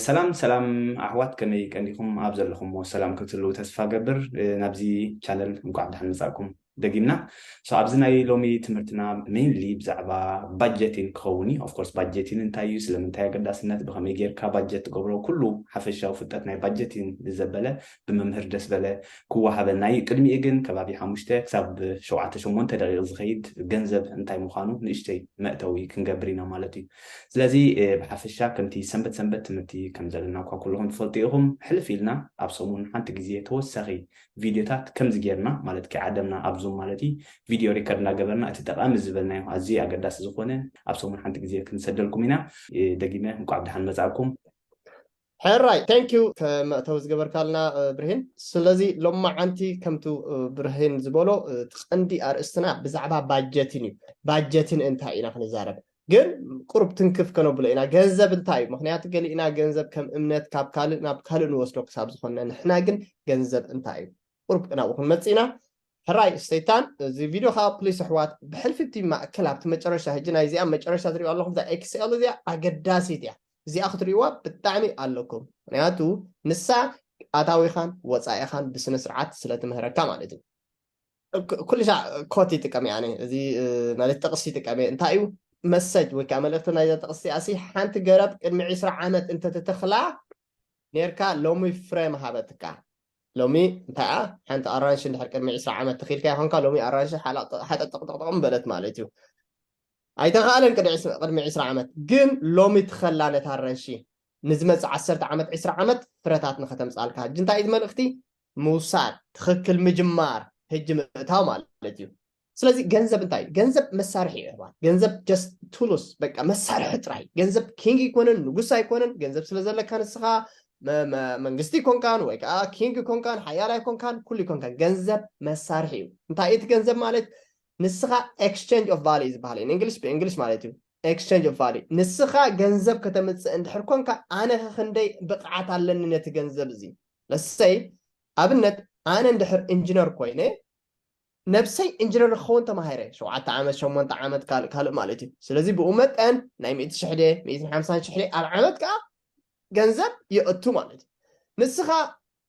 ሰላም ሰላም ኣሕዋት፣ ከመይ ቀኒኹም? ኣብ ዘለኹምዎ ሰላም ክትህልዉ ተስፋ ገብር። ናብዚ ቻነል እንኳዕ ብደሓን መጻእኩም ደጊምና። So ኣብዚ ናይ ሎሚ ትምህርትና mainly ብዛዕባ ባጀቲን ክኸውን እዩ። Of course ባጀቲን እንታይ እዩ፣ ስለምንታይ ኣገዳስነት፣ ብኸመይ ጌርካ ባጀት ትገብሮ፣ ኩሉ ሓፈሻዊ ፍልጠት ናይ ባጀቲን ዘበለ ብመምህር ደስ በለ ክወሃበና እዩ። ቅድሚኡ ግን ከባቢ ሓሙሽተ ክሳብ ሸውዓተ ሸሞንተ ደቂቕ ዝኸይድ ገንዘብ እንታይ ምዃኑ ንእሽተይ መእተዊ ክንገብር ኢና ማለት እዩ። ስለዚ ብሓፈሻ ከምቲ ሰንበት ሰንበት ትምህርቲ ከም ዘለና እኳ ኩልኹም ትፈልጡ ኢኹም። ሕልፍ ኢልና ኣብ ሰሙን ሓንቲ ግዜ ተወሳኺ ቪድዮታት ከምዚ ጌርና ማለት ከይዓደምና ኣብ ዙም ማለት እዩ ቪድዮ ሪከርድ እናገበርና እቲ ጠቓሚ ዝበልናዮ ኣዝዩ ኣገዳሲ ዝኾነ ኣብ ሰሙን ሓንቲ ግዜ ክንሰደልኩም ኢና። ደጊመ እንቋዕ ብደሓን መጻእኩም። ሕራይ thank you ከመእተው ዝገበርካልና ብርሂን። ስለዚ ሎማዓንቲ ከምቱ ብርሂን ዝበሎ እቲ ቀንዲ ኣርእስትና ብዛዕባ ባጀትን እዩ። ባጀትን እንታይ ኢና ክንዛረብ ግን ቁሩብ ትንክፍ ከነብሎ ኢና። ገንዘብ እንታይ እዩ? ምክንያቱ ገሊእና ገንዘብ ከም እምነት ካብ ካልእ ናብ ካልእ ንወስዶ ክሳብ ዝኾነ፣ ንሕና ግን ገንዘብ እንታይ እዩ ቁሩብ ናብኡ ክንመጽእ ኢና። ሕራይ stay tuned። እዚ ቪድዮ ከዓ ፕሊስ ኣሕዋት ብሕልፊ እቲ ማእከል ኣብቲ መጨረሻ፣ ሕጂ ናይዚኣ መጨረሻ ትሪኦ ኣለኹም፣ እዛ ኤክስኤል እዚኣ ኣገዳሲት እያ። እዚኣ ክትሪእዋ ብጣዕሚ ኣለኩም። ምክንያቱ ንሳ ኣታዊኻን ወፃኢኻን ብስነ ስርዓት ስለ ትምህረካ ማለት እዩ። ኩሉ ሻዕ ኮት ይጥቀም እየ ኣነ፣ እዚ ማለት ጥቕሲ ይጥቀም እየ። እንታይ እዩ መሰጅ ወይ ከዓ መልእክቲ ናይዛ ጥቕሲ እዚኣ ሲ ሓንቲ ገረብ ቅድሚ ዕስራ ዓመት እንተተተኽላ ኔርካ ሎሚ ፍረ ምሃበትካ። ሎሚ እንታይ እያ ሓንቲ ኣራንሺ እንድሕር ቅድሚ ዕስራ ዓመት ተኺልካ ይኾንካ፣ ሎሚ ኣራንሺ ሓጠጥጥጥጥጥም በለት ማለት እዩ። ኣይተኻእለን ቅድሚ ዕስራ ዓመት ግን ሎሚ ትኸላ ነታ ኣራንሺ ንዝመፅእ ዓሰርተ ዓመት ዕስራ ዓመት ፍረታት ንኸተምፅኣልካ። ሕጂ እንታይ እዩ መልእኽቲ? ምውሳድ፣ ትኽክል ምጅማር፣ ሕጂ ምእታው ማለት እዩ። ስለዚ ገንዘብ እንታይ እዩ? ገንዘብ መሳርሒ እዩ። ገንዘብ just tools፣ በቃ መሳርሒ ጥራይ። ገንዘብ ኪንግ ኣይኮነን፣ ንጉስ ኣይኮነን። ገንዘብ ስለ ዘለካ ንስኻ መንግስቲ ይኮንካን ወይ ከዓ ኪንግ ይኮንካን ሓያል ኣይኮንካን፣ ኩሉ ይኮንካን። ገንዘብ መሳርሒ እዩ። እንታይ እቲ ገንዘብ ማለት? ንስኻ exchange of value ዝበሃል እዩ እንግሊሽ ብእንግሊሽ ማለት እዩ። Exchange of value፣ ንስኻ ገንዘብ ከተምፅእ እንድሕር ኮንካ ኣነ ከክንደይ ብቕዓት ኣለኒ ነቲ ገንዘብ እዚ። ለሰይ ኣብነት ኣነ እንድሕር ኢንጂነር ኮይነ ነብሰይ ኢንጂነር ክኸውን ተማሂረ ሸውዓተ ዓመት ሸሞንተ ዓመት ካልእ ካልእ ማለት እዩ። ስለዚ ብኡ መጠን ናይ ሚእቲ ሽሕ ድየ ሚእትን ሓምሳን ሽሕ ድየ ኣብ ዓመት ከዓ ገንዘብ የእቱ ማለት እዩ። ንስኻ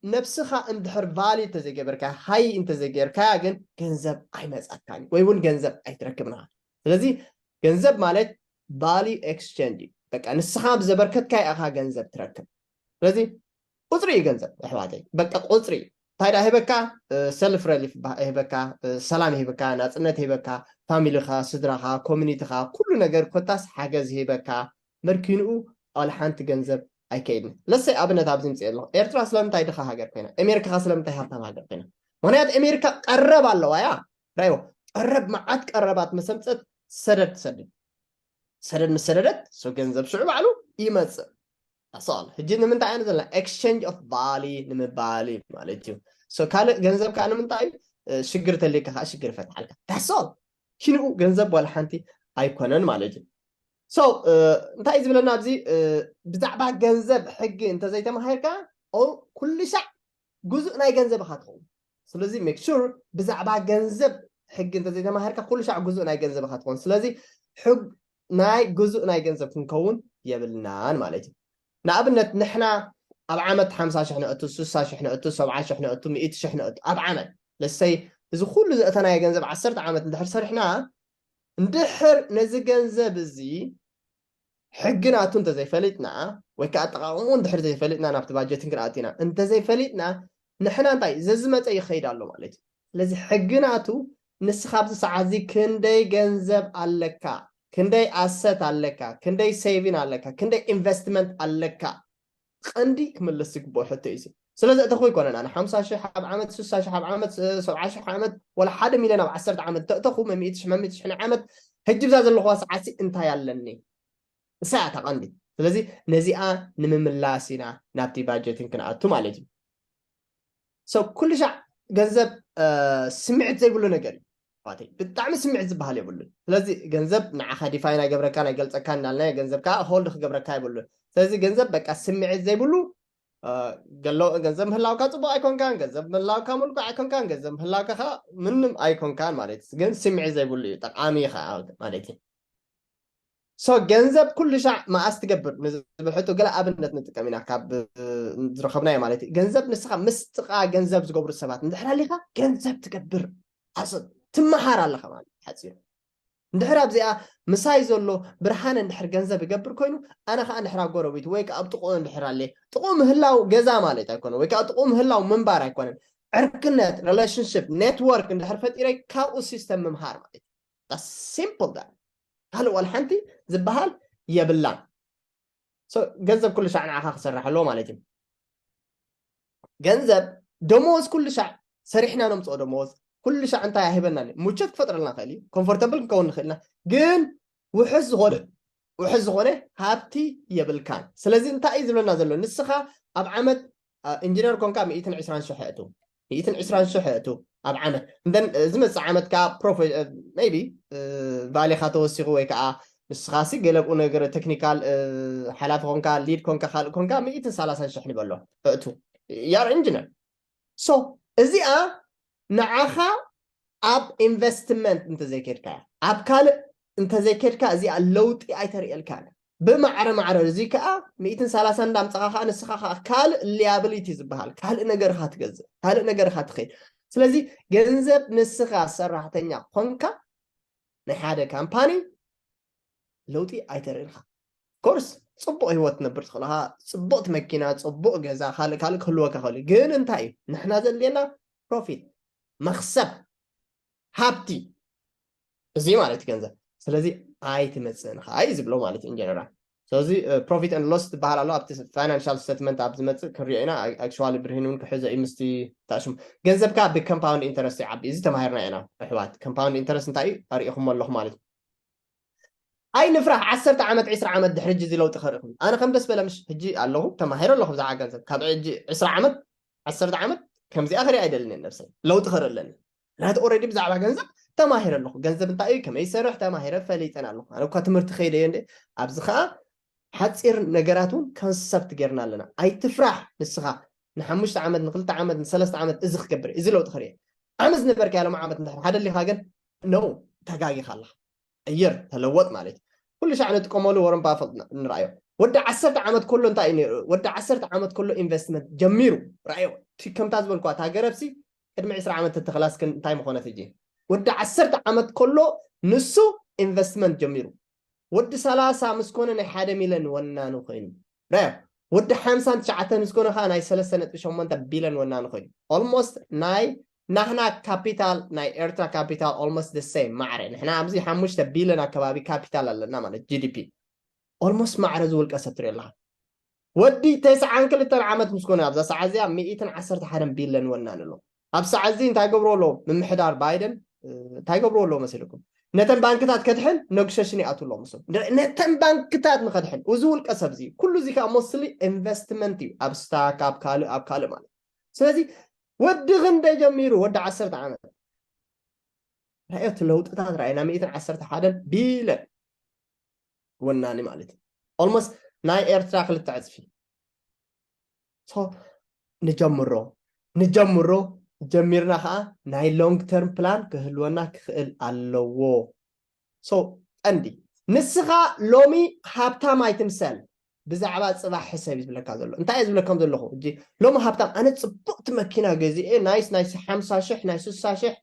ነብስኻ እንድሕር value እንተዘይገበርካ ሃይ እንተዘይገርካያ ግን ገንዘብ ኣይመፃካን ወይ እውን ገንዘብ ኣይትረክብን ኢኻ። ስለዚ ገንዘብ ማለት value exchange እዩ። በቃ ንስኻ ብዘበርከትካዮ ኢኻ ገንዘብ ትረክብ። ስለዚ ቁፅሪ እዩ ገንዘብ ኣሕዋተይ፣ በቃ ቁፅሪ እዩ። እንታይ ደኣ ሂበካ? ሰልፍ ረሊፍ ሂበካ፣ ሰላም ሂበካ፣ ናፅነት ሂበካ፣ ፋሚሊኻ፣ ስድራኻ፣ ኮሚኒቲኻ፣ ኩሉ ነገር ኮታስ ሓገዝ ሂበካ። መርኪንኡ ዋላ ሓንቲ ገንዘብ ኣይከይድን። ለሰይ ኣብነት ኣብዚ ምፅእ ኣለኹ። ኤርትራ ስለምንታይ ድኻ ሃገር ኮይና? ኣሜሪካ ከ ስለምንታይ ሃብታም ሃገር ኮይና? ምክንያቱ ኣሜሪካ ቀረብ ኣለዋ እያ። ራዮ ቀረብ መዓት ቀረባት መሰምፀት ሰደድ ትሰድድ። ሰደድ ምስ ሰደደት so ገንዘብ ሽዑ ባዕሉ ይመፅእ። ኣሰል ሕጂ ንምንታይ ኣነ ዘለና exchange of value ንምባል እዩ ማለት እዩ። So ካልእ ገንዘብ ከዓ ንምንታይ እዩ? ሽግር ተልካ ከዓ ሽግር ይፈትሓልካ። ዳሰል ሽንኡ ገንዘብ ዋላ ሓንቲ ኣይኮነን ማለት እዩ። So እንታይ እዩ ዝብለና ኣብዚ? ብዛዕባ ገንዘብ ሕጊ እንተዘይተማሂርካ ኩሉ ሻዕ ጉዙእ ናይ ገንዘብ ኢኻ ትኸውን። ስለዚ make sure ብዛዕባ ገንዘብ ሕጊ እንተዘይተማሂርካ ኩሉ ሻዕ ጉዙእ ናይ ገንዘብ ኢኻ ትኸውን። ስለዚ ናይ ጉዙእ ናይ ገንዘብ ክንከውን የብልናን ማለት እዩ። ንኣብነት ንሕና ኣብ ዓመት ሓምሳ ሽሕ ነእቱ፣ ስሳ ሽሕ ነእቱ፣ ሰብዓ ሽሕ ነእቱ፣ ሚእቲ ሽሕ ነእቱ ኣብ ዓመት። ለሰይ እዚ ኩሉ ዘእተናዮ ገንዘብ ዓሰርተ ዓመት እንድሕር ሰሪሕና እንድሕር ነዚ ገንዘብ እዚ ሕጊ ናቱ እንተዘይፈሊጥና ወይ ከዓ ኣጠቃቕሙ እንድሕር ዘይፈሊጥና ናብቲ ባጀትን ክንኣቲና እንተዘይፈሊጥና ንሕና እንታይ ዘዝመፀ ይኸይድ ኣሎ ማለት እዩ። ስለዚ ሕጊ ናቱ ንስኻ ኣብዚ ሰዓት እዚ ክንደይ ገንዘብ ኣለካ፣ ክንደይ ኣሰት ኣለካ፣ ክንደይ ሴቪን ኣለካ፣ ክንደይ ኢንቨስትመንት ኣለካ ቀንዲ ክምለስ ዝግብኦ ሕቶ እዩ። ስለዚ እተኹ ይኮነን ኣነ ሓምሳ ሽሕ ኣብ ዓመት ስሳ ሽሕ ኣብ ዓመት ሰብዓ ሽሕ ዓመት ወላ ሓደ ሚልዮን ኣብ ዓሰርተ ዓመት ተእተኹ መሚእቲ ሽሕ መሚእቲ ሽሕ ዓመት ሕጂ ብዛ ዘለኹዋ ሰዓት እንታይ ኣለኒ? እሳ እያ ቀንዲ። ስለዚ ነዚኣ ንምምላስ ኢና ናብቲ ባጀቲን ክንኣቱ ማለት እዩ። So ኩሉ ሻዕ ገንዘብ ስምዕት ዘይብሉ ነገር እዩ። ብጣዕሚ ስምዕት ዝበሃል የብሉን። ስለዚ ገንዘብ ንዓኻ ዲፋይን ኣይገብረካን ኣይገልፀካን እንዳልናዮ ገንዘብ ከዓ ሆልድ ክገብረካ የብሉን። ስለዚ ገንዘብ በቃ ስምዕት ዘይብሉ ገሎ ገንዘብ ምህላውካ ፅቡቅ ኣይኮንካን፣ ገንዘብ ምህላውካ ሙልኩዕ ኣይኮንካን፣ ገንዘብ ምህላውካ ከዓ ምንም ኣይኮንካን ማለት እዩ። ግን ስምዕት ዘይብሉ እዩ ጠቃሚ ከዓ ማለት እዩ። So ገንዘብ ኩሉ ሻዕ መኣስ ትገብር ንዝብል ሕቶ ገለ ኣብነት ንጥቀም ኢና ካብ ዝረኸብናዮ ማለት እዩ። ገንዘብ ንስኻ ምስጥቓ ገንዘብ ዝገብሩ ሰባት እንድሕር ኣሊኻ ገንዘብ ትገብር ሓሶት ትመሃር ኣለኻ ማለት ሓፂሩ። እንድሕር ኣብዚኣ ምሳይ ዘሎ ብርሃን እንድሕር ገንዘብ ይገብር ኮይኑ ኣነ ከዓ እንድሕር ኣብ ጎረቤት ወይ ከዓ ኣብ ጥቕኡ እንድሕር ኣለ ጥቕኡ ምህላው ገዛ ማለት ኣይኮነ ወይ ከዓ ጥቕኡ ምህላው ምንባር ኣይኮነን። ዕርክነት relationship network እንድሕር ፈጢረይ ካብኡ ሲስተም ምምሃር ማለት እዩ። ሲምፕል ዳ ካልእ ዋላ ሓንቲ ዝበሃል የብላን። ገንዘብ ኩሉ ሻዕ ንዓኻ ክሰርሕ ኣለዎ ማለት እዩ። ገንዘብ ደሞዝ ኩሉ ሻዕ ሰሪሕና ነምፅኦ ደሞዝ ኩሉ ሻዕ እንታይ ኣሂበና ሙቸት ክፈጥረልና ክእል እዩ። ኮምፎርተብል ክንከውን ንኽእልና ግን ውሕስ ዝኾነ ውሕስ ዝኾነ ሃብቲ የብልካን። ስለዚ እንታይ እዩ ዝብለና ዘሎ ንስኻ ኣብ ዓመት ኢንጂነር ኮንካ ሚእትን ዕስራን ሽሕ እቱ ሚእትን ዕስራን ሽሕ እቱ ኣብ ዓመት እንተን ዝመፅእ ዓመት ከዓ ቢ ቫሌኻ ተወሲኹ ወይ ከዓ ንስኻሲ ገለብኡ ነገር ቴክኒካል ሓላፊ ኮንካ ሊድ ኮንካ ካልእ ኮንካ ሚእትን ሰላሳን ሽሕ ንበሎ እቱ ያር ኢንጂነር። ሶ እዚኣ ንዓኻ ኣብ ኢንቨስትመንት እንተዘይከድካ ኣብ ካልእ እንተዘይከድካ እዚኣ ለውጢ ኣይተርእየልካ። ብማዕረ ማዕረ እዚ ከዓ ሚእትን ሰላሳን እንዳምፀኻ ከዓ ንስኻ ከዓ ካልእ ሊያብሊቲ ዝበሃል ካልእ ነገርካ ትገዝእ ካልእ ነገርካ ትኸይድ። ስለዚ ገንዘብ ንስኻ ሰራሕተኛ ኮንካ ናይ ሓደ ካምፓኒ ለውጢ ኣይተርእልካ። ኮርስ ፅቡቅ ህይወት ትነብር ትኽእልኻ፣ ፅቡቅቲ መኪና፣ ፅቡቅ ገዛ፣ ካልእ ካልእ ክህልወካ ክእል። ግን እንታይ እዩ ንሕና ዘድልየና ፕሮፊት፣ መክሰብ፣ ሃብቲ። እዚ ማለት ገንዘብ። ስለዚ ኣይትመፅእን ከዓ እዩ ዝብሎ ማለት ኢንጀነራል። ስለዚ ፕሮፊት ን ሎስ ትበሃል ኣሎ ኣብቲ ፋይናንሻል ስቴትመንት ኣብ ዝመፅእ ክንሪኦ ኢና። ኣክቹዋሊ ብርሂን እውን ክሕዞ እዩ ምስቲ ታሽሙ ገንዘብካ ብኮምፓውንድ ኢንተረስት ይዓቢ። እዚ ተማሂርና ኢና ኣሕዋት። ኮምፓውንድ ኢንተረስት እንታይ እዩ ኣሪእኹሞ ኣለኹ ማለት እዩ። ኣይ ንፍራሕ ዓሰርተ ዓመት ዒስራ ዓመት ድሕሪ ሕጂ እዚ ለውጢ ከርኢ ክብል ኣነ ከም ደስ በለ ምሽ ሕጂ ኣለኹ ተማሂረ ኣለኹ ብዛዕባ ገንዘብ ካብ ሕጂ ዒስራ ዓመት ዓሰርተ ዓመት ከምዚኣ ክርኢ ኣይደልን እየ ነብሰይ ለውጢ ከርኢ ኣለኒ። ምክንያቱ ኦረዲ ብዛዕባ ገንዘብ ተማሂረ ኣለኹ። ገንዘብ እንታይ እዩ ከመይ ይሰርሕ ተማሂረ ፈሊጠን ኣለኹ። ኣነ እኳ ትምህርቲ ከይደ እየ እንደ ኣብዚ ከዓ ሓፂር ነገራት እውን ኮንሰፕት ጌርና ኣለና። ኣይትፍራሕ ንስኻ ንሓሙሽተ ዓመት ንክልተ ዓመት ንሰለስተ ዓመት እዚ ክገብር እዚ ለውጢ ክርኢ ዓመት ዝነበርካ ያሎም ዓመት እንድሕር ሓደ ሊኻ ግን ነው ተጋጊኻ ኣለኻ። ቀይር ተለወጥ ማለት እዩ። ኩሉ ሻዕ ንጥቀመሉ ወረን ባፈት ንርኣዮ። ወዲ ዓሰርተ ዓመት ከሎ እንታይ እዩ ነይሩ? ወዲ ዓሰርተ ዓመት ከሎ ኢንቨስትመንት ጀሚሩ። ርኣዮ። እቲ ከምታ ዝበልኳ እታ ገረብሲ ቅድሚ ዕስራ ዓመት ተተኸላስ ግን እንታይ ምኾነት ሕጂ? ወዲ ዓሰርተ ዓመት ከሎ ንሱ ኢንቨስትመንት ጀሚሩ። ወዲ ሰላሳ ምስ ኮነ ናይ ሓደ ሚልዮን ወናኑ ኮይኑ። ርኣዮ። ወዲ ሓምሳን ትሽዓተን ምስ ኮነ ከዓ ናይ ሰለስተ ነጥቢ ሸሞንተ ቢልዮን ወናኑ ኮይኑ። ኦልሞስት ናይ ናህና ካፒታል ናይ ኤርትራ ካፒታል ኦልሞስት ደ ሴም ማዕረ ንሕና ኣብዚ ሓሙሽተ ቢልዮን ኣከባቢ ካፒታል ኣለና ማለት ጂ ዲ ፒ ኦልሞስት ማዕረ ዝውልቀ ሰብ ትሪኦ ኣለካ። ወዲ ተስዓን ክልተን ዓመት ምስ ኮነ ኣብዛ ሰዓት እዚኣ ሚእትን ዓሰርተ ሓደን ቢልዮን ወናን ኣሎ። ኣብ ሰዓት እዚ እንታይ ገብሮ ኣሎ ምምሕዳር ባይደን እንታይ ገብሮ ኣሎ መሲልኩም? ነተን ባንክታት ከድሕን ነግሸሽን ይኣቱ ኣሎ ምስ ነተን ባንክታት ንኸድሕን እዚ ውልቀ ሰብ እዚ ኩሉ እዚ ከዓ ሞስሊ ኢንቨስትመንት እዩ ኣብ ስታክ ኣብ ካልእ ኣብ ካልእ ማለት። ስለዚ ወዲ ክንደይ ጀሚሩ ወዲ ዓሰርተ ዓመት ራእዮ እቲ ለውጥታት ራእዮ ናይ ሚእትን ዓሰርተ ሓደን ቢልዮን ወናኒ ማለት እዩ። ኦልሞስት ናይ ኤርትራ ክልተ ዕፅፊ። ንጀምሮ ንጀምሮ ጀሚርና ከዓ ናይ ሎንግ ተርም ፕላን ክህልወና ክኽእል ኣለዎ። ቀንዲ ንስኻ ሎሚ ሃብታም ኣይትምሰል፣ ብዛዕባ ፅባሕ ሕሰብ እዩ ዝብለካ ዘሎ። እንታይ እየ ዝብለካም ዘለኹ እ ሎሚ ሃብታም ኣነ ፅቡቅቲ መኪና ገዚኤ ናይስ ናይ ሓምሳ ሽሕ ናይ ስሳ ሽሕ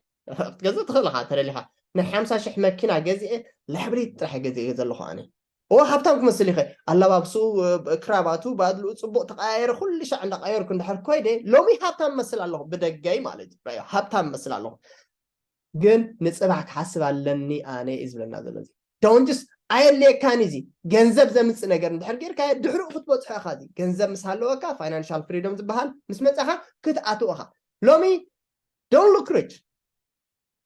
ክትገዝእ ትኽእል ኢኻ ተደሊኻ ናይ ሓምሳ ሽሕ መኪና ገዚኤ ላሕብሪት ጥራሕ ገዚኤ ዘለኹ ኣነ። እወ ሃብታም ክመስል ይኸ ኣላባብስኡ ክራባቱ ባድልኡ ፅቡቅ ተቀያየረ ኩሉ ሻዕ እንዳቀየርኩ እንዳሕር ኮይደ ሎሚ ሃብታም መስል ኣለኹ ብደገይ ማለት እዩ። ሃብታም መስል ኣለኹ ግን ንፅባሕ ክሓስብ ኣለኒ ኣነ እዩ ዝብለና ዘሎ። ዶንጅስ ኣየድልየካን እዚ ገንዘብ ዘምፅእ ነገር እንድሕር ጌርካ ድሕሪኡ ክትበፅሖ ኢኻ። እዚ ገንዘብ ምስ ሃለወካ ፋይናንሻል ፍሪዶም ዝበሃል ምስ መፃኻ ክትኣትዎ ኢኻ። ሎሚ don't look rich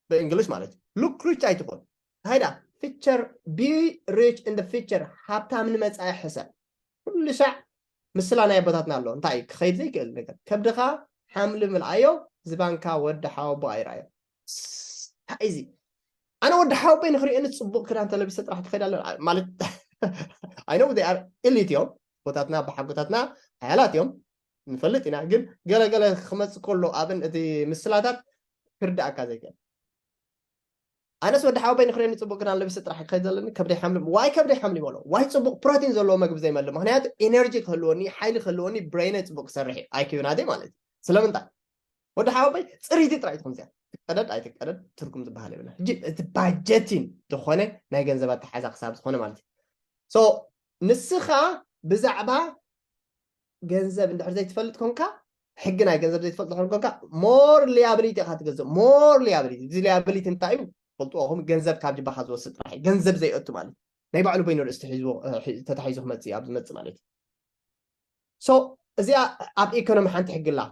ብእንግሊሽ ማለት እዩ። ሉክ ሪች ኣይትኾን ሃይዳ ፊቸር ቢ ሪች እንደ ፊቸር ሃብታም ንመፃኢ ሕሰብ። ኩሉ ሻዕ ምስላ ናይ ኣቦታትና ኣሎ እንታይ ክኸይድ ዘይክእል ነገር ከብድኻ ሓምሊ ምልኣዮ ዝባንካ ወዲ ሓወቦ ኣይረኣዮ። እንታይ እዚ ኣነ ወዲ ሓወቦይ ንክሪኦ ንፅቡቅ ክዳን ተለቢሰ ጥራሕ ትኸይድ ኣሎ ማለት ኣይነው ር ኢሊት እዮም ቦታትና ኣቦሓጎታትና ሓያላት እዮም ንፈልጥ ኢና ግን ገለገለ ክመፅእ ከሎ ኣብን እቲ ምስላታት ክርዳእካ ዘይክእል ኣነስ ወዲ ሓወበይ ንክሬኒ ጽቡቅ ክዳን ለቢሰ ጥራሕ ክኸይድ ዘለኒ ከብደይ ሓምሊ ዋይ ከብደይ ሓምሊ ይበሎ ዋይ ጽቡቅ ፕሮቲን ዘለዎ መግቢ ዘይመል ምክንያቱ ኤነርጂ ክህልወኒ ሓይሊ ክህልወኒ ብሬነ ጽቡቅ ክሰርሕ እዩ ኣይኪዩ ናተይ ማለት እዩ ስለምንታይ ወዲ ሓወበይ ጽሪቲ ጥራይ ትኹን እዚኣ ትቀደድ ኣይትቀደድ ትርጉም ዝበሃል የብላ ሕጂ እቲ ባጀቲን ዝኾነ ናይ ገንዘብ ኣተሓዛ ክሳብ ዝኾነ ማለት እዩ ንስኻ ብዛዕባ ገንዘብ እንድሕር ዘይትፈልጥ ኮንካ ሕጊ ናይ ገንዘብ ዘይትፈልጥ ድሕር ኮንካ more liability ኢኻ ትገዝእ more liability እዚ liability እንታይ እዩ ፈልጥዎ ኹም ገንዘብ ካብ ጅባኻ ዝወስድ ጥራሕ ገንዘብ ዘይእቱ ማለት ናይ ባዕሉ በይኑ ርእስ ተታሒዙ ክመፅእ ኣብ ዝመፅእ ማለት እዩ so እዚኣ ኣብ ኢኮኖሚ ሓንቲ ሕጊ ኣላ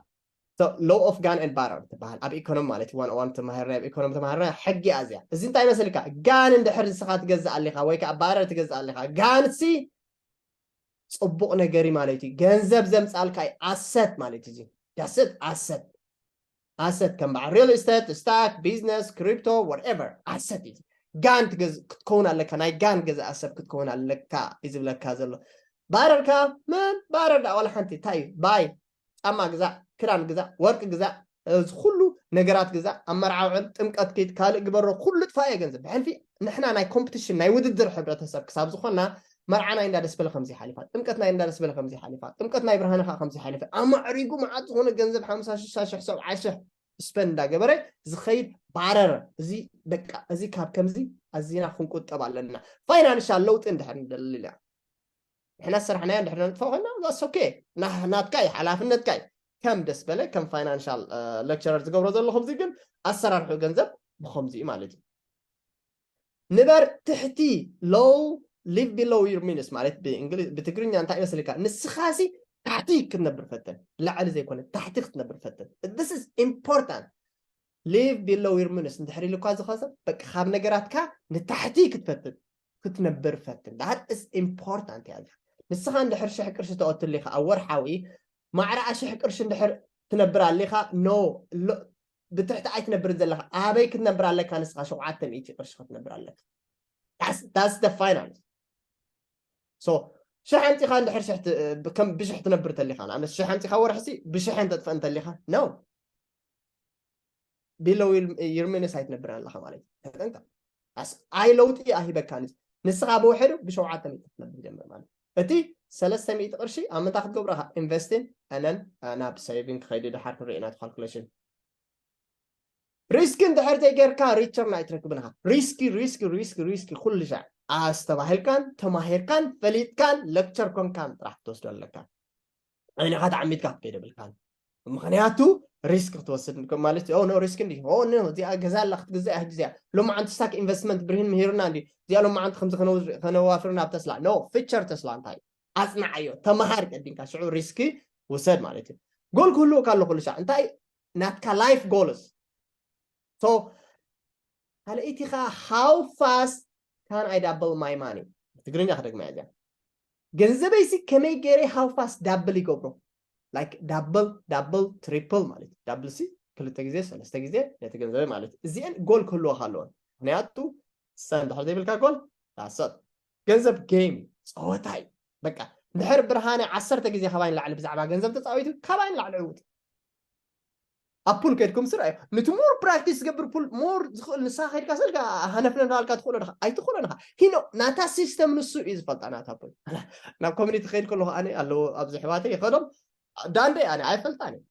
law of gun and barrel ትበሃል ኣብ ኢኮኖሚ ማለት እዩ one on one ተማሂርና ኣብ ኢኮኖሚ ተማሂርና ሕጊ እያ እዚኣ እዚ እንታይ መስልካ ጋን እንድሕር ንስኻ ትገዝእ ኣለኻ ወይ ከዓ ባረር ትገዝእ ኣለኻ ጋን ሲ ፅቡቕ ነገር እዩ ማለት እዩ ገንዘብ ዘምፃልካ እዩ ኣሰት ማለት እዩ ዳስት ኣሰት ኣሰት ከም በዓል real estate stock business crypto whatever ኣሰት እዩ ጋን ክትከውን ኣለካ ናይ ጋን ገዛእ ሰብ ክትከውን ኣለካ እዩ ዝብለካ ዘሎ ባረርካ ምን ባረር ዳ ዋላ ሓንቲ እንታይ እዩ ባይ ጫማ ግዛእ ክዳን ግዛእ ወርቂ ግዛእ እዚ ኩሉ ነገራት ግዛእ ኣብ መርዓ ውዕል ጥምቀት ኪድ ካልእ ግበሮ ኩሉ ጥፋእ እየ ገንዘብ ብሕልፊ ንሕና ናይ ኮምፕቲሽን ናይ ውድድር ሕብረተሰብ ክሳብ ዝኾና መርዓ ናይ እንዳ ደስበለ ከምዚ ሓሊፋ ጥምቀት ናይ እንዳ ደስበለ ከምዚ ሓሊፋ ጥምቀት ናይ ብርሃንኻ ከምዚ ሓሊፈ ኣማዕሪጉ መዓት ዝኾነ ገንዘብ ሓምሳ ሽሳ ሽሕ ሰብዓ ሽሕ ስፐን እንዳገበረ ዝኸይድ ባረር እዚ በቃ እዚ ካብ ከምዚ ኣዚና ክንቁጠብ ኣለና ፋይናንሻል ለውጢ እንድሕር ንደሊ ኢና ንሕና ዝሰራሕናዮ እንድሕር ነጥፋ ኮይና that's okay ናትካ እዩ ሓላፍነትካ እዩ ከም ደስ በለ ከም ፋይናንሻል ሌክቸረር ዝገብሮ ዘሎ ከምዚ ግን ኣሰራርሑ ገንዘብ ብከምዚ እዩ ማለት እዩ ንበር ትሕቲ low live below your means ማለት ብእንግሊዝ ብትግርኛ እንታይ ይመስልካ ንስኻሲ ታሕቲ ክትነብር ፈትን ላዕሊ ዘይኮነ ታሕቲ ክትነብር ፈትን this is important live below your means እንድሕር ኢልኳ ዝኸሰብ በቃ ካብ ነገራትካ ንታሕቲ ክትፈትን ክትነብር ፈትን that is important እያ ንስኻ እንድሕር ሽሕ ቅርሺ ተቐትል ኢኻ ኣብ ወርሓዊ ማዕረ ኣሽሕ ቅርሺ እንድሕር ትነብር ኣሊኻ no ብትሕቲ ኣይትነብርን ዘለኻ ኣበይ ክትነብር ኣለካ ንስኻ ሸውዓተ ሚእቲ ቅርሺ ክትነብር ኣለካ that's the finance so ሽሕ ኣምፂኻ እንድሕር ሽሕ ከም ብሽሕ ትነብር ተሊኻ ንኣብነት ሽሕ ኣምፂኻ ወርሕሲ ብሽሕ እንተጥፈእ እንተሊኻ no below your means ኣይትነብርን ኣለኻ ማለት እዩ ተጠንቀቕ ኣይ ለውጢ ኣሂበካ ንስኻ ብውሕዱ ብሸውዓተ ሚእቲ ክትነብር ጀምር ማለት እቲ ሰለስተ ሚእቲ ቅርሺ ኣብ ምንታይ ክትገብሮ ኢኻ ኢንቨስቲን and then ናብ saving ክኸይድ ድሓር ክንርኢ ናቱ ካልኩሌሽን ሪስኪ እንድሕር ዘይጌርካ ሪቸርን ኣይትረክብን ኢኻ ሪስኪ ሪስኪ ሪስኪ ሪስኪ ኩሉ ሻዕ ኣስተባሂልካን ተማሂርካን ፈሊጥካን ሌክቸር ኮንካን ጥራሕ ክትወስዶ ኣለካ ዓይንኻ ተዓሚትካ ክትከይድ የብልካን ምኽንያቱ ሪስክ ክትወስድ ማለት ኦ ኖ ሪስክ እንዲ ኦ ኖ እዚኣ ገዛ ኣላ ክትግዛእ ሕጂ እዚኣ ሎማዓንቲ ስታክ ኢንቨስትመንት ብርሂን ምሂሩና እንዲ እዚኣ ሎማዓንቲ ከምዚ ከነዋፍር ናብ ተስላ ኖ ፊቸር ተስላ እንታይ ኣፅናዓዮ ተመሃር ቀዲምካ ሽዑ ሪስክ ውሰድ ማለት እዩ ጎል ክህልወካ ኣሎ ኩሉ ሻዕ እንታይ ናትካ life goals so ካልኣይቲ ከዓ how fast can I double my money ትግርኛ ክደግማ እያ ገንዘበይሲ ከመይ ገይረ how fast double ይገብሮ like double double triple ማለት እዩ double ሲ ክልተ ግዜ ሰለስተ ግዜ ነቲ ገንዘበይ ማለት እዩ እዚአን ጎል ክህልወካ ኣለወን ምክንያቱ ሰ እንድሕር ዘይብልካ ጎል ዳሰት ገንዘብ game ፀወታ እዩ በቃ እንድሕር ብርሃነ ዓሰርተ ግዜ ካባይ ንላዕሊ ብዛዕባ ገንዘብ ተፃዊቱ ካባይ ንላዕሊ ዕውት ኣብ ፑል ከድኩም ስርኣዩ ነቲ more practice ዝገብር ፑል more ዝኽእል ንስኻ ከድካ ሰልካ ሃነፍነፍ ናልካ ትኽእሎ ድኻ ኣይትኽእሎ ድኻ ሂኖ ናታ ሲስተም ንሱ እዩ ዝፈልጣ ናታ ፑል ናብ ኮሚኒቲ ከይድ ከለኹ ኣነ ኣለዎ ኣብዚ ኣሕዋተይ ይኸዶም ዳንደይ ኣነ ኣይፈልጣን እየ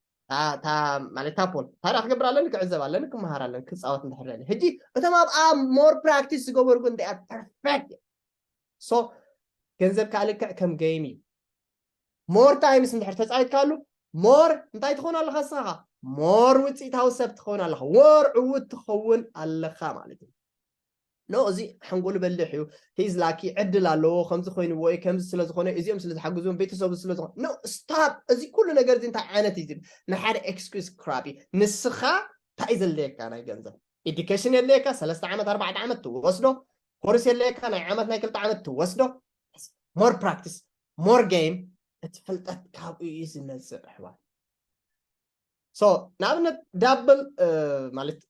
ታ ማለት ታ ፖል ታዲያ ክገብር ኣለኒ ክዕዘብ ኣለኒ ክመሃር ኣለኒ ክፃወት እንድሕር ደሊ ሕጂ እቶም ኣብኣ more practice ዝገበሩ ግን they are perfect so ገንዘብ ከዓ ልክዕ ከም game እዩ more times እንድሕር ተፃዊትካሉ more እንታይ ትኸውን ኣለኻ ንስኻ more ውፅኢታዊ ሰብ ትኸውን ኣለኻ more ዕውት ትኸውን ኣለኻ ማለት እዩ no እዚ ሓንጎሉ በሊሕ እዩ he's lucky ዕድል ኣለዎ ከምዚ ኮይንዎ እዩ ከምዚ ስለ ዝኾነ እዚኦም ስለ ዝሓግዝዎም ቤተሰቡ ስለ ዝኾነ no stop እዚ ኩሉ ነገር እዚ እንታይ ዓይነት እዩ ዝብል ንሓደ excuse crap እዩ ንስኻ እንታይ እዩ ዘድልየካ ናይ ገንዘብ education የድልየካ ሰለስተ ዓመት ኣርባዕተ ዓመት ትወስዶ ኮርስ የድልየካ ናይ ዓመት ናይ ክልተ ዓመት ትወስዶ more practice more game እቲ ፍልጠት ካብኡ እዩ ዝመፅእ ኣሕዋት so ንኣብነት double ማለት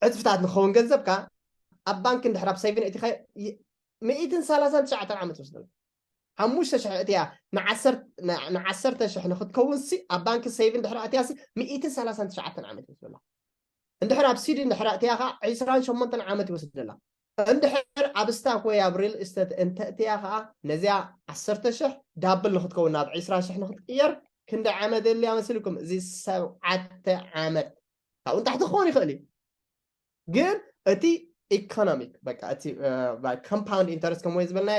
ዕፅፍታት ንኸውን ገንዘብካ ኣብ ባንክ እንድሕር ኣብ saving እቲኻ ሚእትን ሰላሳን ትሽዓተን ዓመት ይወስደሉ ሓሙሽተ ሽሕ እትያ ንዓሰርተ ሽሕ ንክትከውን ሲ ኣብ ባንክ saving ድሕር ኣትያ ሲ ሚእትን ሰላሳን ትሽዓተን ዓመት ይወስደሉ እንድሕር ኣብ ሲዲ እንድሕር ኣእትያ ከዓ ዕስራን ሸሞንተን ዓመት ይወስደላ። እንድሕር ኣብ ስታክ ወይ ኣብ ሪል ስቴት እንተእትያ ከዓ ነዚኣ ዓሰርተ ሽሕ ዳብል ንክትከውን ናብ ዕስራ ሽሕ ንክትቅየር ክንደይ ዓመት የድልያ መሲልኩም? እዚ ሰብዓተ ዓመት ካብኡ ንታሕቲ ክኸውን ይኽእል እዩ። ግን እቲ ኢኮኖሚክ በቃ እቲ ኮምፓውንድ ኢንተረስት ከም ወይ ዝበልና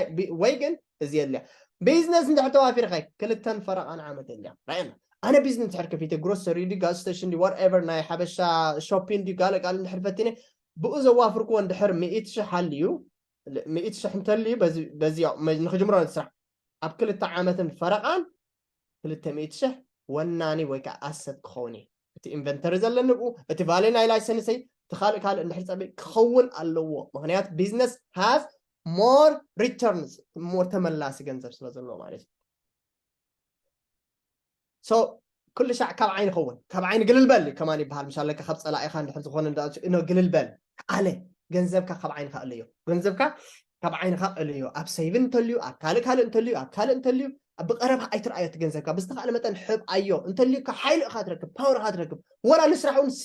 ወይ ግን እዚ የድልያ። ቢዝነስ እንድሕር ተዋፊርካ ክልተን ፈረቓን ዓመት የድልያ። ራእየና ኣነ ቢዝነስ እንድሕር ከፊተ ግሮሰሪ ዲ ጋዝ ስቴሽን ዲ ዋትኤቨር ናይ ሓበሻ ሾፒን ዲ ጋለ ጋለ እንድሕር ፈቲነ ብኡ ዘዋፍርክዎ እንድሕር ሚእቲ ሽሕ ሃልዩ ሚእቲ ሽሕ እንተልዩ በዚ በዚ ያው መ- ንክጅምሮ ነቲ ስራሕ ኣብ ክልተ ዓመትን ፈረቓን ክልተ ሚእቲ ሽሕ ወናኒ ወይ ከዓ ኣሰት ክኸውን እዩ። እቲ ኢንቨንተሪ ዘለኒ ብኡ እቲ ቫሌ ናይ ላይሰንሰይ እቲ ካልእ ካልእ እንድሕር ፀበይ ክኸውን ኣለዎ። ምክንያቱ ቢዝነስ ሃዝ ሞር ሪተርንስ ሞር ተመላሲ ገንዘብ ስለ ዘለዎ ማለት እዩ። ሶ ኩሉ ሻዕ ካብ ዓይኒ ኸውን ካብ ዓይኒ ግልልበል ከማን ይበሃል ምሽ ኣለካ ካብ ፀላኢኻ እንድሕር ዝኾነ እንዳ- ኖ ግልልበል ኣለ ገንዘብካ ካብ ዓይንካ ኣለዮ ገንዘብካ ካብ ዓይንካ ኣለዮ ኣብ ሰይቭ እንተልዩ ኣብ ካልእ ካልእ እንተልዩ ኣብ ካልእ እንተልዩ ኣብ ብቀረብካ ኣይትርኣዮ እቲ ገንዘብካ ብዝተኻእለ መጠን ሕብኣዮ እንተልዩካ ሓይሊ እኻ ትረክብ ፓወር እኻ ትረክብ ወላ ንስራሕ እውን ሲ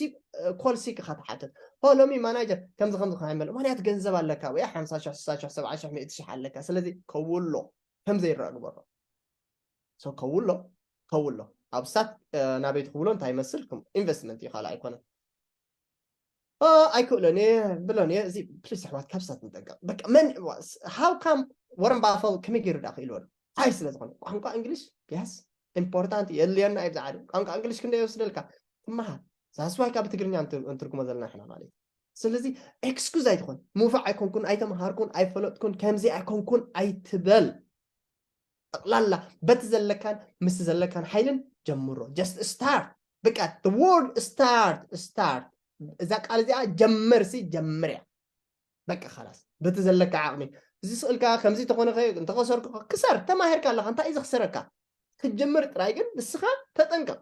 ኮል ሲክ እኻ ትሓትት ሆ ሎሚ ማናጀር ከምዚ ከምዚ ክሓመል ምክንያት ገንዘብ ኣለካ ወይ ሓምሳ ሽሕ ስሳ ሽሕ ሰብዓ ሽሕ ሚእቲ ሽሕ ኣለካ ስለዚ ከውሎ ከምዘይረኣ ግበሮ ሶ ከውሎ ከውሎ ኣብ ሳት ናበይ ትኽብሎ እንታይ ይመስል ኢንቨስትመንት እዩ ካልእ ኣይኮነን ኣይክእሎን እየ ብሎን እየ እዚ ፕሊስ ኣሕዋት ካብ ሳት ንጠንቀቕ በቃ መን how come ወረን ባፈል ከመይ ገይሩ ዳ ክኢልዎ ታይ ስለ ዝኾነ ቋንቋ እንግሊሽ yes ኢምፖርታንት የድልየና እዩ ብዛዕባ ቋንቋ እንግሊሽ ክንደ ይወስደልካ ትመሃር ዛስዋይ ካብ ትግርኛ እንትርጉሞ ዘለና ሕና ማለት እዩ ስለዚ ኤክስኩዝ ኣይትኾን ሙፋዕ ኣይኮንኩን ኣይተምሃርኩን ኣይፈለጥኩን ከምዚ ኣይኮንኩን ኣይትበል ጠቕላላ በቲ ዘለካን ምስ ዘለካን ሓይልን ጀምሮ just start በቃ the word start start እዛ ቃል እዚኣ ጀምር ሲ ጀምር እያ በቃ خلاص በቲ ዘለካ ዓቕሚ እዚ ስእልካ ከምዚ ተኾነ እንተኸሰርኩ ክሰር ተማሂርካ ኣለካ እንታይ እዩ ዘኽስረካ ክትጀምር ጥራይ ግን ንስኻ ተጠንቀቕ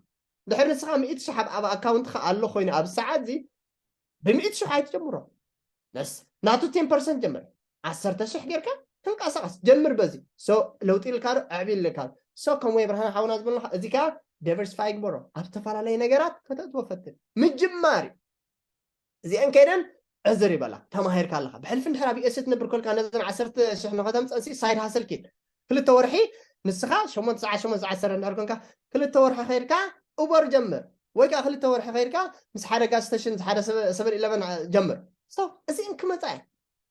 ድሕሪ ንስኻ ሚእቲ ሽሕ ኣብ ኣካውንትካ ኣሎ ኮይኑ ኣብ ሰዓት እዚ ብሚእቲ ሽሕ ኣይትጀምሮ ነስ ናቱ ቴን ፐርሰንት ጀምር ዓሰርተ ሽሕ ጌርካ ተንቀሳቐስ ጀምር በዚ ለውጢ ኢልካ ዶ ዕብ ኢልካ ሶ ከም ወይ ብርሃን ሓውና ዝበልናኻ እዚ ከዓ ዳይቨርሲፋይ ግበሮ ኣብ ዝተፈላለየ ነገራት ከተእትዎ ፈትን ምጅማር እዚአን ከይደን ዕዝር ይበላ ተማሂርካ ኣለካ ብሕልፊ እንድሕር ኣብ ዩኤስ ትነብር ኮልካ ነዘን ዓሰርተ ሽሕ ንኸተምፀእሲ ሳይድ ሃሰል ኪድ ክልተ ወርሒ ንስኻ ሸሞንተ ሰዓት ሸሞንተ ሰዓት ሰረ እንድሕር ኮንካ ክልተ ወርሒ ከይድካ ኡበር ጀምር ወይ ከዓ ክልተ ወርሒ ከይድካ ምስ ሓደ ጋዝ ስቴሽን ሓደ ሰቨን ኢለቨን ጀምር እዚአን ክመፃ እየ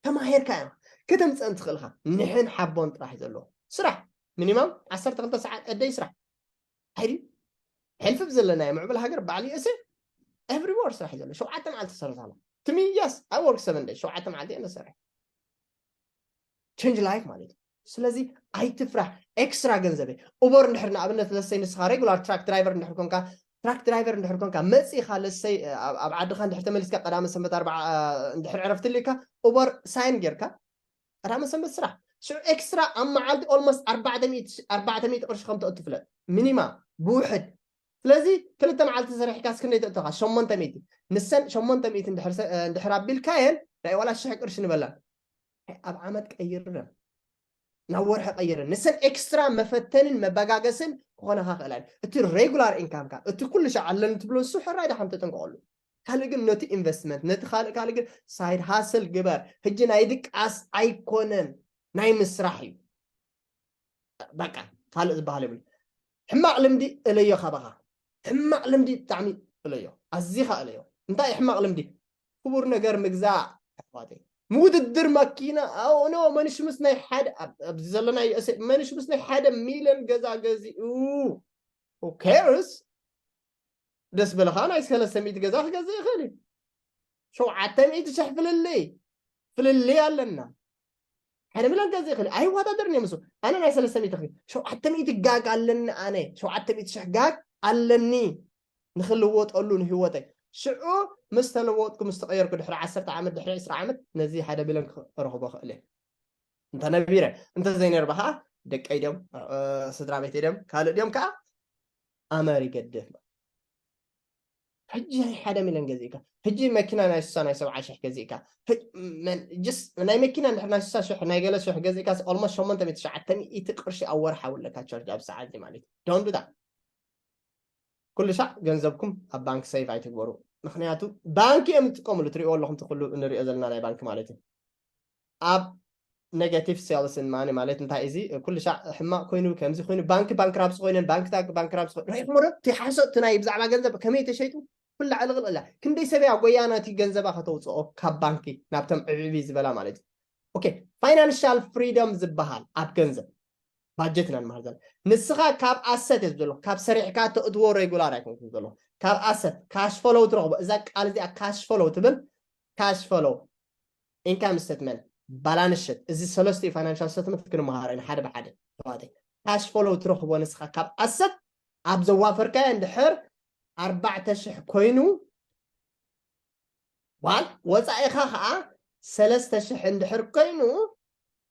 ተማሂርካ እዮም ከተምፀእን ትኽእልካ ንሕን ሓቦን ጥራሕ እዩ ዘለዎ ስራሕ ሚኒማም ዓሰርተ ክልተ ሰዓት ቀደይ ስራሕ ኣይዲ ሕልፊ ብዘለናዮ ምዕብል ሃገር ባዕሊ እስ everywhere ስራሕ እዩ ዘሎ ሸውዓተ መዓልቲ ሰርሕ ኣሎ to me yes I work seven days ሸውዓተ መዓልቲ እየ ንሰርሕ change life ማለት እዩ ስለዚ ኣይትፍራሕ ኤክስትራ ገንዘበ ኡበር እንድሕር ንኣብነት ለሰይ ንስኻ ሬጉላር ትራክ ድራይቨር እንድሕር ኮንካ ትራክ ድራይቨር እንድሕር ኮንካ መፂኻ ለሰይ ኣብ ዓድኻ እንድሕር ተመሊስካ ቀዳመ ሰንበት ኣርባዓ እንድሕር ዕረፍቲ ልካ ኡበር ሳይን ጌርካ ቀዳመ ሰንበት ስራሕ ሽዑ ኤክስትራ ኣብ መዓልቲ ኦልሞስት ኣርባዕተ ሚእቲ ቅርሺ ከም ተእቱ ፍለጥ ሚኒማ ብውሕድ ስለዚ ክልተ መዓልቲ ሰሪሕካ እስክንደይ ተእቶኻ ሸሞንተ ሚእቲ ንሰን ሸሞንተ ሚእቲ እንድሕር ኣቢልካየን ናይ ዋላ ሽሕ ቅርሺ ንበላን ኣብ ዓመት ቀይርረን ናብ ወርሒ ቀይረን ንሰን ኤክስትራ መፈተንን መበጋገስን ክኾነኻ ክእላን እቲ ሬጉላር ኢንካምካ እቲ ኩሉ ሻዕ ኣለኒ ትብሎ ንሱ ሕራይ ድሓም ተጠንቀቐሉ ካልእ ግን ነቲ ኢንቨስትመንት ነቲ ካልእ ካልእ ግን ሳይድ ሃስል ግበር ሕጂ ናይ ድቃስ ኣይኮነን ናይ ምስራሕ እዩ በቃ ካልእ ዝበሃል የብሉ ሕማቕ ልምዲ እለዮ ካባኻ ሕማቕ ልምዲ ብጣዕሚ እለዮ ኣዚኻ እለዮ እንታይ እዩ ሕማቕ ልምዲ ክቡር ነገር ምግዛእ ኣሕዋተይ ምውድድር መኪና ኣኖ መንሽምስ ናይ ሓደ ኣብዚ ዘለና መንሽምስ ናይ ሓደ ሚልዮን ገዛ ገዚኡ ኬርስ ደስ በለኻ ናይ ሰለስተ ሚእቲ ገዛ ክገዝእ ይኽእል እዩ ሸውዓተ ሚእቲ ሽሕ ፍልልይ ፍልልይ ኣለና ሓደ ሚልዮን ገዝእ ይኽእል ኣይወዳደርን እዮም እሱ ኣነ ናይ ሰለስተ ሚእቲ ሸውዓተ ሚእቲ ጋግ ኣለኒ ኣነ ሸውዓተ ሚእቲ ሽሕ ጋግ ኣለኒ ንኽልወጠሉ ንህይወተይ ሽዑ ምስ ተለወጥኩ ምስ ተቐየርኩ ድሕሪ ዓሰርተ ዓመት ድሕሪ ዕስራ ዓመት ነዚ ሓደ ሚልዮን ክረኽቦ ክእል እየ እንተነቢረ እንተዘይነርባ ከዓ ደቀይ ድዮም ስድራ ቤተይ ድዮም ካልእ ድዮም ከዓ ኣመር ይገድፍ ሕጂ ናይ ሓደ ሚልዮን ገዚእካ ሕጂ መኪና ናይ ስሳ ናይ ሰብዓ ሽሕ ገዚእካ ናይ መኪና እንድሕር ናይ ስሳ ሽሕ ናይ ገለ ሽሕ ገዚእካ ኦልሞስት ሸሞንተ ሚእቲ ትሽዓተ ሚእቲ ቅርሺ ኣብ ወርሓ ውለካ ቻርጅ ኣብ ሰዓት ማለት እዩ ዶንት ዱ ኩሉ ሻዕ ገንዘብኩም ኣብ ባንክ ሴቭ ኣይትግበሩ ምክንያቱ ባንክ እዮም ዝጥቀምሉ፣ ትሪእዎ ኣለኹም፣ እቲ ኩሉ እንሪኦ ዘለና ናይ ባንክ ማለት እዩ። ኣብ negative sales and money ማለት እንታይ እዚ? ኩሉ ሻዕ ሕማቕ ኮይኑ፣ ከምዚ ኮይኑ፣ ባንክ ባንክራፕስ ኮይነን፣ ባንክታት ባንክራፕስ ኮይኑ፣ ሪኢኹም ዶ? እቲ ሓሶት፣ እቲ ናይ ብዛዕባ ገንዘብ ከመይ ተሸይጡ ኩላ ዕልቕልቕ እላ። ክንደይ ሰብ እያ ጎያና እቲ ገንዘባ ከተውፅኦ ካብ ባንኪ ናብቶም ዕብቢ ዝበላ ማለት እዩ። ኦኬ፣ ፋይናንሻል ፍሪደም ዝበሃል ኣብ ገንዘብ ባጀት ኢና ንመሃር ዘለና። ንስኻ ካብ ኣሰት እየ ዘሎ፣ ካብ ሰሪሕካ ተእትዎ ሬጉላር ኣይኮንኩም ዘሎ፣ ካብ ኣሰት ካሽ ፈሎው ትረኽቦ። እዛ ቃል እዚኣ ካሽ ፈሎው ትብል፣ ካሽ ፈሎው፣ ኢንካም ስተትመንት፣ ባላንስ ሽት፣ እዚ ሰለስቲኡ ፋይናንሻል ስተትመንት ክንመሃሮ ኢና ሓደ ብሓደ። ተዋተ ካሽ ፈሎው ትረኽቦ ንስኻ ካብ ኣሰት ኣብ ዘዋፈርካዮ እንድሕር ኣርባዕተ ሽሕ ኮይኑ፣ ዋል ወፃኢኻ ከዓ ሰለስተ ሽሕ እንድሕር ኮይኑ፣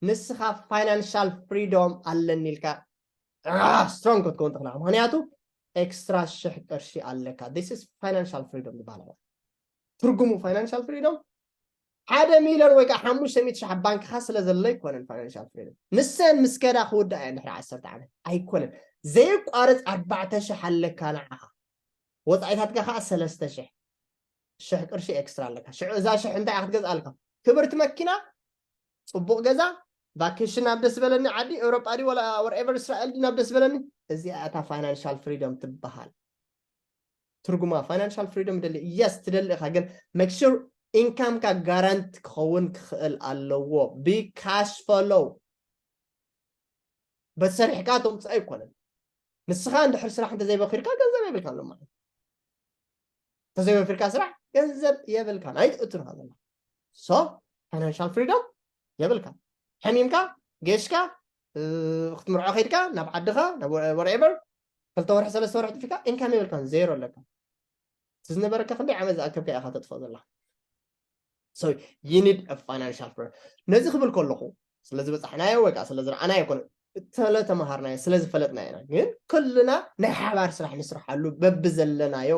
ንስኻ ፋይናንሻል ፍሪዶም ኣለኒ ኢልካ ስትሮንግ ክትከውን ትኽእል። ምክንያቱ ኤክስትራ ሽሕ ቅርሺ ኣለካ። This is ፋይናንሻል ፍሪዶም ዝበሃል። ትርጉሙ ፋይናንሻል ፍሪዶም ሓደ ሚሊዮን ወይ ከዓ ሓሙሽተ ሚእቲ ሽሕ ኣብ ባንክኻ ስለ ዘሎ ኣይኮነን ፋይናንሻል ፍሪዶም። ንሰን ምስ ከዳ ክውዳእ እያ እንድሕር ዓሰርተ ዓመት ኣይኮነን። ዘየቋርፅ ኣርባዕተ ሽሕ ኣለካ ንዓኻ፣ ወፃኢታትካ ከዓ ሰለስተ ሽሕ፣ ሽሕ ቅርሺ ኤክስትራ ኣለካ። ሽዑ እዛ ሽሕ እንታይ እያ ክትገዝኣልካ? ክብርቲ መኪና፣ ፅቡቕ ገዛ፣ ቫኬሽን ናብ ደስ በለኒ ዓዲ፣ ኤውሮጳ ድዩ ወላ ወርኤቨር፣ እስራኤል ድዩ ናብ ደስ በለኒ። እዚኣ እታ ፋይናንሻል ፍሪዶም ትበሃል። ትርጉማ ፋይናንሻል ፍሪዶም ደሊ፣ የስ ትደሊ ኢኻ፣ ግን ሜክ ሹር ኢንካምካ ጋራንት ክኸውን ክኽእል ኣለዎ። ብካሽ ፈሎው በቲ ሰሪሕካ ተውፅኦ ኣይኮነን። ንስኻ እንድሕር ስራሕ እንተዘይበኪርካ ገንዘብ የብልካን ኣሎ ማለት። እንተዘይወፊርካ ስራሕ ገንዘብ የብልካን፣ ኣይትእቱን ኢኻ ዘለኻ። ሶ ፋይናንሻል ፍሪዶም የብልካን። ሓሚምካ፣ ጌሽካ፣ እ፣ ክትምርዖ ከይድካ፣ ናብ ዓድኻ፣ ናብ ወ-፣ ወርኤቨር፣ ክልተ ወርሒ፣ ሰለስተ ወርሒ ጥፊካ፣ ኢንካም የብልካን፣ ዜሮ ኣለካ። እቲ ዝነበረካ ክንደይ ዓመት ዝኣከብካ ኢኻ ተጥፍኦ ዘለኻ። So you need a financial freedom። ነዚ ክብል ከለኹ ስለ ዝበጻሕናዮ ወይ ከዓ ስለ ዝረኣናዮ ኣይኮነ፣ ስለ ተመሃርናዮ፣ ስለ ዝፈለጥናዮ ኢና። ግን ኩልና ናይ ሓባር ስራሕ ንስርሓሉ፣ በብዘለናዮ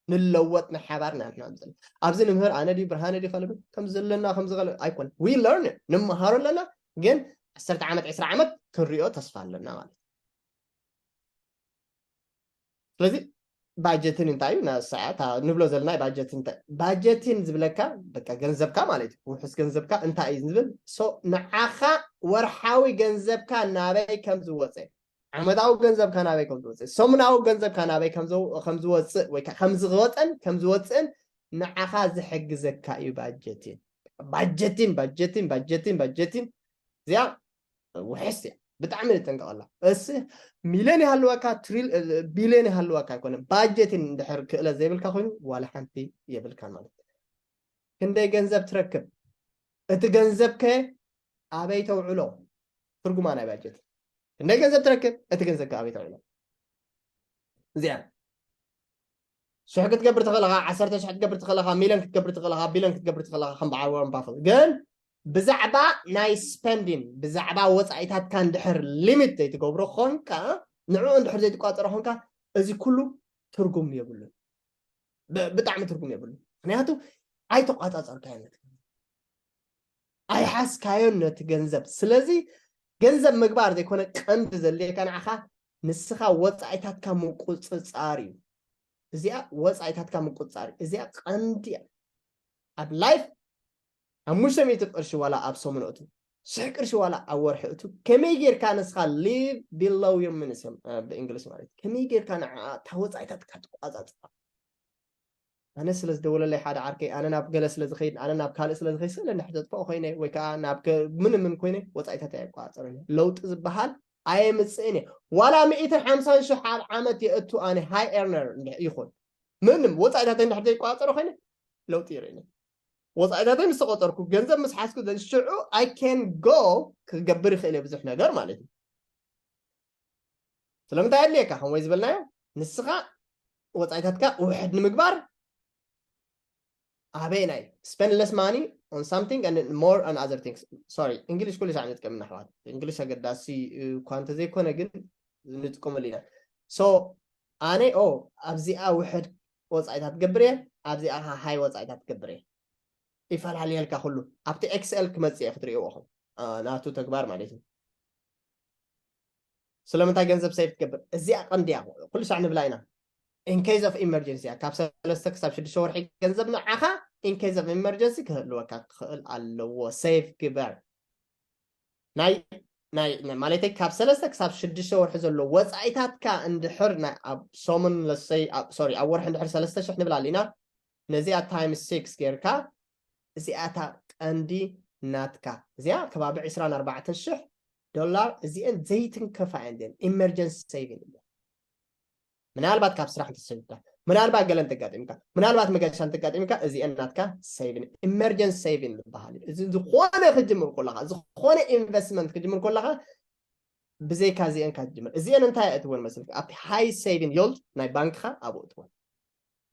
ንለወጥ፣ ናይ ሓባር ኢና ንሕና ዘለና። ኣብዚ ንምህር ኣነ ድዩ ብርሃነ ድዩ ከለብ ከም ዘለና ከም ዝኸለ ኣይኮነ። We learn፣ ንመሃሮ ኣለና፣ ግን ዓሰርተ ዓመት፣ ዕስራ ዓመት ክንሪኦ ተስፋ ኣለና ማለት እዩ። ስለዚ ባጀቲን እንታይ እዩ? ንሳ እታ ንብሎ ዘለና ባጀቲን እንታይ? ባጀቲን ዝብለካ በቃ ገንዘብካ ማለት እዩ። ውሑስ ገንዘብካ እንታይ እዩ ዝብል? ሶ ንዓኻ ወርሓዊ ገንዘብካ ናበይ ከም ዝወፀ፣ ዓመታዊ ገንዘብካ ናበይ ከም ዝወፅእ፣ ሰሙናዊ ገንዘብካ ናበይ ከም ዝው-፣ ከም ዝወፅእ ወይ ከዓ ከም ዝወፀን ከም ዝወፅእን ንዓኻ ዝሕግዘካ እዩ ባጀቲን። ባጀቲን፣ ባጀቲን፣ ባጀቲን፣ ባጀቲን። እዚኣ ውሕስ እያ። ብጣዕሚ ንጠንቀቐላ። እስ ሚልዮን ይሃልወካ፣ ትሪል-፣ ቢልዮን ይሃልወካ ኣይኮነን። ባጀቲን እንድሕር ክእለት ዘይብልካ ኮይኑ ዋላ ሓንቲ የብልካን ማለት እዩ። ክንደይ ገንዘብ ትረክብ? እቲ ገንዘብከ ኣበይ ተውዕሎ? ትርጉማ ናይ ባጀት። ክንደይ ገንዘብ ትረክብ? እቲ ገንዘብከ ኣበይ ተውዕሎ? እዚኣ ሽሕ ክትገብር ትኽእል ኢኻ፣ ዓሰርተ ሽሕ ክትገብር ትኽእል ኢኻ፣ ሚልዮን ክትገብር ትኽእል ኢኻ፣ ቢልዮን ክትገብር ትኽእል ኢኻ፣ ከም በዓል ዋረን ባፈት። ግን ብዛዕባ ናይ ስፐንዲን፣ ብዛዕባ ወፃኢታትካ እንድሕር ሊሚት ዘይትገብሮ ኾንካ፣ ንዕኡ እንድሕር ዘይትቋፀሮ ኾንካ፣ እዚ ኩሉ ትርጉም የብሉን። ብ-፣ ብጣዕሚ ትርጉም የብሉን። ምክንያቱ ኣይተቋፃፀርካዮን ነቲ ገንዘብ። ኣይሓዝካዮን ነቲ ገንዘብ። ስለዚ ገንዘብ ምግባር ዘይኮነ ቀንዲ ዘድልየካ ንዓኻ ንስኻ ወፃኢታትካ ምቁፅፃር እዩ። እዚኣ ወፃኢታትካ ምቁፅፃር እዩ። እዚኣ ቀንዲ እያ። ኣብ ላይፍ ሓሙሽተ ሚእቲ ቅርሺ ዋላ ኣብ ሰሙን እቱ፣ ሽሕ ቅርሺ ዋላ ኣብ ወርሒ እቱ፣ ከመይ ጌርካ ንስኻ ሊቭ ቢሎው ዮር ሚንስ እዮም፣ እ፣ ብእንግሊዝ ማለት እዩ። ከመይ ጌርካ ንዓ እታ ወፃኢታትካ ትቋፃፅራ? ኣነ ስለ ዝደወለለይ ሓደ ዓርከይ፣ ኣነ ናብ ገለ ስለ ዝኸይድ፣ ኣነ ናብ ካልእ ስለ ዝኸይድ፣ ስለ እንድሕር ዘጥፍኦ ኮይነ፣ ወይ ከዓ ናብ ከ-፣ ምን ምን ኮይነ፣ ወፃኢታት ኣይቋፅርን እየ። ለውጢ ዝበሃል ኣየምፅእን እየ። ዋላ ሚእትን ሓምሳን ሽሕ ኣብ ዓመት የእቱ ኣነ ሃይ ኤርነር እንድሕ-፣ ይኹን። ምንም ወፃኢታተይ እንድሕር ዘይቋፀሮ ኮይነ፣ ለውጢ ይርእን እየ። ወፃኢታተይ ምስ ተቆፀርኩ፣ ገንዘብ ምስ ሓዝኩ፣ ዘን ሽዑ I can go ክገብር ይኽእል እየ ብዙሕ ነገር ማለት እዩ። ስለምንታይ ኣድልየካ? ከም ወይ ዝበልናዮ፣ ንስኻ ወፃኢታትካ ውሕድ ንምግባር ኣበይ ናይ spend less money on something and more on other things። ሶሪ፣ እንግሊሽ ኩሉ ሻዕ ንጥቀም ኢና ኣሕዋት። እንግሊሽ ኣገዳሲ እኳ እንተዘይኮነ ግን ንጥቀመሉ ኢና። ሶ ኣነ ኦ ኣብዚኣ ውሕድ ወፃኢታት ገብር እየ፣ ኣብዚኣ ከዓ ሃይ ወፃኢታት ገብር እየ። ይፈላልየልካ ኩሉ። ኣብቲ ኤክስኤል ክመፅእ እየ ክትርእይዎ ኢኹም። አ፣ ናቱ ተግባር ማለት እዩ። ስለምንታይ ገንዘብ ሴቭ ትገብር? እዚኣ ቀንዲ እያ። ኩሉ ሻዕ ንብላ ኢና። in case of emergency እያ። ካብ ሰለስተ ክሳብ ሽዱሽተ ወርሒ ገንዘብ ንዓኻ in case of emergency ክህልወካ ክኽእል ኣለዎ። Save ግበር። ናይ ናይ ማለተይ ካብ ሰለስተ ክሳብ ሽዱሽተ ወርሒ ዘሎ ወፃኢታትካ እንድሕር ኣብ ሰሙን ለሰይ ሶሪ ኣብ ወርሒ እንድሕር ሰለስተ ሽሕ ንብል ኣለና። ነዚኣ times six ጌርካ እዚኣታ ቀንዲ ናትካ እዚኣ ከባቢ ዕስራን ኣርባዕተን ሽሕ ዶላር እዚአን ዘይትንከፋ እየን። Emergency saving እሞ ምናልባት ካብ ስራሕ እንተሰልካ ምናልባት ገለ እንተጋጢምካ ምናልባት መገሻ እንተጋጢምካ እዚአን ናትካ saving emergency saving ዝበሃል እዩ። እዚ ዝኾነ ክጅምር ከለካ ዝኾነ investment ክጅምር ከለካ ብዘይካ እዚአን ካብ ትጅምር እዚአን እንታይ እትወን መስልካ ኣብቲ high saving yield ናይ ባንክካ ኣብኡ እትወን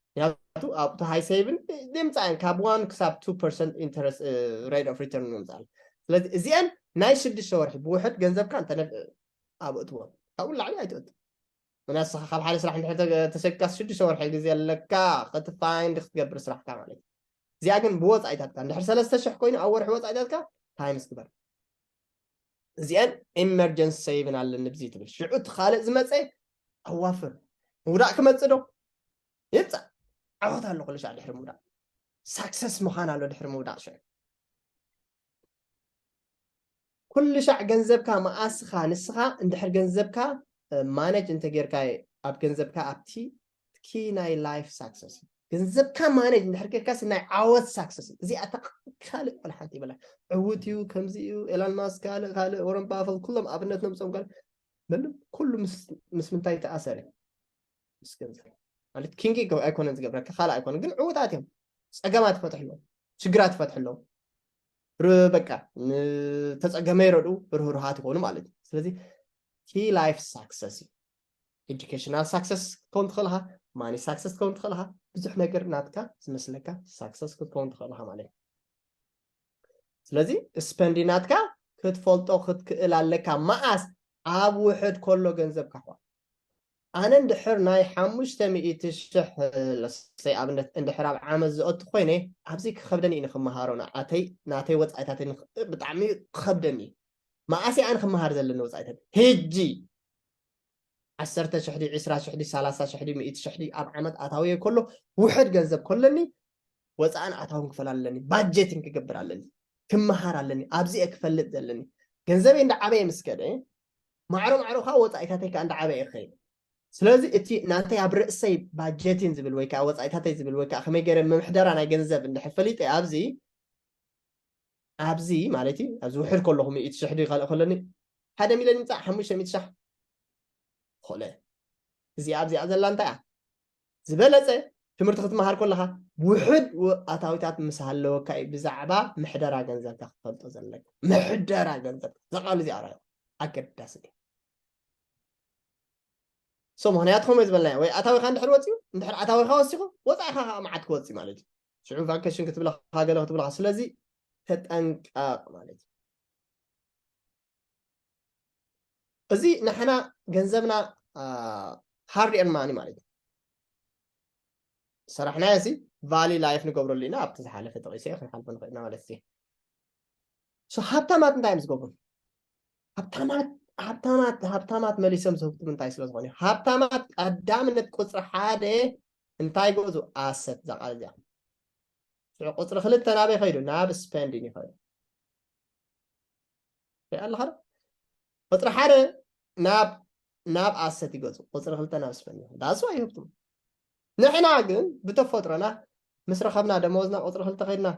ምክንያቱ ኣብቲ high saving ድምፃ ካብ one ክሳብ two percent interest rate of return ንምፃል ስለዚ እዚአን ናይ ሽዱሽተ ወርሒ ብውሕድ ገንዘብካ እንተ ኣብኡ እትወን ካብኡ ላዕሊ ኣይትእቱ ንስኻ ካብ ሓደ ስራሕ እንድሕር ተሰኪካ ሽዱሽተ ወርሒ ግዜ ኣለካ ክትፋይንድ ክትገብር ስራሕካ ማለት እዩ። እዚኣ ግን ብወፃኢታትካ እንድሕር ሰለስተ ሽሕ ኮይኑ ኣብ ወርሒ ወፃኢታትካ times ግበር። እዚአን emergency saving ኣለኒ ብዚ ትብል ሽዑ እቲ ካልእ ዝመፀ ኣዋፍር ምውዳቅ ክመፅእ ዶ ይምፃእ ዓወት ኣሎ ኩሉ ሻዕ ድሕሪ ምውዳቅ success ምዃን ኣሎ ድሕሪ ምውዳቅ ሽዑ ኩሉ ሻዕ ገንዘብካ መኣስኻ ንስኻ እንድሕር ገንዘብካ manage እንተጌርካ ኣብ ገንዘብካ ኣብቲ key ናይ life success ገንዘብካ manage እንድሕር ጌርካ ናይ ዓወት success እዚኣ ካልእ ወላ ሓንቲ ይበላ ዕውት እዩ ከምዚ እዩ ኤላን ማስክ ካልእ ካልእ ወረን ባፈት ኩሎም ኣብነት ነምፅኦም ካልእ ምንም ኩሉ ምስ ምንታይ ተኣሰረ ምስ ገንዘብ ማለት ኪንግ ኣይኮነን ዝገብረካ ካልእ ኣይኮነ ግን ዕውታት እዮም ፀገማት ይፈትሕሎም ሽግራት ይፈትሕሎም በቃ ንተፀገመ ይረድኡ ርህሩሃት ይኾኑ ማለት እዩ ስለዚ key life success እዩ educational success ክትከውን ትኽእል ኢኻ money success ክትከውን ትኽእል ኢኻ ብዙሕ ነገር ናትካ ዝመስለካ success ክትከውን ትኽእል ኢኻ ማለት እዩ ስለዚ spending ናትካ ክትፈልጦ ክትክእል ኣለካ መኣስ ኣብ ውሕድ ከሎ ገንዘብ ካሕዋ ኣነ እንድሕር ናይ ሓሙሽተ ሚእቲ ሽሕ ለሰይ ኣብነት እንድሕር ኣብ ዓመት ዝእቱ ኮይነ ኣብዚ ክኸብደኒ እዩ ንክመሃሮ ንዓተይ ናተይ ወፃኢታተይ ብጣዕሚ ክኸብደኒ እዩ መኣስ ኣነ ክመሃር ዘለኒ ወፃኢታት ሕጂ ዓሰርተ ሽሕዲ ዕስራ ሽሕዲ ሰላሳ ሽሕዲ ሚእቲ ሽሕዲ ኣብ ዓመት ኣታውየ ከሎ ውሕድ ገንዘብ ከለኒ ወፃእን ኣታውን ክፈል ኣለኒ budgeting ክገብር ኣለኒ ክመሃር ኣለኒ ኣብዚ ክፈልጥ ዘለኒ ገንዘበይ እንዳ ዓበየ ምስ ከደ ማዕሮ ማዕሮ ከዓ ወፃኢታተይ ከዓ እንዳ ዓበየ ክኸይድ ስለዚ እቲ ናተይ ኣብ ርእሰይ budgeting ዝብል ወይ ከዓ ወፃኢታተይ ዝብል ወይ ከዓ ከመይ ገይረ ምምሕደራ ናይ ገንዘብ እንድሕር ፈሊጠ ኣብዚ ኣብዚ ማለት እዩ ኣብዚ ውሕድ ከለኹ ሚእቲ ሽሕ ድዩ ካልእ ከለኒ ሓደ ሚልዮን ይምፃእ ሓሙሽተ ሚእቲ ሻሕ ኮለ እዚኣ ኣብዚኣ ዘላ እንታይ እያ ዝበለፀ ትምህርቲ ክትመሃር ከለካ ውሕድ ኣታዊታት ምስ ሃለወካ እዩ ብዛዕባ ምሕደራ ገንዘብካ ክትፈልጦ ዘለካ ምሕደራ ገንዘብ እዛ ቃል እዚኣ ራዮ ኣገዳሲ እዩ so ምክንያቱ ከምኡ ዝበልና ወይ ኣታዊካ እንድሕር ወፂኡ እንድሕር ኣታዊካ ወሲኹ ወፃኢካ ከዓ መዓት ክወፅእ ማለት እዩ ሽዑ ቫኬሽን ክትብለካ ገለ ክትብለካ ስለዚ ተጠንቀቕ ማለት እዩ እዚ ንሕና ገንዘብና hard earned money ማለት እዩ ሰራሕናዮ ሲ value life ንገብረሉ ኢና ኣብቲ ዝሓለፈ ጠቂሰ ክንሓልፎ ንኽእልና ማለት እዩ ሃብታማት እንታይ እዮም ዝገብሩ ሃብታማት ሃብታማት ሃብታማት መሊሶም ዝህብቱ እንታይ ስለ ዝኾነ ሃብታማት ቀዳምነት ቁፅሪ ሓደ እንታይ ገዙ ኣሰት እዛ ቃል እዚኣ ሽዑ ቁፅሪ ክልተ ናበይ ከይዱ ናብ spending ይኸዱ ኣለኻ ቁፅሪ ሓደ ናብ ናብ ኣሰት ይገፁ ቁፅሪ ክልተ ናብ spending ይኸዱ that's why ይህብቱም ንሕና ግን ብተፈጥሮና ምስ ረኸብና ደመወዝና ቁፅሪ ክልተ ከይድና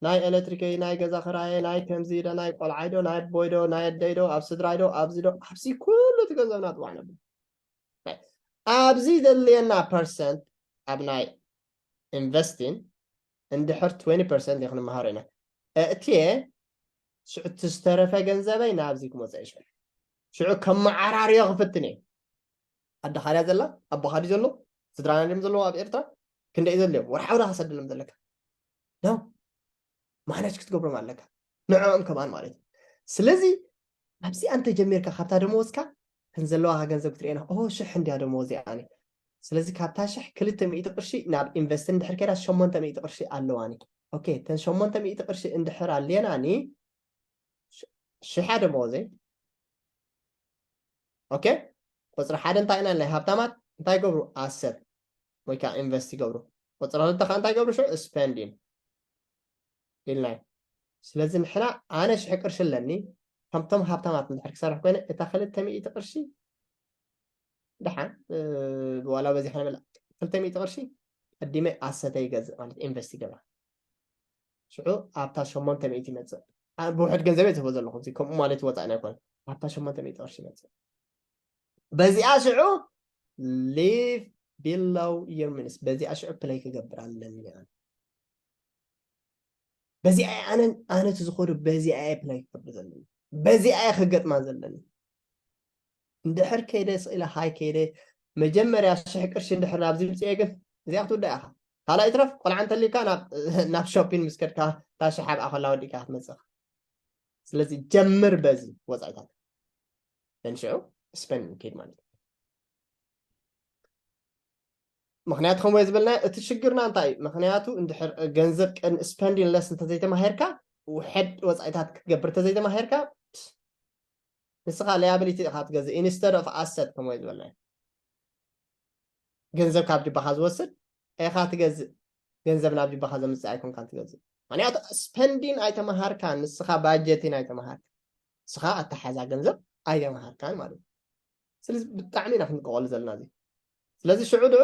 ናይ ኤሌክትሪከይ ናይ ገዛ ክራየ ናይ ከምዚ ዶ ናይ ቆልዓይ ዶ ናይ ኣቦይ ዶ ናይ ኣደይ ዶ ኣብ ስድራይ ዶ ኣብዚ ዶ ኣብዚ ኩሉ እቲ ገንዘብና ጥዋዕ ነብል ኣብዚ ዘድልየና ፐርሰንት ኣብ ናይ ኢንቨስቲን እንድሕር twenty percent ክንመሃሮ ኢና እእትየ ሽዑ እቲ ዝተረፈ ገንዘበይ ናብዚ ክመፀ ይሽዑ ሽዑ ከመዓራርዮ ክፍትን እየ ኣደኻ ድያ ዘላ ኣቦኻ ድዩ ዘሎ ስድራና ድዮም ዘለዉ ኣብ ኤርትራ ክንደይ ዘለዮም ወርሓዊ ዳ ክሰደሎም ዘለካ ነው ማነጅ ክትገብሮም ኣለካ ንዕኦም ከማን ማለት እዩ ስለዚ ኣብዚኣ እንተጀሚርካ ካብታ ደመወዝካ ተን ዘለዋካ ገንዘብ ክትርእየና ኦ ሽሕ እንድያ ደመወዝ ኣነ ስለዚ ካብታ ሽሕ ክልተ ሚእቲ ቅርሺ ናብ ኢንቨስት እንድሕር ከይዳ ሸሞንተ ሚእቲ ቅርሺ ኣለዋኒ ኦኬ ተን ሸሞንተ ሚእቲ ቅርሺ እንድሕር ኣልየናኒ ሽሓ ደመወዘይ ኦኬ ቁፅሪ ሓደ እንታይ ኢና ናይ ሃብታማት እንታይ ገብሩ ኣሰት ወይ ከዓ ኢንቨስት ይገብሩ። ቁፅሪ ክልተ ከዓ እንታይ ይገብሩ? ሽዑ ስፐንዲን ኢልና እዩ። ስለዚ ንሕና ኣነ ሽሕ ቅርሺ ኣለኒ፣ ከምቶም ሃብታማት እንድሕር ክሰርሕ ኮይነ እታ ክልተ ሚእቲ ቅርሺ ደሓን ዋላ በዚሕ ንብል ክልተ ሚእቲ ቅርሺ ቀዲመ ኣሰተ ይገዝእ ማለት ኢንቨስት ይገብራ። ሽዑ ኣብታ ሸሞንተ ሚእቲ ይመፅእ። ብውሕድ ገንዘብ ዝህቦ ዘለኹ እዚ ከምኡ ማለት ወፃእና ኣይኮነ። ኣብታ ሸሞንተ ሚእቲ ቅርሺ ይመፅእ። በዚኣ ሽዑ live below your means፣ በዚኣ ሽዑ ፕለይ ክገብር ኣለኒ። በዚኣ ኣነ ኣነ ዝኸዱ በዚኣ ፕለይ ክገብር ዘለኒ፣ በዚኣ ክገጥማ ዘለኒ። እንድሕር ከይደ ስኢለ ሃይ ከይደ መጀመርያ ሽሕ ቅርሺ እንድሕር ናብዚ ምፅኤ ግን እዚኣ ክትውዳ ኢኻ። ካልኣይ ትረፍ ቆልዓ እንተሊካ ናብ ሾፒን ምስ ከድካ እታ ሽሕ ኣብኣ ከላ ወዲእካ ክትመፅእ። ስለዚ ጀምር በዚ ወፃኢታት ተንሽዑ ስፐንድ ከይድ ማለት እዩ። ምክንያቱ ከምኡ ዝበልና እቲ ሽግርና እንታይ እዩ? ምክንያቱ እንድሕር ገንዘብ ቅን ስፐንዲን ለስ እንተዘይተማሄርካ ውሕድ ወፃኢታት ክትገብር እንተዘይተማሄርካ ንስኻ ሊያብሊቲ ኢኻ ትገዝእ instead of asset ከምኡ ዝበልና ገንዘብ ካብ ጅባኻ ዝወስድ ኢኻ ትገዝእ። ገንዘብ ናብ ጅባኻ ዘምፅእ ኣይኮንካን ትገዝእ። ምክንያቱ ስፐንዲን ኣይተመሃርካን፣ ንስኻ ባጀቲን ኣይተመሃርካን፣ ንስኻ ኣተሓዛ ገንዘብ ኣይተመሃርካን ማለት እዩ። ስለዚ ብጣዕሚ ኢና ክንቀቐሉ ዘለና እዚ። ስለዚ ሽዑ ድዑ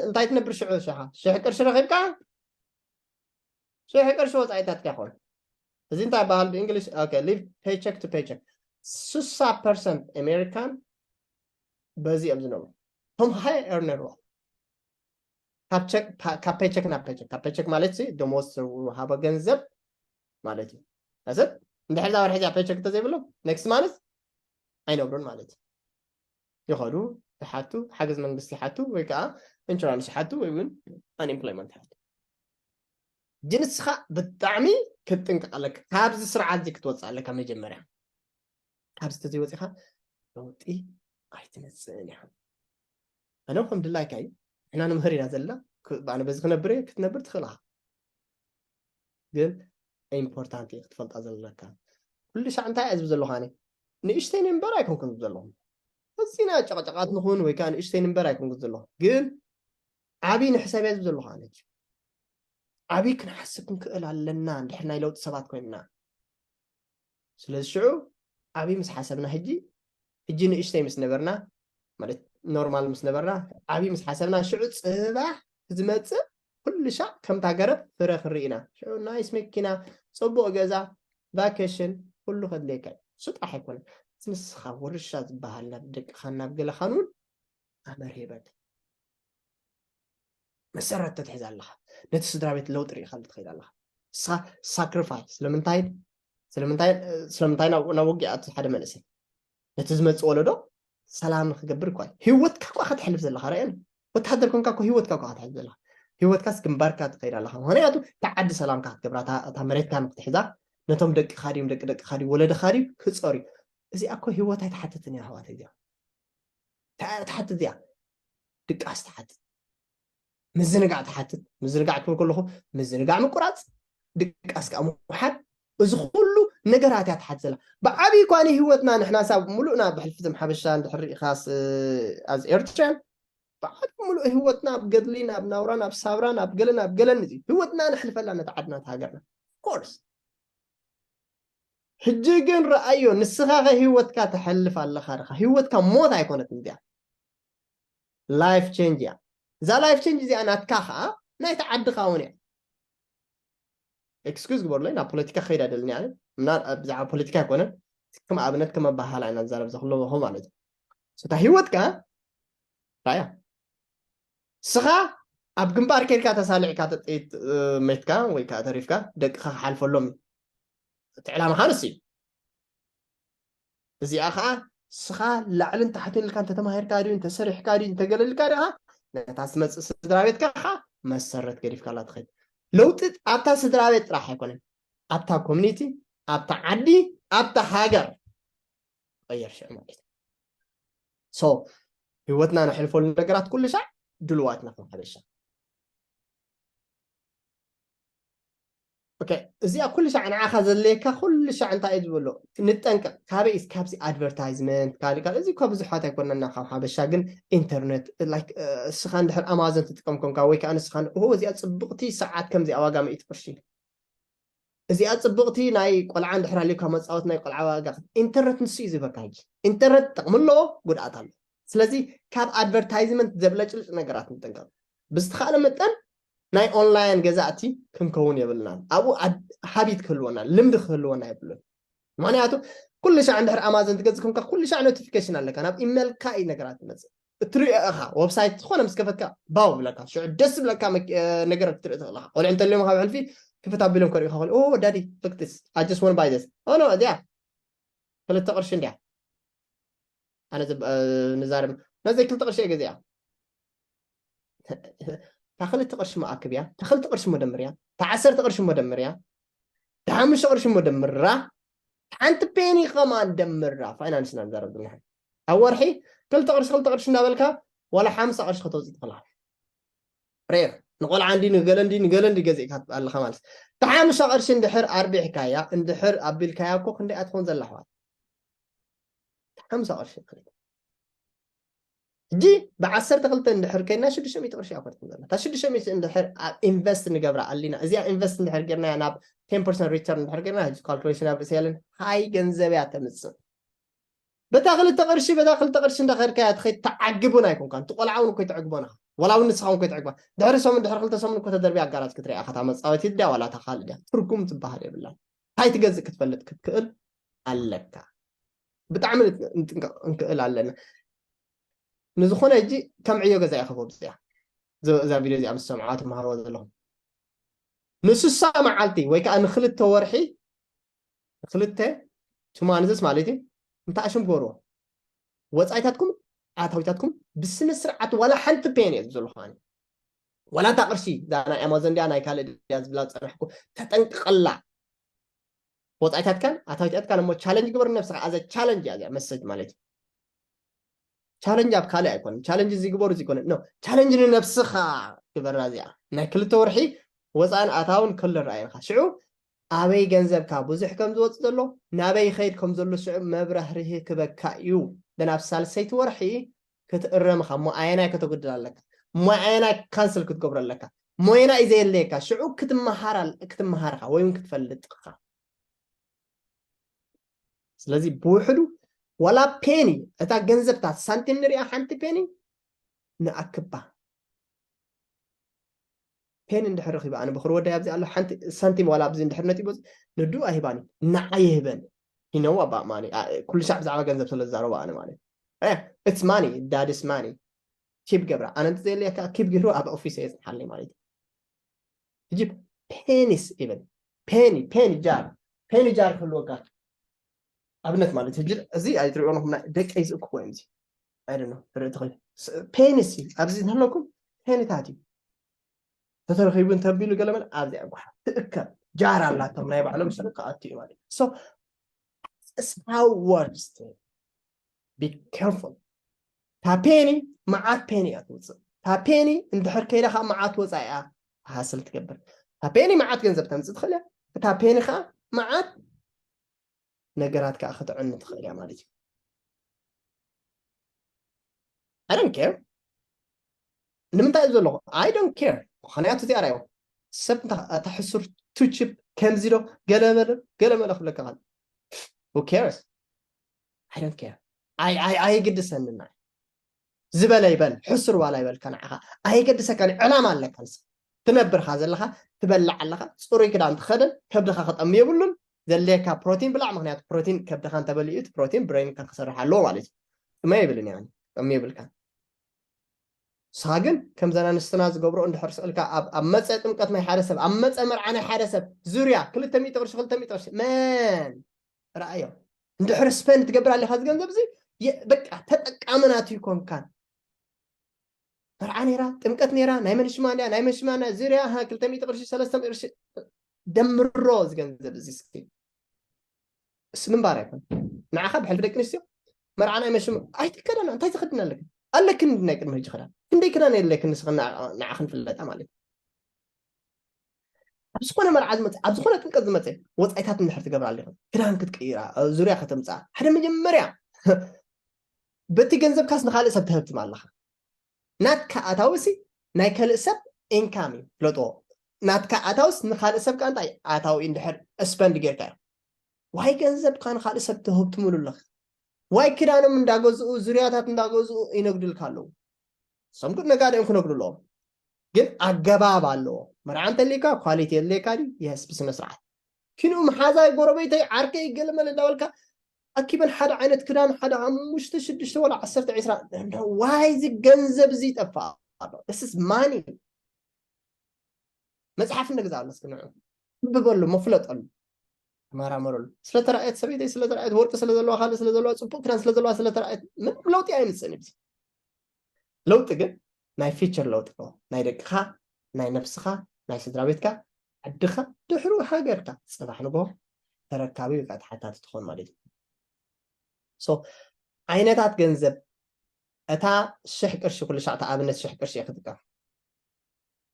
እንታይ ትነብር ሽዑ ሽኻ ሽሕ ቅርሺ ረኺብካ ሽሕ ቅርሺ ወፃኢታትካ ይኸውን። እዚ እንታይ በሃል ብእንግሊሽ? Okay, live paycheck to paycheck። ስሳ ፐርሰንት ኣሜሪካን በዚ እዮም ዝነብሩ። እቶም ሃይ ኤርነር ካብ ፔቸክ ናብ ፔቸክ፣ ካብ ፔቸክ ማለት ደሞዝ ዝሃቦ ገንዘብ ማለት እዩ። ሕሰብ እንድሕር እዛ ወርሒ እዚኣ ፔቸክ እንተዘይብሎም ኔክስት ማንት ኣይነብሩን ማለት እዩ። ይኸዱ ይሓቱ፣ ሓገዝ መንግስቲ ይሓቱ፣ ወይ ከዓ ኢንሹራንስ ይሓቱ፣ ወይ እውን ኣንኤምፕሎይመንት ይሓቱ። ግን ንስኻ ብጣዕሚ ክትጥንቀቕ ኣለካ። ካብዚ ስርዓት እዚ ክትወፅእ ኣለካ መጀመርያ። ካብዚ ተዘይወፂኻ ለውጢ ኣይትመፅእን ኢኻ። ኣነ ከም ድላይካ እዩ። ንሕና ንምህር ኢና ዘለና። ኣነ በዚ ክነብር እየ ክትነብር ትኽእል ኢኻ። ግን ኢምፖርታንት እዩ ክትፈልጣ ዘለካ። ኩሉ ሻዕ እንታይ እየ ዝብል ዘለኹ ኣነ? ንእሽተይ ንንበር ኣይኮንኩን ዝብል ዘለኹ። እዚና ጨቕጨቓት ንኹን ወይ ከዓ ንእሽተይ ንንበር ኣይኮንኩን ዘለኹ። ግን ዓብዪ ንሕሰብ እየ ዝብል ዘለኹ ኣነ። ዓብዪ ክንሓስብ ክንክእል ኣለና እንድሕር ናይ ለውጢ ሰባት ኮይንና። ስለዚ ሽዑ ዓብዪ ምስ ሓሰብና ሕጂ ሕጂ ንእሽተይ ምስ ነበርና ማለት ኖርማል ምስ ነበርና ዓብዪ ምስ ሓሰብና ሽዑ ፅባሕ ዝመፅእ ኩሉ ሻዕ ከምታ ገረብ ፍረ ክንርኢ ኢና። ሽዑ ናይስ መኪና፣ ፅቡቕ ገዛ፣ ቫኬሽን ኩሉ ከድልየካ እዩ። እሱ ጥራሕ ኣይኮነን። እቲ ንስኻ ውርሻ ዝበሃል ናብ ደቅኻን ናብ ገለኻን እውን ኣመርሂበካ መሰረት ተትሕዝ ኣለኻ። ነቲ ስድራ ቤት ለውጢ ርኢኻሉ ትኸይድ ኣለኻ። ንስኻ ሳክሪፋይ ስለምንታይ ስለምንታይ ስለምንታይ ናብ ውግእ ኣቲ ሓደ መንእሰይ ነቲ ዝመፅእ ወለዶ ሰላም ክገብር እኳ ህይወትካ እኳ ከተሕልፍ ዘለካ ርአን ወታደር ኮንካ እኮ ህይወትካ እኳ ከተሕልፍ ዘለካ ህይወትካስ ግንባርካ ትኸይድ ኣለካ። ምክንያቱ እታ ዓዲ ሰላምካ ክትገብራ እታ መሬትካ ንክትሕዛ ነቶም ደቅካ ድዮም ደቂ ደቅካ ድዩ ወለድካ ድዩ ክፀርዩ። እዚኣ እኮ ህይወት ኣይትሓትትን እያ ኣሕዋት። እዚኣ ትሓትት እዚኣ ድቃስ ትሓትት። ምዝንጋዕ ትሓትት። ምዝንጋዕ ክብል ከለኹ ምዝንጋዕ ምቁራፅ፣ ድቃስ ከዓ ምውሓድ፣ እዚ ኩሉ ነገራት እያ ትሓትት ዘላ። ብዓብዪ እኳ ንህይወትና ንሕና ሳብ ሙሉእና ብሕልፊ ዘም ሓበሻ እንድሕር ርኢኻስ ኣዝ ኤርትራን ብዓድ ሙሉእ ህይወትና ኣብ ገድሊ ናብ ናውራ ናብ ሳብራ ናብ ገለ ናብ ገለን እዚ ህይወትና ነሕልፈላ ነቲ ዓድና እቲ ሃገርና ኮርስ። ሕጂ ግን ረኣዮ ንስኻ ከ ህይወትካ ተሕልፍ ኣለኻ ርኻ። ህይወትካ ሞት ኣይኮነትን እዚኣ፣ ላይፍ ቼንጅ እያ። እዛ ላይፍ ቼንጅ እዚኣ ናትካ ከዓ ናይቲ ዓድኻ እውን እያ። ኤክስኪዝ ግበሩለይ ናብ ፖለቲካ ክኸይድ ኣይደልን እየ። ብዛዕባ ፖለቲካ ኣይኮነን፣ ከም ኣብነት ከም ኣባሃላ ኢና ንዛረብ ዘክለኹ ማለት እዩ። ስታ ህይወትካ ራያ ስኻ ኣብ ግንባር ከድካ ተሳሊዕካ ተጥይት ሜትካ ወይ ከዓ ተሪፍካ ደቅኻ ክሓልፈሎም እዩ። እቲ ዕላማኻ ንሱ እዩ። እዚኣ ከዓ ስኻ ላዕልን ታሕትን ኢልካ እንተተማሂርካ ድዩ እንተሰሪሕካ ድዩ እንተገለልካ ድኻ ነታ ዝመፅእ ስድራ ቤትካ ከዓ መሰረት ገዲፍካላ ትኸይድ። ለውጢ ኣብታ ስድራ ቤት ጥራሕ ኣይኮነን፣ ኣብታ ኮሚኒቲ፣ ኣብታ ዓዲ፣ ኣብታ ሃገር ቀየር ሽዑ ማለት እዩ። ሶ ህይወትና ነሕልፈሉ ነገራት ኩሉ ሻዕ ድልዋትና ከም ሓበሻ okay፣ እዚኣ ኩሉ ሻዕ ንዓኻ ዘድልየካ ኩሉ ሻዕ እንታይ እዩ ዝበሎ? ንጠንቀቕ። ካበይ? ካብዚ ኣድቨርታይዝመንት፣ ካልእ ካልእ። እዚ እኳ ብዙሓት ኣይኮነና ካብ ሓበሻ፣ ግን ኢንተርነት፣ like፣ እስኻ እንድሕር ኣማዞን ትጥቀም ኮንካ፣ ወይ ከዓ ንስኻ ኦ፣ እዚኣ ጽብቕቲ ሰዓት ከምዚኣ ዋጋ ሚእቲ ቅርሺ፣ እዚኣ ጽብቕቲ ናይ ቆልዓ እንድሕር ኣልዩካ መጻወት ናይ ቆልዓ ዋጋ፣ ኢንተርነት ንሱ እዩ ዝበካ። ሕጂ ኢንተርነት ጥቕሚ ኣለዎ፣ ጉድኣት ኣሎ። ስለዚ ካብ ኣድቨርታይዝመንት ዘብለጭልጭ ነገራት ንጠንቀቕ። ብዝተኻእለ መጠን ናይ ኦንላይን ገዛእቲ ክንከውን የብልናን። ኣብኡ ኣድ-፣ ሃቢት ክህልወና፣ ልምዲ ክህልወና የብሉን። ምክንያቱ ኩሉ ሻዕ እንድሕር ኣማዞን ትገዝእ ኮንካ ኩሉ ሻዕ ኖቲፊኬሽን ኣለካ፣ ናብ ኢሜልካ እዩ ነገራት ትመጽእ። እትሪኦ ኢኻ፣ ወብሳይት ዝኾነ ምስ ከፈትካ ባው ብለካ፣ ሽዑ ደስ ዝብለካ መክ-፣ እ፣ ነገር ክትርኢ ትኽእል ኢኻ። ቆልዑ እንተልዮም ካብ ሕልፊ ክፍት ኣቢሎም ከርእዩኻ ከሎ፣ "ኦ ዳዲ፣ look this, I just want buy this." ኦ ኖ፣ እዚኣ ክልተ ቅርሺ እንድያ። ኣነ ዘብ-፣ እ፣ ንዛረብ፣ ነዘይ ክልተ ቅርሺ እየ ገዚኣ። እታ ክልተ ቅርሺ መኣክብ እያ፣ እታ ክልተ ቅርሺ መደምር እያ፣ እታ ዓሰርተ ቅርሺ መደምር እያ፣ እታ ሓሙሽተ ቅርሺ መደምራ፣ ሓንቲ ፔኒ ከማን ደምራ። ፋይናንስና ንዛረብ ዘለና። ኣብ ወርሒ ክልተ ቅርሺ፣ ክልተ ቅርሺ እንዳበልካ ዋላ ሓምሳ ቅርሺ ከተውፅእ ትኽእል ኢኻ። ሬር ንቆልዓ እንዲ ንገለ እንዲ ንገለ እንዲ ገዚእካ ኣለኻ ማለት እዩ። እታ ሓምሳ ቅርሺ እንድሕር ኣርቢሕካያ፣ እንድሕር ኣቢልካያ እኮ ክንደይ እያ ትኾን ዘላ ኣሕዋት? እታ ሓምሳ ቅርሺ ማለት እዩ። ሕጂ ብዓሰርተ ክልተ እንድሕር ከይድና ሽዱሽተ ሚእቲ ቅርሺ እያ እኮ ትኾን ዘላ። እታ ሽዱሽተ ሚእቲ እንድሕር ኣብ ኢንቨስት ንገብራ ኣሊና፣ እዚኣ ኢንቨስት እንድሕር ጌርናያ ናብ ቴን ፐርሰንት ሪተርን እንድሕር ጌርና፣ ሕጂ ካልኩሌሽን ኣብ ርእሲ የለን፣ ሃይ ገንዘብ እያ ተምፅእ። በታ ክልተ ቅርሺ፣ በታ ክልተ ቅርሺ እንዳኸድካያ ትኸይድ፣ ተዓግብ እውን ኣይኮንካን። እቲ ቆልዓ እውን እኮ ኣይተዕግቦን ኢኻ። ዋላ እውን ንስኻ እውን እኮ ኣይተዕግባ። ድሕሪ ሰሙን፣ ድሕሪ ክልተ ሰሙን እኮ ተደርብያ ኣጋራጅ ክትሪኣ ኢኻ። እታ መጻወቲት ድያ ዋላ እታ ካልእ ድያ? ትርጉም ትበሃል የብላን። እንታይ ትገዝእ ክትፈልጥ ክትክእል ኣለካ። ብጣዕሚ ንጥንቀቕ እንክእል ኣለና። ንዝኾነ ሕጂ ከም ዕዮ ገዛ ኢኻ እዚኣ። እዛ፣ እዛ ቪድዮ እዚኣ ምስ ሰምዓ ትመሃርዎ ዘለኹም። ንስሳ መዓልቲ ወይ ከዓ ንክልተ ወርሒ፣ ንክልተ፣ two months ማለት እዩ፣ እንተ ኣሽም ግበርዎ። ወፃኢታትኩም፣ ኣታዊታትኩም ብስነ ስርዓት ዋላ ሓንቲ ፔን እየ ዝብለኹ ኣነ። ዋላ እታ ቅርሺ፣ እዛ ናይ ኣማዞን ድያ፣ ናይ ካልእ ድያ ዝብላ ዝፀናሕኩ፣ ተጠንቅቐላ። ወፃኢታትካን ኣታዊታትካን እሞ ቻለንጅ ግበር ንነብስኻ። ኣዘ ቻለንጅ እያ እዚኣ መሰጅ ማለት እዩ። ቻለንጅ ኣብ ካልእ ኣይኮነን። ቻለንጅ እዚ ግበሩ እዚ ኣይኮነን። ኖ፣ ቻለንጅ ንነብስኻ ግበራ እዚኣ። ናይ ክልተ ወርሒ ወፃእን ኣታውን ከሎ ረኣየልካ። ሽዑ ኣበይ ገንዘብካ ብዙሕ ከም ዝወፅእ ዘሎ፣ ናበይ ይኸይድ ከም ዘሎ ሽዑ መብራህርሂ ክበካ እዩ። ደን ኣብ ሳልሰይቲ ወርሒ ክትእረም ኢኻ። እሞ ኣየናይ ከተጉድል ኣለካ? እሞ ኣየናይ ካንስል ክትገብሮ ኣለካ? ሞይና እዩ ዘየለየካ። ሽዑ ክትመሃር ኣል-፣ ክትመሃር ኢኻ ወይ እውን ክትፈልጥ ኢኻ። ስለዚ ብውሕዱ ዋላ ፔኒ፣ እታ ገንዘብታ ሳንቲም ንሪኣ፣ ሓንቲ ፔኒ ንኣክባ። ፔኒ እንድሕር ረኺበ፣ ኣነ በኽሪ ወዳይ ኣብዚ ኣሎ፣ ሓንቲ ሳንቲም ዋላ ኣብዚ እንድሕር ነጢቦ፣ ንዱ ኣይህባኒ፣ ንዓይ ይህበኒ። You know about money። ኣ-፣ ኩሉ ሻዕ ብዛዕባ ገንዘብ ስለ ዝዛረቡ ኣነ ማለት እዩ። እ፣ it's money, that is money። ኪፕ ገብራ። ኣነ እንተዘየለካ ኪፕ ገይሩ ኣብ ኦፊስ እየ ዝሓለይ ማለት እዩ። ሕጂ ፔኒስ ኢቨን ፔኒ፣ ፔኒ ጃር፣ ፔኒ ጃር ክህልወካ። ኣብነት ማለት ሕጂ እዚ ኣይትሪኦ ኣለኹም፣ ናይ ደቀይ ዝእክቦ እዮም። እዚ፣ I don't know፣ ርኢ ትኽእል። ስ-፣ ፔኒስ እዩ። ኣብዚ እንተለኩም ፔኒታት እዩ። ተተረኺቡ እንተቢሉ ገለ መለ ኣብዚኣ ጓሓ ትእከብ። ጃር ኣላቶም ናይ ባዕሎም፣ ሽዑ ክኣቱ እዩ ማለት እዩ። So, it's how words to be careful። እታ ፔኒ መዓት ፔኒ እያ ትውፅእ። እታ ፔኒ እንድሕር ከይዳ ከዓ መዓት ወፃኢ እያ ሃስል ትገብር። እታ ፔኒ መዓት ገንዘብ ተምፅእ ትኽእል እያ። እታ ፔኒ ከዓ መዓት ነገራት ከዓ ከተዕኑ ትኽእል እያ ማለት እዩ። I don't care። ንምንታይ እዩ ዘለኹ? I don't care። ምኽንያቱ እዚኣ ራእዮ ሰብ እንታ-፣ እታ ሕሱር ቱችፕ ከምዚ ዶ ገለ መለ፣ ገለ መለ ክብለካ ኻል። Who cares? I don't care። ኣይ፣ ኣይ፣ ኣይግድሰንና። ዝበለ ይበል፣ ሕሱር ዋላ ይበልካ ንዓኻ። ኣይገድሰካን፣ ዕላማ ኣለካ ንስኻ። ትነብርኻ ዘለኻ፣ ትበልዕ ኣለኻ፣ ፅሩይ ክዳን ትኸደን፣ ከብድኻ ክጠሚ የብሉን። ዘድልየካ ፕሮቲን ብላዕ፣ ምኽንያቱ ፕሮቲን ከብድኻ እንተበሊኡ፣ እቲ ፕሮቲን ብሬንካ ክሰርሕ ኣለዎ ማለት እዩ። ጥመ የብልን፣ ያኒ፣ ጠሚ የብልካን። ንስኻ ግን ከምዘን ኣንስትና ዝገብሮ እንድሕር ስእልካ ኣብ፣ ኣብ መጸ ጥምቀት ናይ ሓደ ሰብ፣ ኣብ መጸ መርዓ ናይ ሓደ ሰብ ዙርያ ክልተ ሚእቲ ቅርሺ፣ ክልተ ሚእቲ ቅርሺ፣ መን ረኣዮ? እንድሕር ስፐንድ ትገብር ኣለኻ እዚ ገንዘብ እዚ፣ የ-፣ በቃ ተጠቃሚ ናቱ ይኮንካን። መርዓ ነይራ፣ ጥምቀት ነይራ፣ ናይ መን ሽማ እንድያ፣ ናይ መን ሽማ እንድያ፣ ዙርያ፣ ሃ፣ ክልተ ሚእቲ ቅርሺ፣ ሰለስተ ሚእቲ ቅርሺ፣ ደምሮ እዚ ገንዘብ እዚ እስኪ። እስ ምንባር ኣይኮን። ንዓኻ ብሕልፊ ደቂ ኣንስትዮ መርዓ ናይ መን ሽም ኣይትከደና፣ እንታይ ዝኽድን ኣለክን? ኣለክን ናይ ቅድሚ ሕጂ ክዳን። ክንደይ ክዳን የለክን ንስኽን ንዓ-፣ ንዓኽን ፍለጣ ማለት እዩ። ኣብ ዝኾነ መርዓ ዝመፅእ ኣብ ዝኾነ ጥምቀት ዝመፅእ ወፃኢታት እንድሕር ትገብር ኣለኻ ክዳን ክትቅይራ ዙርያ ከተምፅኣ ሓደ መጀመርያ በቲ ገንዘብካስ ንካልእ ሰብ ትህብትም ኣለኻ ናትካ ኣታዊ ሲ ናይ ካልእ ሰብ income እዩ ፍለጥዎ ናትካ ኣታውስ ንካልእ ሰብ ከ እንታይ ኣታዊ እንድሕር spend ጌርካ እዩ ዋይ ገንዘብካ ንካልእ ሰብ ትህብትምሉ ኣለኻ ዋይ ክዳኖም እንዳገዝኡ ዙርያታት እንዳገዝኡ ይነግዱልካ ኣለዉ እሶም ግን ነጋዲኦም ክነግዱ ኣለዎም ግን ኣገባብ ኣለዎ መርዓ እንተሊካ quality የድልየካ ድዩ yes ብስነ ስርዓት ኪንኡ መሓዛይ ጎረቤተይ ዓርከይ ገለመለ እንዳበልካ ኣኪበን ሓደ ዓይነት ክዳን ሓደ ሓሙሽተ ሽዱሽተ ወላ ዓሰርተ ዒስራ ዋይ እዚ ገንዘብ እዚ ይጠፍእ ኣሎ this is money መፅሓፍ ንግዛሉ እስኪ ንዑ ብበሉ መፍለጠሉ ተመራመረሉ ስለተረኣየት ሰበይተይ ስለተረኣየት ወርቂ ስለዘለዋ ካልእ ስለዘለዋ ፅቡቅ ክዳን ስለዘለዋ ስለተረኣየት ምንም ለውጢ ኣይምፅእን እዩ ለውጢ ግን ናይ future ለውጢ ኣለዎ ናይ ደቅኻ ናይ ነብስኻ ናይ ስድራ ቤትካ ዓድኻ ድሕሩ ሃገርካ ፅባሕ ንግሆ ተረካቢ ወይ ከዓ ተሓታቲ ትኾን ማለት እዩ so ዓይነታት ገንዘብ እታ ሽሕ ቅርሺ ኩሉ ሻዕ ኣብነት ሽሕ ቅርሺ እየ ክጥቀም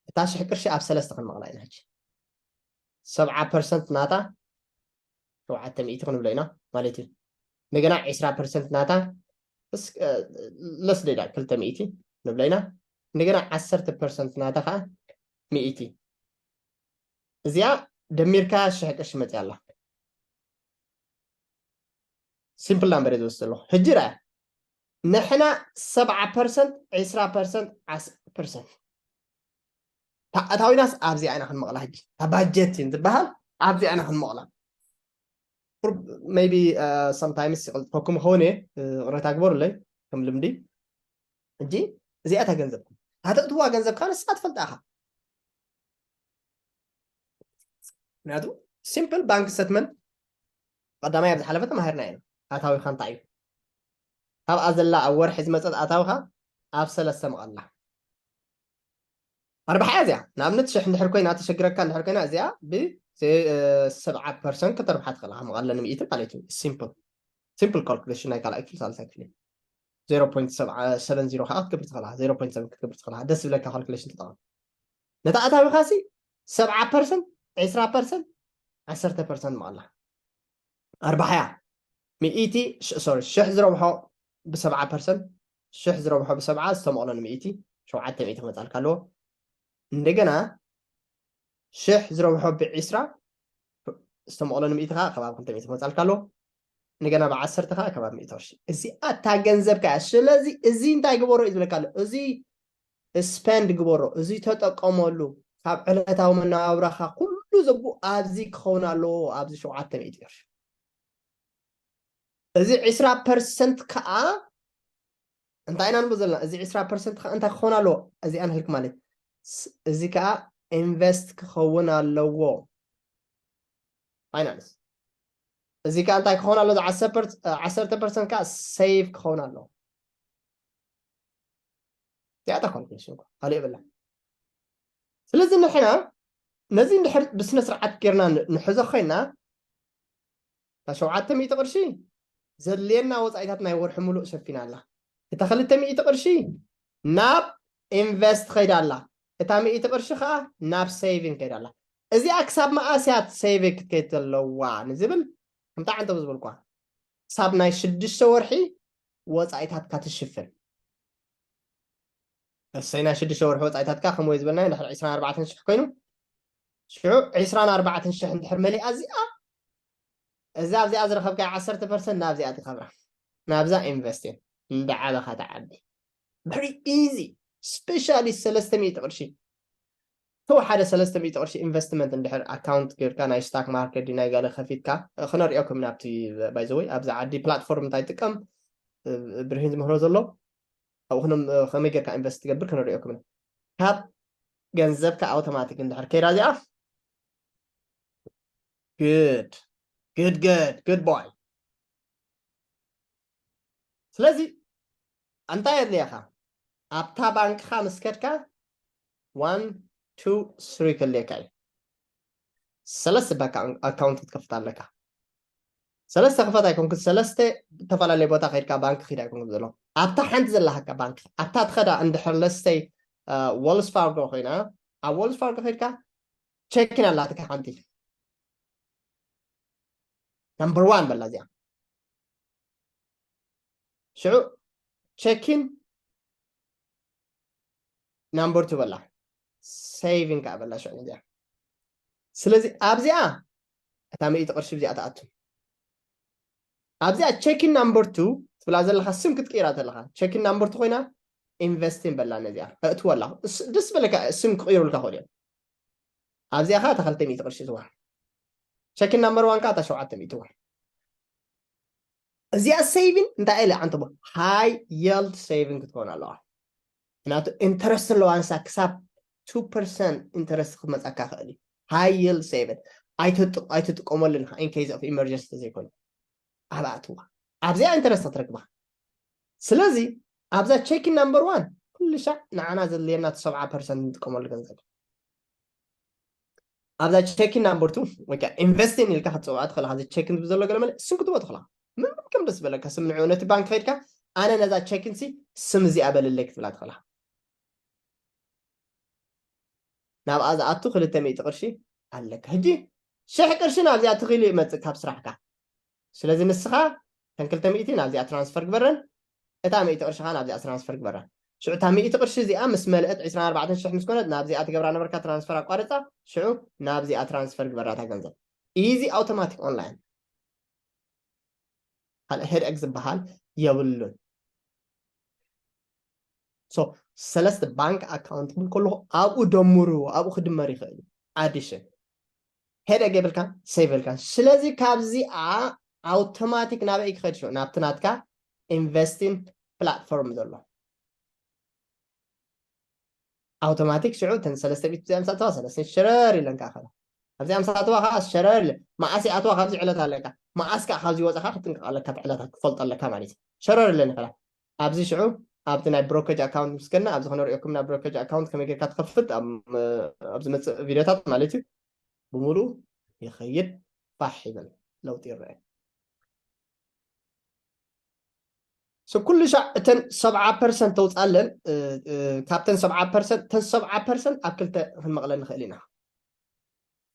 እታ ሽሕ ቅርሺ ኣብ ሰለስተ ክንመቕላ ኢና ሕጂ ሰብዓ ፐርሰንት ናታ ሸውዓተ ሚእቲ ክንብሎ ኢና ማለት እዩ እንደገና ዕስራ ፐርሰንት ናታ ለስ ደዳ ክልተ ሚእቲ ንብሎ ኢና እንደገና ዓሰርተ ፐርሰንት ናታ ከዓ ሚእቲ እዚኣ ደሚርካ ሽሕ ቅርሺ መፅያ ኣላ simple number እየ ዝወስድ ኣለኹ ሕጂ ርኣ ንሕና ሰብዓ ፐርሰንት ዕስራ ፐርሰንት ዓስር ፐርሰንት ኣታዊናስ ኣብዚኣ ኢና ክንመቕላ ሕጂ እታ ባጀት እንትበሃል ኣብዚኣ ኢና ክንመቕላ maybe sometimes ይቕልጥፈኩም ይኸውን እየ ቅሬታ ግበሩለይ ከም ልምዲ ሕጂ እዚኣ እታ ገንዘብኩም እታ ተእትዋ ገንዘብ ከዓ ንስኻ ትፈልጣ ኢኻ ምክንያቱ simple bank statement ቀዳማይ ኣብ ዝሓለፈ ተማሂርና ኢና ኣታዊኻ እንታይ እዩ ካብኣ ዘላ ኣብ ወርሒ ዝመፀት ኣታዊኻ ኣብ ሰለስተ መቐላ ኣርባሓያ እዚኣ ንኣብነት ሽሕ እንድሕር ኮይና ተሸግረካ እንድሕር ኮይና እዚኣ ብሰብዓ ፐርሰንት ከተርብሓ ትኽእላ መቐለኒ ሚእቲ ማለት እዩ simple simple calculation ናይ ካልኣይ ክፍሊ ሳልሳይ ክፍሊ ዜሮ ፖይንት ሰብዓ ሰበን ዚሮ ከዓ ክትገብር ትኽእላ ዜሮ ፖይንት ሰበን ክትገብር ትኽእላ ደስ ዝብለካ calculation ትጠቐም ነታ ኣታዊኻ ሲ ሰብዓ ፐርሰንት ዕስራ ፐርሰንት ዓሰርተ ፐርሰንት መቐላ ኣርባሓያ ሚእቲ ሶሪ ሽሕ ዝረብሖ ብሰብዓ ፐርሰንት ሽሕ ዝረብሖ ብሰብዓ ዝተመቕሎ ንሚእቲ ሸውዓተ ሚእቲ ክመፃልካ ኣለዎ እንደገና ሽሕ ዝረብሖ ብዒስራ ዝተመቕሎ ንሚእቲ ከዓ ከባቢ ክልተ ሚእቲ ክመፃልካ ኣለዎ እንደገና ብዓሰርተ ከዓ ከባቢ ሚእቲ ቅርሺ እዚኣ እታ ገንዘብ ከዓ ስለዚ እዚ እንታይ ግበሮ እዩ ዝብለካ ኣሎ እዚ spend ግበሮ እዚ ተጠቀመሉ ካብ ዕለታዊ መነባብራኻ ኩሉ ዘቡ ኣብዚ ክኸውን ኣለዎ ኣብዚ ሸውዓተ ሚእቲ ቅርሺ እዚ ዕስራ ፐርሰንት ከዓ እንታይ ኢና ንብል ዘለና እዚ ዕስራ ፐርሰንት ከዓ እንታይ ክኸውን ኣለዎ እዚኣ ንህልክ ማለት እዚ ከዓ invest ክኸውን ኣለዎ finance እዚ ከዓ እንታይ ክኸውን ኣለዎ ዓሰርተ ፐርሰንት ከዓ save ክኸውን ኣለዎ እዚኣ calculation እኮ ካልእ የብላ ስለዚ ንሕና ነዚ እንድሕር ብስነ ስርዓት ጌርና ንሕዞ ኮይና እታ ሸውዓተ ሚእቲ ቅርሺ ዘድልየና ወፃኢታት ናይ ወርሒ ሙሉእ ሸፊና ኣላ እታ ክልተ ሚእቲ ቅርሺ ናብ invest ከይዳ ኣላ እታ ሚእቲ ቅርሺ ከዓ ናብ saving ከይዳ ኣላ እዚኣ ክሳብ መኣስያት saving ክትከይድ ዘለዋ ንዝብል ከምታ ዓንተ ብዝብልኳ ክሳብ ናይ ሽዱሽተ ወርሒ ወፃኢታትካ ትሽፍን እሰይ ናይ ሽዱሽተ ወርሒ ወፃኢታትካ ከምኡ ዝበልና ድሕሪ ዕስራን ኣርባዕተን ሽሕ ኮይኑ ሽዑ ዕስራን ኣርባዕተን ሽሕ እንድሕር መሊኣ እዚኣ እዛ ኣብዚኣ ዝረኸብካ ዓሰርተ ፐርሰንት ናብዚኣ ትኸብራ ናብዛ ኢንቨስት እየ እንዳዓበኻ ትዓቢ very easy specially ሰለስተ ሚእቲ ቅርሺ ተወ ሓደ ሰለስተ ሚእቲ ቅርሺ ኢንቨስትመንት እንድሕር ኣካውንት ጌርካ ናይ ስታክ ማርኬት ናይ ገለ ከፊትካ ክነሪኦኩም ናብቲ ባይዘወይ ኣብዚ ዓዲ ፕላትፎርም እንታይ ጥቀም ብርሂን ዝምህሮ ዘሎ ኣብኡ ከመይ ጌርካ ኢንቨስት ትገብር ክነሪኦኩም ኢና ካብ ገንዘብካ ኣውቶማቲክ እንድሕር ከይዳ እዚኣ good good good good boy ስለዚ እንታይ የድልየኻ ኣብታ ባንክኻ ምስ ከድካ one two three ክልየካ እዩ ሰለስተ ባንክ ኣካውንት ክትከፍት ኣለካ ሰለስተ ክፈት ኣይኮንኩ ሰለስተ ዝተፈላለየ ቦታ ከድካ ባንክ ኪድ ኣይኮንኩ ዘሎ ኣብታ ሓንቲ ዘለሃካ ባንክ ኣብታ ትኸዳ እንድሕር ለስተይ ወልስ ፋርጎ ኮይና ኣብ ወልስ ፋርጎ ከድካ ቸኪን ኣላትካ ሓንቲ number one በላ እዚኣ። ሽዑ ቸኪን number two በላ፣ saving ከዓ በላ ሽዑ እዚኣ። ስለዚ ኣብዚኣ እታ ሚእቲ ቅርሺ ብዚኣ ትኣቱ። ኣብዚኣ ቸኪን number two ትብላ ዘለካ ስም ክትቅይራ ዘለካ። ቸኪን number two ኮይና ኢንቨስቲን በላ ነዚኣ እእትወላ። ደስ በለካ ስም ክቅይሩልካ ክእሉ እዮም። ኣብዚኣ ከዓ እታ ክልተ ሚእቲ ቅርሺ ትዋ። ቸኪን number one ከዓ እታ ሸውዓተ ሚእቲ ትዋ። እዚኣ saving እንታይ ኢለ ዓንተቦ? High yield saving ክትከውን ኣለዋ። ምክንያቱ ኢንተረስት ኣለዋ ንሳ ክሳብ two percent ኢንተረስት ክትመፀካ ክእል እዩ። High yield saving ኣይትጥቀመሉን ኢካ in case of emergency ተዘይኮይኑ ኣብኣ ትዋ ኣብዚኣ ኢንተረስት ክትረክባ። ስለዚ ኣብዛ ቸኪን number one ኩሉ ሻዕ ንዓና ዘድልየና እቲ ሰብዓ ፐርሰንት ንጥቀመሉ ገንዘብ። ኣብዛ ቸኪን number two ወይ ከዓ ኢንቨስቲን ኢልካ ክትፅውዓ ትኽእልካ። እዚ ቸኪን ዝብል ዘሎ ገለ መለ ስም ክትቦ ትኽእልካ። ምንም ከም ደስ በለካ ስም ንዕኡ ነቲ ባንክ ከይድካ ኣነ ነዛ ቸኪን ሲ ስም እዚኣ በልለይ ክትብላ ትኽእልካ። ናብኣ ዝኣቱ ክልተ ሚእቲ ቅርሺ ኣለካ። ሕጂ ሽሕ ቅርሺ ናብዚኣ ትኽእሉ ይመፅእ ካብ ስራሕካ። ስለዚ ንስኻ ተን ክልተ ሚእቲ ናብዚኣ ትራንስፈር ግበረን፣ እታ ሚእቲ ቅርሺ ከዓ ናብዚኣ ትራንስፈር ግበራ። ሽዑ እታ ሚእቲ ቅርሺ እዚኣ ምስ መልአት ዕስራን ኣርባዕተን ሽሕ ምስ ኮነት ናብዚኣ ትገብራ ነበርካ ትራንስፈር ኣቋርፃ። ሽዑ ናብዚኣ ትራንስፈር ግበራ እታ ገንዘብ። ኢዚ ኣውቶማቲክ ኦንላይን ካልእ ሄድእክ ዝበሃል የብሉን። So ሰለስተ ባንክ ኣካውንት ክብል ከለኹ ኣብኡ ደምሩ ኣብኡ ክድመር ይኽእል እዩ። ኣዲሽን ሄደግ የብልካ ሴቭ የብልካ። ስለዚ ካብዚኣ ኣውቶማቲክ ናበይ ክኸድ ሽዑ ናብቲ ናትካ ኢንቨስቲንግ ፕላትፎርም ዘሎ ኣውቶማቲክ ሽዑ እተን ሰለስተ ሚእቲ እዚኣ ምስ ኣተዋ ሰለስተ ሸረር ኢለን ከዓ ከላ ኣብዚኣ ምስ ኣተዋ ከዓ ሸረር ኢለን መዓስ ይኣተዋ ካብዚ ዕለት ኣለካ መዓስ ከዓ ካብዚ ወፃኻ ክትጥንቀቕ ኣለካ እቲ ዕለታት ክፈልጦ ኣለካ ማለት እዩ። ሸረር ኢለን ይኸላ ኣብዚ ሽዑ ኣብቲ ናይ ብሮከጅ ኣካውንት ምስ ከድና ኣብዚ ክነርእየኩም ናብ ብሮከጅ ኣካውንት ከመይ ጌርካ ትኸፍት ኣብ ኣብ ዝመፅእ ቪድዮታት ማለት እዩ። ብምሉኡ ይኸይድ ፋሕ ይብል ለውጢ ይረአ። So ኩሉ ሻዕ እተን ሰብዓ ፐርሰንት ተውፃለን ካብተን ሰብዓ ፐርሰንት እተን ሰብዓ ፐርሰንት ኣብ ክልተ ክንመቕለን ንኽእል ኢና።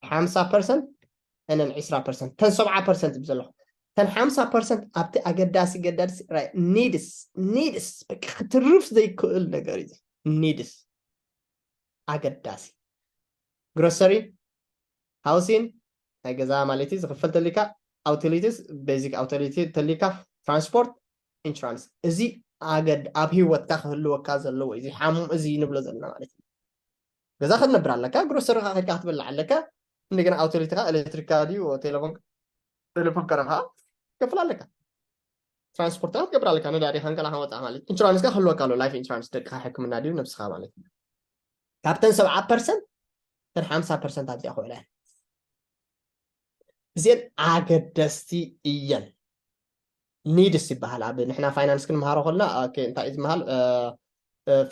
ሓምሳ ፐርሰንት እነን ዕስራ ፐርሰንት እተን ሰብዓ ፐርሰንት ብዘለኹ እተን ሓምሳ ፐርሰንት ኣብቲ ኣገዳሲ ገዳሲ ኒድስ ኒድስ በቃ ክትርፍ ዘይክእል ነገር እዩ። ኒድስ ኣገዳሲ ግሮሰሪ ሃውሲን ናይ ገዛ ማለት እዩ ዝኽፈል ተሊካ ኣውቶሊቲስ ቤዚክ ኣውቶሊቲ ተሊካ ትራንስፖርት ኢንሹራንስ እዚ ኣገድ ኣብ ህይወትካ ክህልወካ ዘለዎ እዚ ሓሙ እዚ ንብሎ ዘለና ማለት እዩ። ገዛ ክትነብር ኣለካ ግሮሰሪ ከድካ ክትበልዕ ኣለካ እንደገና ኣውቶሊቲ ካ ኤሌክትሪክ ድዩ ቴሌፎን ቴሌፎን ከረኻ ከፍል ኣለካ ትራንስፖርት ክትገብር ኣለካ ነዳዲ ከንከላ ከወፃ ማለት ኢንሹራንስ ካ ክህልወካ ኣሎ ላይፍ ኢንሹራንስ ደቅኻ ሕክምና ድዩ ነብስኻ ማለት እዩ። ካብተን ሰብዓ ፐርሰንት እተን ሓምሳ ፐርሰንት ኣብዚኣ ክውዕላ እየን። እዚአን ኣገደስቲ እየን። ኒድስ ይበሃል ኣብ ንሕና ፋይናንስ ክንምሃሮ ከልና እንታይ እዩ ዝበሃል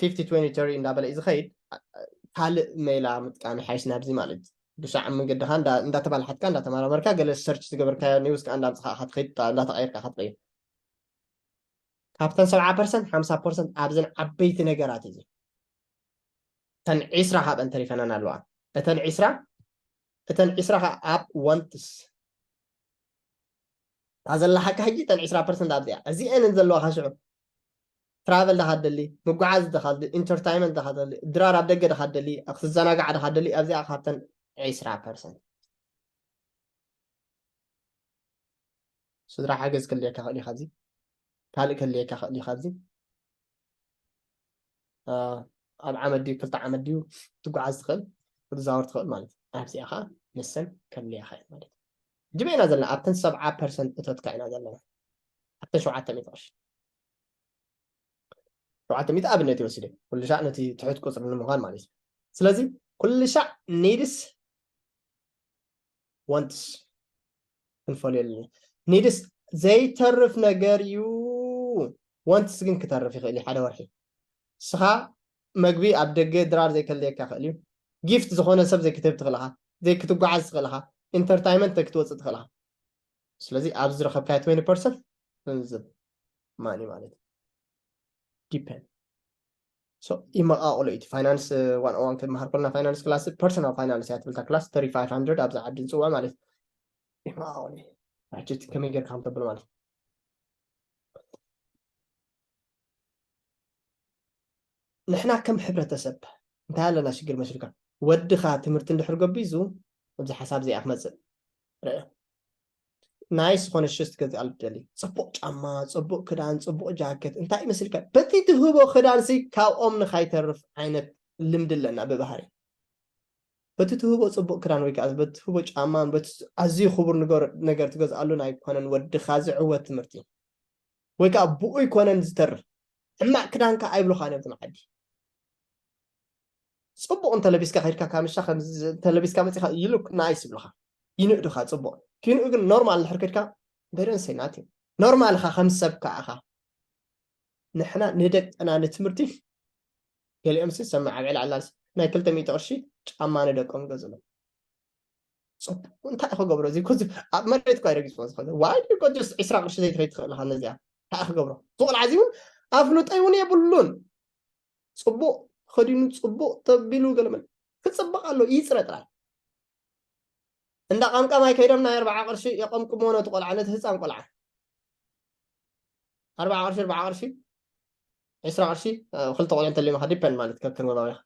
ፊፍቲ ትዌንቲ ተሪ እንዳበለ እዩ ዝኸይድ። ካልእ ሜላ ምጥቃም ይሓይሽ ናብዚ ማለት ብሻዕ መንገድኻ እንዳተባላሓትካ እንዳተመራመርካ ገለ ሰርች ዝገበርካዮ ኒውስ ከዓ እንዳምፅኻ ክትኸይድ እንዳተቐየርካ ክትቀይር ካብተን ሰብዓ ፐርሰንት ሓምሳ ፐርሰንት ኣብዘን ዓበይቲ ነገራት እዩ። እተን ዒስራ ካብአን ተሪፈናን ኣለዋ። እተን ዒስራ እተን ዒስራ ከዓ ኣብ ወንትስ እታ ዘለሓካ ሕጂ እተን ዒስራ ፐርሰንት ኣብዚኣ እዚአን ዘለዋካ ሽዑ ትራቨል ደኻ ደሊ ምጓዓዝ ደኻ ደሊ ኢንተርታይመንት ደኻ ደሊ ድራር ኣብ ደገ ደኻ ደሊ ክትዘናጋዕ ደኻ ደሊ ኣብዚኣ ካብተን ዒስራ ፐርሰንት ስድራ ሓገዝ ክልየካ ክእል እዩ ካብዚ ካልእ ክልየካ ክእል እዩ ካብዚ ኣብ ዓመት ድዩ ክልተ ዓመት ድዩ ትጓዓዝ ትኽእል ክትዛወር ትኽእል ማለት እዩ ኣብዚኣ ከዓ ንሰን ከድልያኻ እዩ ማለት እዩ ጅበ ኢና ዘለና ኣብተን ሰብዓ ፐርሰንት እቶትካ ኢና ዘለና ኣብተን ሸውዓተ ሚእቲ ቅርሺ ሸውዓተ ሚእቲ ኣብነት ይወስደ ኩሉ ሻዕ ነቲ ትሑት ቁፅሪ ንምዃን ማለት እዩ ስለዚ ኩሉ ሻዕ ኒድስ ወንትስ ክንፈልዮ ኣለና ኒድስ ዘይተርፍ ነገር እዩ ወንትስ ግን ክተርፍ ይኽእል እዩ ሓደ ወርሒ ስኻ መግቢ ኣብ ደገ ድራር ዘይከልየካ ይኽእል እዩ ጊፍት ዝኾነ ሰብ ዘይክትህብ ትኽእልኻ ዘይክትጓዓዝ ትኽእልኻ ኢንተርታይመንት ዘይክትወፅእ ትኽእልኻ ስለዚ ኣብዚ ዝረኸብካዮ ትወንቲ ፐርሰንት ገንዘብ ማኒ ማለት እዩ ዲፐንድ ይመቃቅሎ እዩ። ፋይናንስ ዋን ኦን ክንመሃር ከለና ፋይናንስ ክላስ ፐርሰናል ፋይናንስ እያ ትብል እታ ክላስ፣ thirty five hundred ኣብዛ ዓዲ ዝፅዋዕ ማለት እዩ። ይመቃቅሎ እዩ። ባጀት ከመይ ጌርካ ከም ተብሎ ማለት እዩ። ንሕና ከም ሕብረተሰብ እንታይ ኣለና ሽግር መስልካ? ወድኻ ትምህርቲ እንድሕር ገቢዙ ኣብዚ ሓሳብ እዚኣ ክመፅእ ርአ። ናይ ዝኾነ ሽስ ትገዝእ ኣልደሊ፣ ፅቡቅ ጫማ፣ ፅቡቅ ክዳን፣ ፅቡቅ ጃኬት እንታይ ይመስልካ? በቲ ትህቦ ክዳንሲ ካብኦም ንካይተርፍ ዓይነት ልምዲ ኣለና ብባህሪ። በቲ ትህቦ ፅቡቅ ክዳን ወይ ከዓ በቲ ትህቦ ጫማ በቲ ኣዝዩ ክቡር ነገር ትገዝኣሉ ኣይኮነን ወድኻ ዝዕወት ትምህርቲ። ወይ ከዓ ብኡ ኣይኮነን ዝተርፍ። ሕማቅ ክዳንካ ኣይብሉኻን እዮም ዓዲ። ፅቡቅ እንተለቢስካ ከድካ ካምሻ እንተለቢስካ መፅኻ ይሉክ ናይስ ይብሉኻ፣ ይንእዱኻ ፅቡቅ። ኪንኡ ግን ኖርማል እንድሕር ከድካ ደረን ሰይናት እዩ። ኖርማልኻ ከም ሰብ ከዓ ኢኻ። ንሕና ንደቅና ንትምህርቲ ገሊኦም ሲ ሰማዕ ኣብ ዕላዕላ ናይ ክልተ ሚእቲ ቅርሺ ጫማ ንደቆም ገዝሎም። ፅቡቅ እንታይ ክገብሮ እዚ ኮዚ ኣብ መሬት እኳ ይረግፅዎ ዝኮነ ዋይ ኮ ጀስት ዕስራ ቅርሺ ዘይትኸይ ትኽእል ኢኻ ነዚኣ እንታይ ክገብሮ ዝቆልዓ እዚ እውን ኣፍልጦ እውን የብሉን። ፅቡቅ ከዲኑ ፅቡቅ ተቢሉ ገለመል ክፅበቅ ኣሎ ይፅረ ጥራይ። እንዳ ቀምቀማይ ከይዶም ናይ ኣርባዓ ቅርሺ የቀምቅሞ ነቲ ቆልዓ ነቲ ህፃን ቆልዓ ኣርባዓ ቅርሺ ኣርባዓ ቅርሺ ዕስራ ቅርሺ ክልተ ቆልዑ እንተሊምካ ዲፐንድ ማለት ከክርበባዊኻ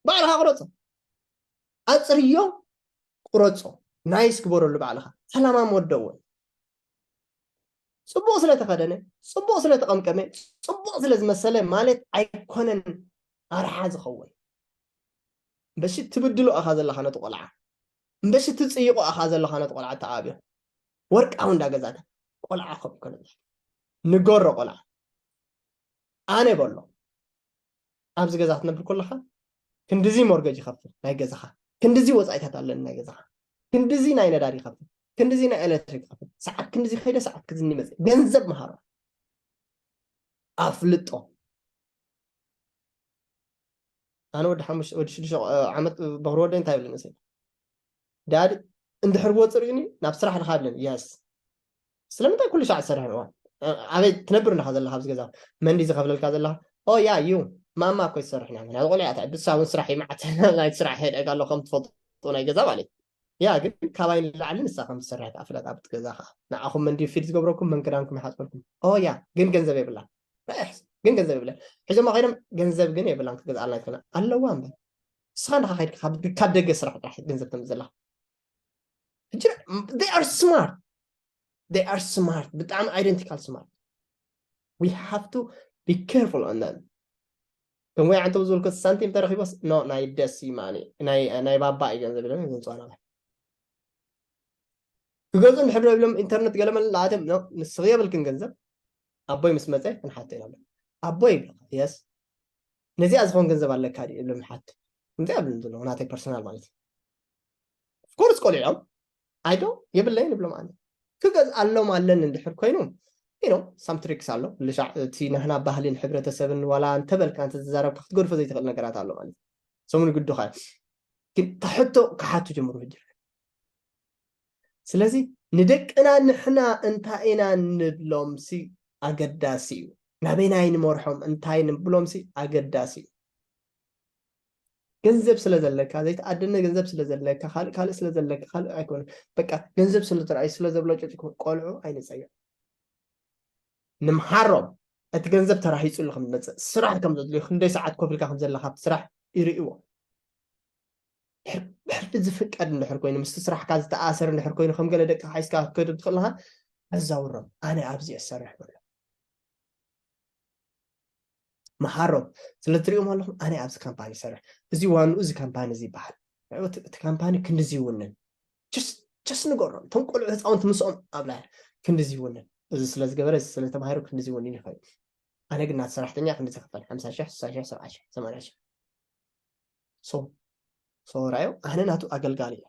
ባዕልኻ ቁረፆ ኣፅርዮ ቁረፆ ናይስ ግበረሉ ባዕልኻ ሰላማ መወደዎ ፅቡቅ ስለተኸደነ ፅቡቅ ስለተቐምቀመ ፅቡቅ ስለዝመሰለ ማለት ኣይኮነን ኣርሓ ዝኸውን እምበሺ ትብድሎ ኢኻ ዘለኻ ነቲ ቆልዓ እምበሺ ትፅይቆ ኢኻ ዘለኻ ነቲ ቆልዓ ተኣብዮ ወርቃዊ እንዳገዛእካ ቆልዓ ከም ይኮነ ንገሮ ቆልዓ ኣነ በሎ ኣብዚ ገዛ ክትነብር ከለኻ ክንድዚ ሞርገጅ ይኸፍል ናይ ገዛኻ ክንድዚ ወፃኢታት ኣለኒ ናይ ገዛኻ ክንድዚ ናይ ነዳዲ ይኸፍል ክንድዚ ናይ ኤሌክትሪክ ይኸፍል ሰዓት ክንድዚ ከይደ ሰዓት ክዝኒ መፅእ ገንዘብ መሃሮ ኣፍልጦ ኣነ ወዲ ሓሙሽተ ወዲ ሽዱሽተ ዓመት በክሪ ወደይ እንታይ ይብል መሰለኝ ዳዲ እንድሕር ወፅእ ርኢኒ ናብ ስራሕ ልካ ብለኒ የስ ስለምንታይ ኩሉ ሻዕ ትሰርሕ እዋ ኣበይ ትነብር ኣለካ ዘለካ ኣብዚ ገዛ መን ድዩ ዝከፍለልካ ዘለካ ኦ ያ ዩ ማማ እኮ ትሰርሕ ና ምክንያቱ ቆልያ ትዕብሳ እውን ስራሕ ይመዓት ናይ ስራሕ ሄደግ ኣሎ ከም ትፈልጡ ናይ ገዛ ማለት ያ ግን ካባይ ንላዕሊ ንሳ ከም ትሰርሕ ትኣፍለጥ ኣብቲ ገዛ ከዓ ንዓኹም መን ድዩ ፊድ ዝገብረኩም መን ክዳንኩም ይሓፅበልኩም ኦ ያ ግን ገንዘብ የብላ ግን ገንዘብ የብለን ሒዞማ ከይዶም ገንዘብ ግን የብላን ክትገዝኣልና ይትኽእላ ኣለዋ እምበር ንስኻ ንኻ ከይድካ ካብ ደገ ስራሕ ጥራሕ ገንዘብ ተምፅእ ዘለኻ ሕጂ they are smart they are smart ብጣዕሚ identical smart we have to be careful on them ከም ወይ ዓንተው ዝበልኩ ሳንቲም ተረኪቦስ ኖ ናይ ደስ ይማኒ ናይ ባባ እዩ ገንዘብ ኢሎም ዘምፅዋ ናባይ ክገዝኡ እንድሕር ዶ ኢሎም ኢንተርነት ገለመለ ኣትዮም ኖ ንስኺ የብልክን ገንዘብ ኣቦይ ምስ መፀ ክንሓቶ ኢና ኣቦይ ይብልካ የስ ነዚኣ ዝኸውን ገንዘብ ኣለካ ድዩ ይብሎም ይሓቱ እንታይ ኣብልን ዘሎ ናተይ ፐርሰናል ማለት እዩ ኦፍኮርስ ቆሊዖም ኣይዶ የብለይን ይብሎም ኣነ ክገዝኣሎም ኣለኒ እንድሕር ኮይኑ you know some tricks ኣሎ ልሻዕ እቲ ናህና ባህልን ሕብረተሰብን ዋላ እንተበልካ እንተተዛረብካ ክትገድፎ ዘይትኽእል ነገራት ኣሎ ማለት እዩ ሰሙን ግዱኻ ግን ተሕቶ ክሓቱ ጀምሩ ሕጂ ስለዚ ንደቅና ንሕና እንታይ ኢና ንብሎም ሲ ኣገዳሲ እዩ ናበይናይ ንመርሖም እንታይ ንብሎም ሲ ኣገዳሲ እዩ ገንዘብ ስለ ዘለካ ዘይተኣደነ ገንዘብ ስለ ዘለካ ካልእ ካልእ ስለ ዘለካ ካልእ ኣይኮነ በቃ ገንዘብ ስለ ተረኣዩ ስለ ዘብለጨጭ ቆልዑ ኣይንፀየም ንምሃሮም እቲ ገንዘብ ተራሂፁሉ ከም ዝመፅእ ስራሕ ከም ዘድልዩ ክንደይ ሰዓት ኮፍ ኢልካ ከም ዘለካ ኣብቲ ስራሕ ይርእዎ ብሕልፊ ዝፍቀድ እንድሕር ኮይኑ ምስቲ ስራሕካ ዝተኣሰር እንድሕር ኮይኑ ከም ገለ ደቂ ሓይስካ ክትከዱ ትኽእልካ ኣዛውሮም ኣነ ኣብዚ እሰርሕ በሎ መሃሮም ስለ ትሪኦም ኣለኹም ኣነ ኣብዚ ካምፓኒ ይሰርሕ እዚ ዋንኡ እዚ ካምፓኒ እዚ ይበሃል ንዕወት እቲ ካምፓኒ ክንድዚ ይውንን ቸስ ንገሮም እቶም ቆልዑ ህፃውንቲ ምስኦም ኣብላ ክንድዚ ይውንን እዚ ስለ ዝገበረ እዚ ስለ ተማሂሩ ክንድዚ ይውንን ይኽእል ኣነ ግን ናት ሰራሕተኛ ክንድዚ ክፈል ሓምሳ ሽሕ ስሳ ሽሕ ሰብዓ ሽሕ ሰማንያ ሽሕ ሶ ሶ ራዮ ኣነ ናቱ ኣገልጋሊ እየ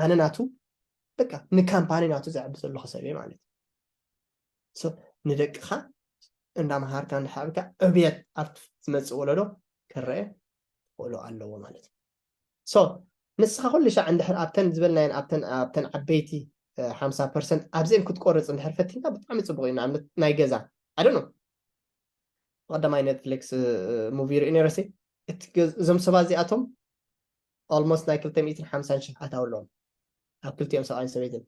ኣነ ናቱ በቃ ንካምፓኒ ናቱ ዘዕቢ ዘለኹ ሰብ እየ ማለት እዩ ንደቅኻ እንዳምሃርካ እንዳሓብካ ዕብየት ኣብቲ ዝመፅእ ወለዶ ክረአ ክኽእሎ ኣለዎ ማለት እዩ ሶ ንስኻ ኩሉ ሻዕ እንድሕር ኣብተን ዝበልናየን ኣብተን ኣብተን ዓበይቲ ሓምሳ ፐርሰንት ኣብዚአን ክትቆርፅ እንድሕር ፈቲንካ ብጣዕሚ ፅቡቅ እዩ ንኣብነት ናይ ገዛ ኣደ ነው ቀዳማይ ኔትፍሊክስ ሙቪ ርኢ ነረሲ። እዞም ሰባት እዚኣቶም ኦልሞስት ናይ ክልተ ሚእትን ሓምሳን ሽሕ ኣታዊ ኣለዎም ኣብ ክልቲኦም ሰብኣይን ሰበይትን።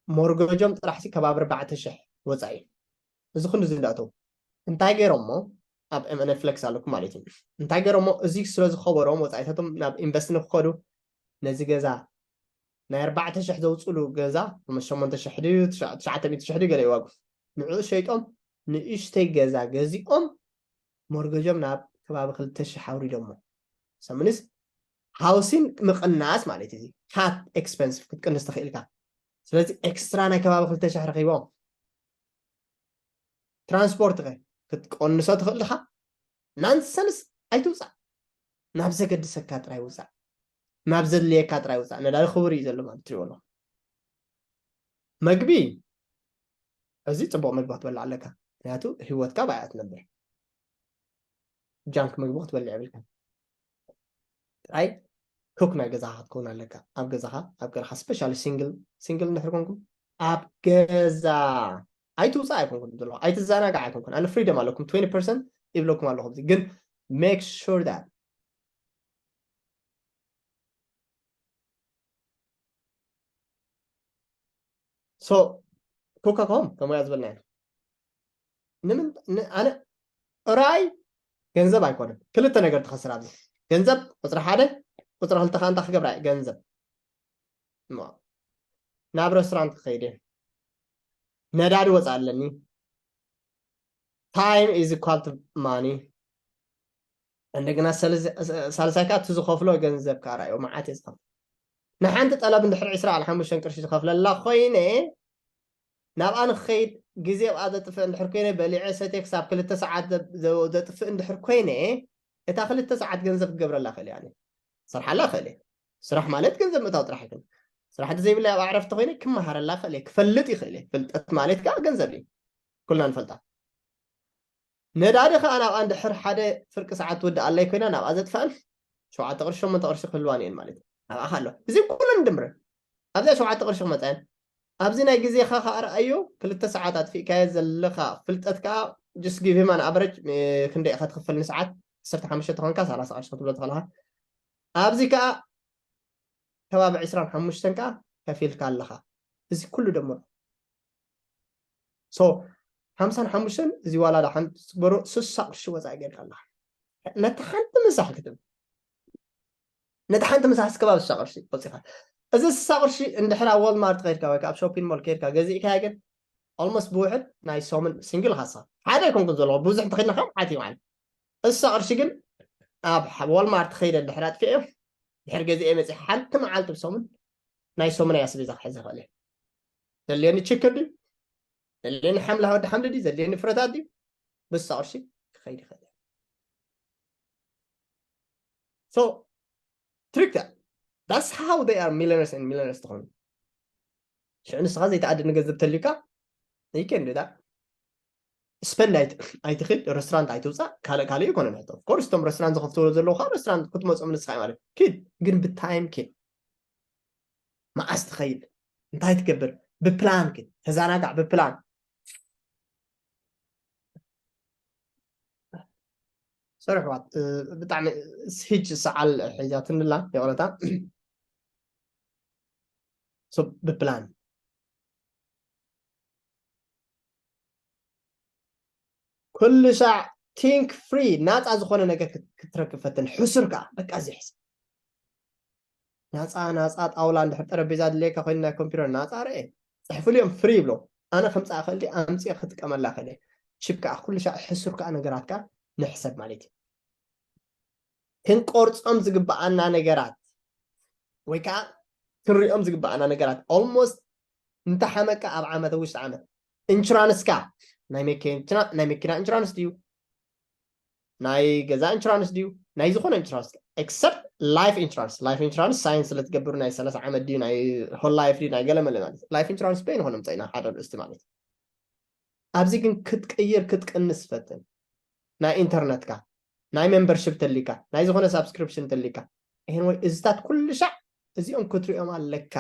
ሞርገጆም ጥራሕሲ ከባቢ ኣርባዕተ ሽሕ ወፃኢ እዩ። እዚ ክንዲ እዚ እንዳእተው እንታይ ገይሮሞ? ኣብ ኔትፍሊክስ ኣለኩም ማለት እዩ። እንታይ ገይሮሞ? እዚ ስለ ዝኸበሮም ወፃኢታቶም ናብ ኢንቨስት ንክኸዱ ነዚ ገዛ ናይ ኣርባዕተ ሽሕ ዘውፅሉ ገዛ ሸሞንተ ሽሕ ድዩ ትሽዓተ ሚእቲ ሽሕ ድዩ ገለ ይዋጉ ንዕኡ ሸይጦም ንእሽተይ ገዛ ገዚኦም ሞርገጆም ናብ ከባቢ ክልተ ሽሕ ኣውሪዶሞ። ሰምንስ ሃውሲን ምቕናስ ማለት እዩ። ካት ኤክስፐንሲቭ ክትቅንስ ትኽእልካ። ስለዚ ኤክስትራ ናይ ከባቢ ክልተ ሽሕ ረኺቦም። ትራንስፖርት ከ ክትቀንሶ ትኽእል ዲኻ? ናንሰንስ ኣይትውፃእ። ናብ ዘገድሰካ ጥራይ ውፃእ። ናብ ዘድልየካ ጥራይ ውፃእ። ነዳዲ ክቡር እዩ ዘሎ ማለት ትሪኦ ኣለኹ። መግቢ እዚ ፅቡቕ መግቢ ክትበልዕ ኣለካ። ምክንያቱ ህይወትካ ብኣያ ትነብር። ጃንክ መግቢ ክትበልዕ የብልካ። ጥራይ ኩክ ናይ ገዛኻ ክትከውን ኣለካ። ኣብ ገዛኻ ኣብ ገርኻ ስፔሻሊ ሲንግል ሲንግል እንድሕር ኮንኩም ኣብ ገዛ ኣይትውፃእ ኣይኮንኩን ዘለኹ ኣይትዘናጋዕ ኣይኮንኩን ኣነ ፍሪደም ኣለኩም ትወንቲ ፐርሰንት ይብለኩም ኣለኹ ግን make sure that so ኮካ ኮም ከምያ ዝበልና ኢና ንምንታይ ኣነ ራይ ገንዘብ ኣይኮነን ክልተ ነገር ትኸስር ኣብዚ ገንዘብ ቁፅሪ ሓደ ቁፅሪ ክልተ ከዓ እንታይ ክገብራ ገንዘብ ናብ ሬስቶራንት ክኸይድ ነዳዲ ወፃ ኣለኒ time is equal to money እንደገና ሳልሳይ ከዓ እቲ ዝኸፍሎ ገንዘብ ከዓ ራእዮ መዓት እየ ዝኸፍል ንሓንቲ ጠለብ እንድሕር ዕስራ ሓሙሽተ ቅርሺ ዝኸፍለላ ኮይነ ናብኣ ንክኸይድ ግዜ ኣብኣ ዘጥፍእ እንድሕር ኮይነ በሊዐ ሰትየ ክሳብ ክልተ ሰዓት ዘጥፍእ እንድሕር ኮይነ እታ ክልተ ሰዓት ገንዘብ ክገብረላ ክእል እያ ስርሓላ ክእል ስራሕ ማለት ገንዘብ ምእታው ጥራሕ ይኮን ስራሕ ዘይብላ ኣብ ኣዕረፍቲ ኮይነ ክመሃረላ ክእል ክፈልጥ ይኽእል ፍልጠት ማለት ከዓ ገንዘብ እዩ ኩልና ንፈልጣ ነዳዲ ከዓ ናብኣ እንድሕር ሓደ ፍርቂ ሰዓት ትውድእ ኣለይ ኮይና ናብኣ ዘጥፍኣን ሸውዓተ ቅርሺ ሸሞንተ ቅርሺ ክህልዋን እየን ማለት እዩ ናብኣ ኣሎ እዚ ኩለን ድምረ ኣብዚኣ ሸውዓተ ቅርሺ ክመፅኣን ኣብዚ ናይ ግዜኻ ከዓ ረኣዮ ክልተ ሰዓት ኣጥፊእካዮ ዘለኻ ፍልጠት ከዓ just give him an average ክንደይ ኢኻ ትኽፈል ንሰዓት ዓሰርተ ሓሙሽተ ተኾንካ ሰላሳ ቅርሺ ክትብሎ ትኽእልኻ ኣብዚ ከዓ ከባቢ ዕስራን ሓሙሽተን ከዓ ከፊልካ ኣለኻ እዚ ኩሉ ደምሮ so ሓምሳን ሓሙሽተን እዚ ዋላ ዳ ሓንቲ ትግበሮ ስሳ ቅርሺ ወፃኢ ጌርካ ኣለኻ ነቲ ሓንቲ ምሳሕ ክትብል ነቲ ሓንቲ ምሳሕ ከባቢ ስሳ ቅርሺ ወፂኻ እዚ ስሳ ቅርሺ እንድሕር ኣብ ዋልማርት ከይድካ ወይ ኣብ ሾፒን ሞል ከይድካ ገዚእካያ ግን ኦልሞስት ብውሕድ ናይ ሰሙን ሲንግል ካሳ ሓደ ኣይኮንኩን ዘለኹ ብዙሕ እንተኸድና ከም ዓት ማለት እሳ ቅርሺ ግን ኣብ ዋልማርት ከይደ እንድሕር ኣጥፊኦ ድሕር ገዚኤ መፂ ሓንቲ መዓልቲ ብሰሙን ናይ ሰሙን ኣያ ስቤዛ ክሕዝ ይኽእል ዘድልየኒ ችክን ድዩ ዘድልየኒ ሓምላ ወዲ ሓምሊ ድዩ ዘድልየኒ ፍረታት ድዩ ብሳ ቅርሺ ክኸይድ ይኽእል so trick that that's how they are millionaires and millionaires ትኾኑ ሽዑ ንስኻ ዘይተኣድኒ ገንዘብ ተልዩካ you can do that spend ኣይትኽእል restaurant ኣይትውፃእ ካልእ ካልእ ይኮነ ንሕቶ of course እቶም restaurant ዝኸፍትዎ ዘለዉ ከዓ restaurant ክትመፅኦም ንስኻ ማለት ኪድ ግን ብታይም ኪድ መዓስ ትኸይድ እንታይ ትገብር ብፕላን ኪድ ተዘናጋዕ ብፕላን ሶሪ ኣሕዋት ብጣዕሚ ሂጅ ሰዓል ሒዛትንላ ይቕረታ ብፕላን ኩሉ ሳዕ think free ናፃ ዝኾነ ነገር ክትረክብ ፈትን ሕሱር ከዓ በቃ እዚ ሕሱር ናፃ ናፃ ጣውላ እንድሕር ጠረጴዛ ድልየካ ኮይኑ ናይ ኮምፒውተር ናፃ ርአ ፅሕፍሉ እዮም ፍሪ ይብሎ ኣነ ከምፃ ክእል ኣምፅኦ ክጥቀመላ ክእል ችፕ ከዓ ኩሉ ሻዕ ሕሱር ከዓ ነገራትካ ንሕሰብ ማለት እዩ ክንቆርፆም ዝግበኣና ነገራት ወይ ከዓ ክንሪኦም ዝግበኣና ነገራት almost እንተሓመቀ ኣብ ዓመት ውሽጢ ዓመት ኢንሹራንስካ ናይ መኪና ኢንሹራንስ ድዩ ናይ ገዛ ኢንሹራንስ ድዩ ናይ ዝኾነ ኢንሹራንስ except life insurance life insurance ሳይን ስለ ትገብሩ ናይ ሰላሳ ዓመት ድዩ ናይ whole life ድዩ ናይ ገለመለ ማለት life insurance በይን ኾነ ምፀኢና ሓደ ርእስቲ ማለት ኣብዚ ግን ክትቅይር ክትቅንስ ፈትን ናይ ኢንተርነትካ ናይ ሜምበርሽፕ ተሊካ ናይ ዝኾነ ሳብስክሪፕሽን ተሊካ ይሄን ወይ እዚታት ኩሉ ሻዕ እዚኦም ክትሪኦም ኣለካ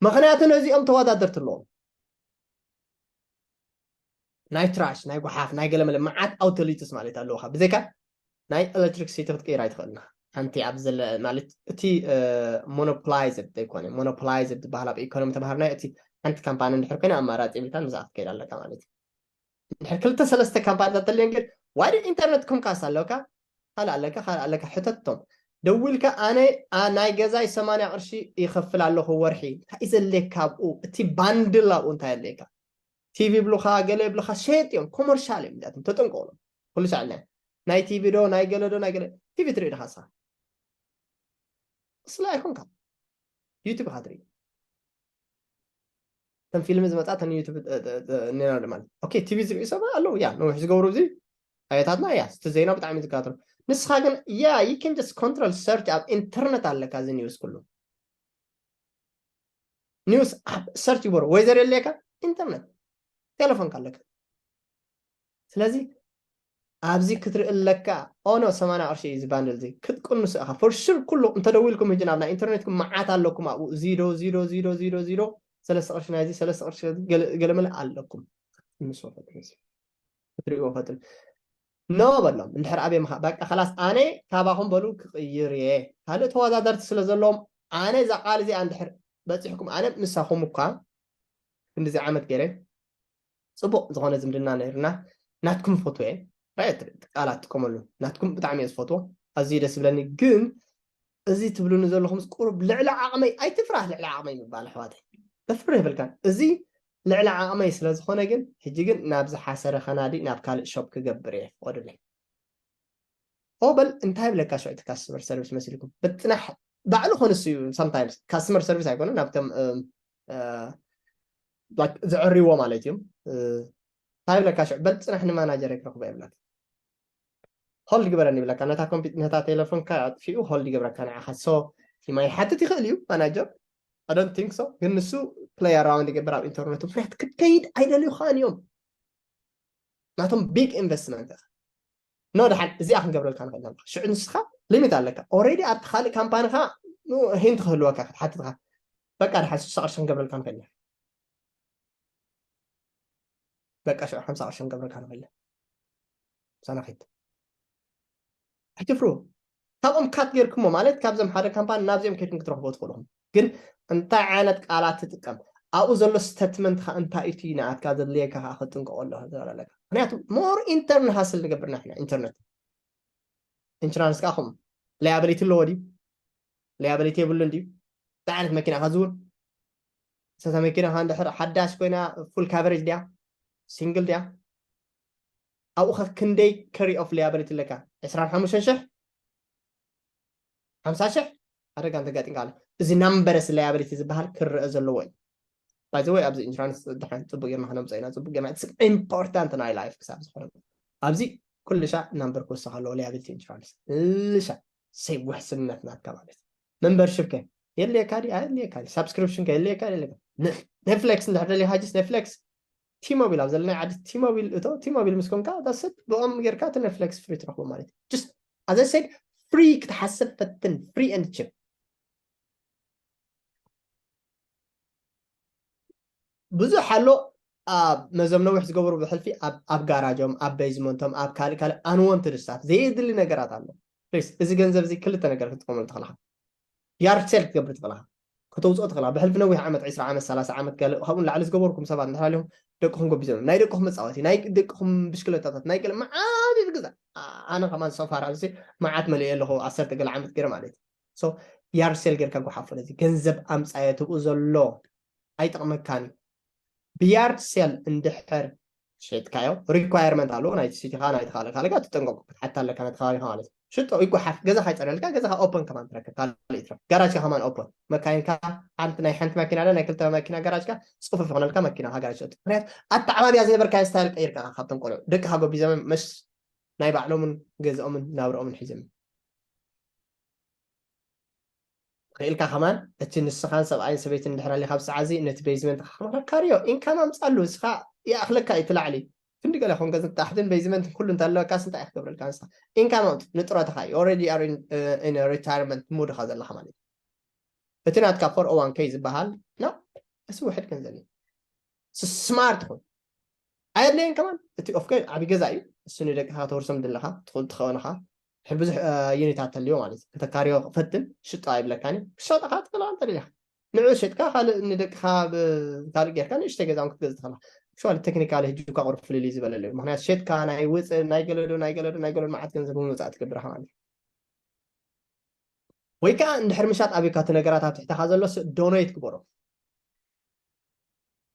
ምክንያቱ ነዚኦም ተወዳደርቲ ኣለዎም ናይ ትራሽ፣ ናይ ጓሓፍ፣ ናይ ገለመለ መዓት ኣውቶሊትስ ማለት ኣለውካ። ብዘይካ ናይ ኤሌክትሪክሲቲ ክትቅይር ኣይትኽእልና። ሓንቲ ኣብ ዘለ ማለት እቲ ሞኖፖላይዝድ ዘይኮነ፣ ሞኖፖላይዝድ ዝበሃል ኣብ ኢኮኖሚ ተምሃርናዮ፣ እቲ ሓንቲ ካምፓኒ እንድሕር ኮይና ኣማራፂ የብልካን፣ ምስኣ ክትከይድ ኣለካ ማለት እዩ። እንድሕር ክልተ ሰለስተ ካምፓኒታት ተልየን ግን ዋይደ ኢንተርነት ኮምካስ ኣለካ፣ ካልእ ኣለካ፣ ካልእ ኣለካ፣ ሕተቶም። ደዊልካ ኣነ ኣ- ናይ ገዛይ ሰማንያ ቅርሺ ይኸፍል ኣለኹ ወርሒ፣ እንታይ እዩ ዘድልየካ ኣብኡ? እቲ ባንድል ኣብኡ እንታይ ኣድልየካ? ቲቪ ይብሉኻ፣ ገለ ይብሉኻ፣ ሸየጥ እዮም፣ ኮመርሻል እዮም እዚኣቶም፣ ተጠንቀቑሎም። ኩሉ ሳዕ ናይ ናይ ቲቪ ዶ ናይ ገለ ዶ ናይ ገለ ቲቪ ትርኢ ዲኻ ንስኻ? ስለ ኣይኮንካ ዩቱብ ኢኻ ትርኢ። ተን ፊልም ዝመጻ ተን ዩቱብ ኔና ማለት ኦኬ። ቲቪ ዝርእዩ ሰብ ኣለዉ፣ ያ ነዊሕ ዝገብሩ እዚ ኣየታትና፣ ያ እቲ ዜና ብጣዕሚ ዝከታተሉ። ንስኻ ግን ያ you can just control search፣ ኣብ ኢንተርነት ኣለካ እዚ ኒውስ ኩሉ። ኒውስ ኣፕ ሰርች ይበሩ ወይ ዘር የለካ ኢንተርነት ቴሌፎንካ ኣለካ። ስለዚ ኣብዚ ክትርኢ ኣለካ ኦኖ ሰማንያ ቅርሺ እዩ እዚ ባንድል እዚ ክትቅንሱ ኢኻ። ፎር ሹር ኩሉ እንተደዊልኩም ህጂ ናብ ናይ ኢንተርኔትኩም መዓት ኣለኩም ኣብኡ ዚዶ ዚዶ ዚዶ ዚዶ ዚዶ ሰለስተ ቅርሺ ናይዚ ሰለስተ ቅርሺ ገለ- ገለመለ ኣለኩም። ክትቅንሱ ፈትኑ እዚ ክትርእይዎ ፈትኑ። ኖ በሎም እንድሕር ኣብየ ምኻ በቃ ከላስ ኣነ ካባኹም በሉ ክቕይር እየ። ካልእ ተወዳደርቲ ስለ ዘለዎም ኣነ እዛ ቃል እዚኣ እንድሕር በፂሕኩም ኣነ ምሳኹም እኳ ክንድዚ ዓመት ገይረ ፅቡቕ ዝኾነ ዝምድና ነይርና ናትኩም ፈትወ ቃላት ትጥቀመሉ ናትኩም ብጣዕሚ እየ ዝፈትዎ ኣዝዩ ደስ ይብለኒ። ግን እዚ ትብሉኒ ዘለኹም ቁሩብ ልዕሊ ዓቕመይ ኣይትፍራህ ልዕሊ ዓቕመይ ምባል ኣሕዋተይ ተፍርህ የብልካን። እዚ ልዕሊ ዓቕመይ ስለ ዝኾነ ግን ሕጂ ግን ናብ ዝሓሰረ ከናዲ ናብ ካልእ ሾፕ ክገብር እየ ፍቐዱለይ። ኦ በል እንታይ ብለካ ሽዑ እቲ ካስተመር ሰርቪስ መሲልኩም በጥናሕ ባዕሉ ኮንስ እዩ sometimes ካስተመር ሰርቪስ ኣይኮነ ናብቶም ዘዕርይዎ ማለት እዮም። እንታይ ብለካ ሽዑ በል ፅናሕ ንማናጀር ክረኽቦ የብለካ ሆልድ ግበረኒ ይብለካ ነታ ኮምፒ ነታ ቴሌፎንካ ኣጥፊኡ ሆልድ ይገብረካ ንዓኻ። ሶ ቲማ ይሓትት ይኽእል እዩ ማናጀር። I don't think so ግን ንሱ play around ይገብር ኣብ ኢንተርነቱ ምክንያት ክትከይድ ኣይደልዩኻን እዮም። ናቶም ቢግ ኢንቨስትመንት ኢኻ። ኖ ደሓን እዚኣ ክንገብረልካ ንኽእል ኣለና ሽዑ ንስኻ ሊሚት ኣለካ ኦሬዲ ኣብቲ ካልእ ካምፓኒኻ ሂንት ክህልወካ ክትሓትትካ በቃ ደሓን ስሳ ቅርሺ ክንገብረልካ ንኽእል ኢና። በቃ ሽዑ ሓምሳ ቅርሺ ክንገብረልካ ንኽእል ኢና። ምሳና ኺድ ኣይትፍሩ። ካብኦም ካት ጌርኩሞ ማለት ካብዞም ሓደ ካምፓኒ ናብዚኦም ከይድኩም ክትረኽቦ ትኽእልኹም። ግን እንታይ ዓይነት ቃላት ትጥቀም ኣብኡ ዘሎ ስተትመንት ካ እንታይ እቲ ንኣትካ ዘድልየካ ከዓ ክጥንቀቆ ኣለካ ምክንያቱ ሞር ኢንተርን ሃስል ንገብር ናሕና ኢንተርነት ኢንሹራንስ ከዓ ከምኡ ላያብሊቲ ኣለዎ ድዩ ላያብሊቲ የብሉን ድዩ እንታይ ዓይነት መኪና ካ ዝውን ሰታ መኪና ካ እንድሕር ሓዳሽ ኮይና ፉል ካቨሬጅ ድያ ሲንግል ድያ ኣብኡ ኸ ክንደይ ከሪ ኦፍ ሊያብሊቲ ኣለካ ዕስራን ሓሙሽተን ሽሕ ሓምሳ ሽሕ ሓደጋ እንተጋጢምካ ኣሎ እዚ ናምበረስ ሊያብሊቲ ዝበሃል ክረአ ዘለዎ እዩ ባይዘወይ ኣብዚ ኢንሹራንስ ድሓን ፅቡቅ ጌርና ክነምፀ ኢና ፅቡቅ ጌርና ኢምፖርታንት ናይ ላይፍ ክሳብ ዝኾነ ኣብዚ ኩልሻ ናምበር ክወስኽ ኣለዎ ሊያብሊቲ ኢንሹራንስ ልሻ ሰይ ውሕስነት ናትካ ማለት መንበርሽፕ ከ የድልየካ ድዩ ኣየድልየካ ድዩ ሳብስክሪፕሽን ከ የድልየካ የድልየካ ኔትፍሌክስ እንድሕር ደሊኻ ጅስ ኔትፍሌክስ ቲሞቢል ኣብ ዘለናይ ዓዲ ቲሞቢል እቶ ቲሞቢል ምስ ኮንካ ዳስት ብኦም ጌርካ እቲ ኔትፍሌክስ ፍሪ ትረኽቦ ማለት እዩ ጅስ ኣዘ ሴድ ፍሪ ክትሓስብ ፈትን ፍሪ ኤንድ ቺፕ ብዙሕ ኣሎ ኣብ መዘም ነዊሕ ዝገበሩ ብሕልፊ ኣብ ጋራጆም ኣብ ቤዝመንቶም ኣብ ካልእ ካልእ ኣንወንትድ ስታፍ ዘየድሊ ነገራት ኣሎ ፕሊስ እዚ ገንዘብ እዚ ክልተ ነገር ክትጥቀመሉ ትኽእልኻ ያርድ ሴል ክትገብር ትኽእልኻ ከተውፅኦ ትኽእልኻ ብሕልፊ ነዊሕ ዓመት ዕስራ ዓመት ሰላሳ ዓመት ገለ ካብኡ ንላዕሊ ዝገበርኩም ሰባት እንድሕር ኣለኹም ደቅኹም ጎቢዞም ናይ ደቅኹም መፃወቲ ናይ ደቅኹም ብሽክለታታት ናይ ገለ መዓት እዩ ዝግዛእ ኣነ ከማን ሶፋር ኣብዚ መዓት መሊአ ኣለኹ ዓሰርተ ገለ ዓመት ገይረ ማለት እዩ ያርድ ሴል ጌርካ ጎሓፎ ነዚ ገንዘብ ኣምፃየ ትብኡ ዘሎ ኣይጠቕመካን እዩ ብያርድ ሴል እንድሕር ሸጥካዮ ሪኳየርመንት ኣለዎ ናይ ሲቲኻ ናይ ተኻለ ካልጋ ትጠንቀቁ ክትሓታ ኣለካ ነቲ ከባቢኻ ማለት ሽጦ ይጓሓፍ ገዛኻ ይፀረልካ ገዛኻ ኦፐን ከማን ትረክብ ካልእ ይትረፍ ጋራጅካ ከማን ኦፐን መካይንካ ሓንቲ ናይ ሓንቲ ማኪና ዶ ናይ ክልተ ማኪና ጋራጅካ ፅፉፍ ይኾነልካ መኪናኻ ጋራጅ ትሸጥ ምክንያት ኣተዓባብያ ዝነበርካዮ ስታይል ቀይርካ ካብቶም ቆልዑ ደቅኻ ጎቢዞም መስ ናይ ባዕሎምን ገዝኦምን ናብርኦምን ሒዞም ክኢልካ ከማን እቲ ንስኻን ሰብኣይን ሰበይትን እንድሕር ኣለካ ኣብዚ ሰዓዚ ነቲ ቤዝመንት ክትመኽረካርዮ ኢንካም ኣምፃሉ እስኻ ይኣኽለካ እዩ ትላዕሊ ክንዲ ገለ ኮንከ ታሕትን ቤዝመንትን ኩሉ እንተለካስ እንታይ ክገብረልካ ንስኻ ኢንካም ኣምፅ ንጥሮታኻ እዩ already are in retirement ሙድኻ ዘለኻ ማለት እዩ እቲ ናትካ ፎር ኦ ዋን ኬ ዝበሃል ና እሱ ውሕድ ገንዘብ እዩ ስማርት ኹን ኣየድለየን ከማን። እቲ ኦፍኮርስ ዓብዪ ገዛ እዩ፣ እሱ ንደቅኻ ተወርሶም ዘለኻ ትኽእል ትኸውን ኢኻ። ብዙሕ ዩኒታት ተልዮ ማለት እዩ። ከተካርዮ ፈትን ሽጦ ኣይብለካን እዩ። ክሸጠኻ ትኽእል ኢኻ እንተ ደሊኻ። ንዑ ሸጥካ ካልእ ንደቅኻ ካልእ ጌርካ ንእሽተይ ገዛ ክትገዝእ ትኽእል ኢኻ። ኣክቹዋሊ ቴክኒካሊ ሕጂ እኳ ቁሩብ ፍልልይ ዝበለ ኣሎ እዩ። ምክንያቱ ሸጥካ ናይ ውፅእ ናይ ገለዶ ናይ ገለዶ ናይ ገለዶ መዓት ገንዘብ እውን ወፃእ ትገብር ኢኻ ማለት እዩ። ወይ ከዓ እንድሕር ምሻጥ ኣብካ እቲ ነገራት ኣብ ትሕተኻ ዘሎ ዶኔት ግበሮ።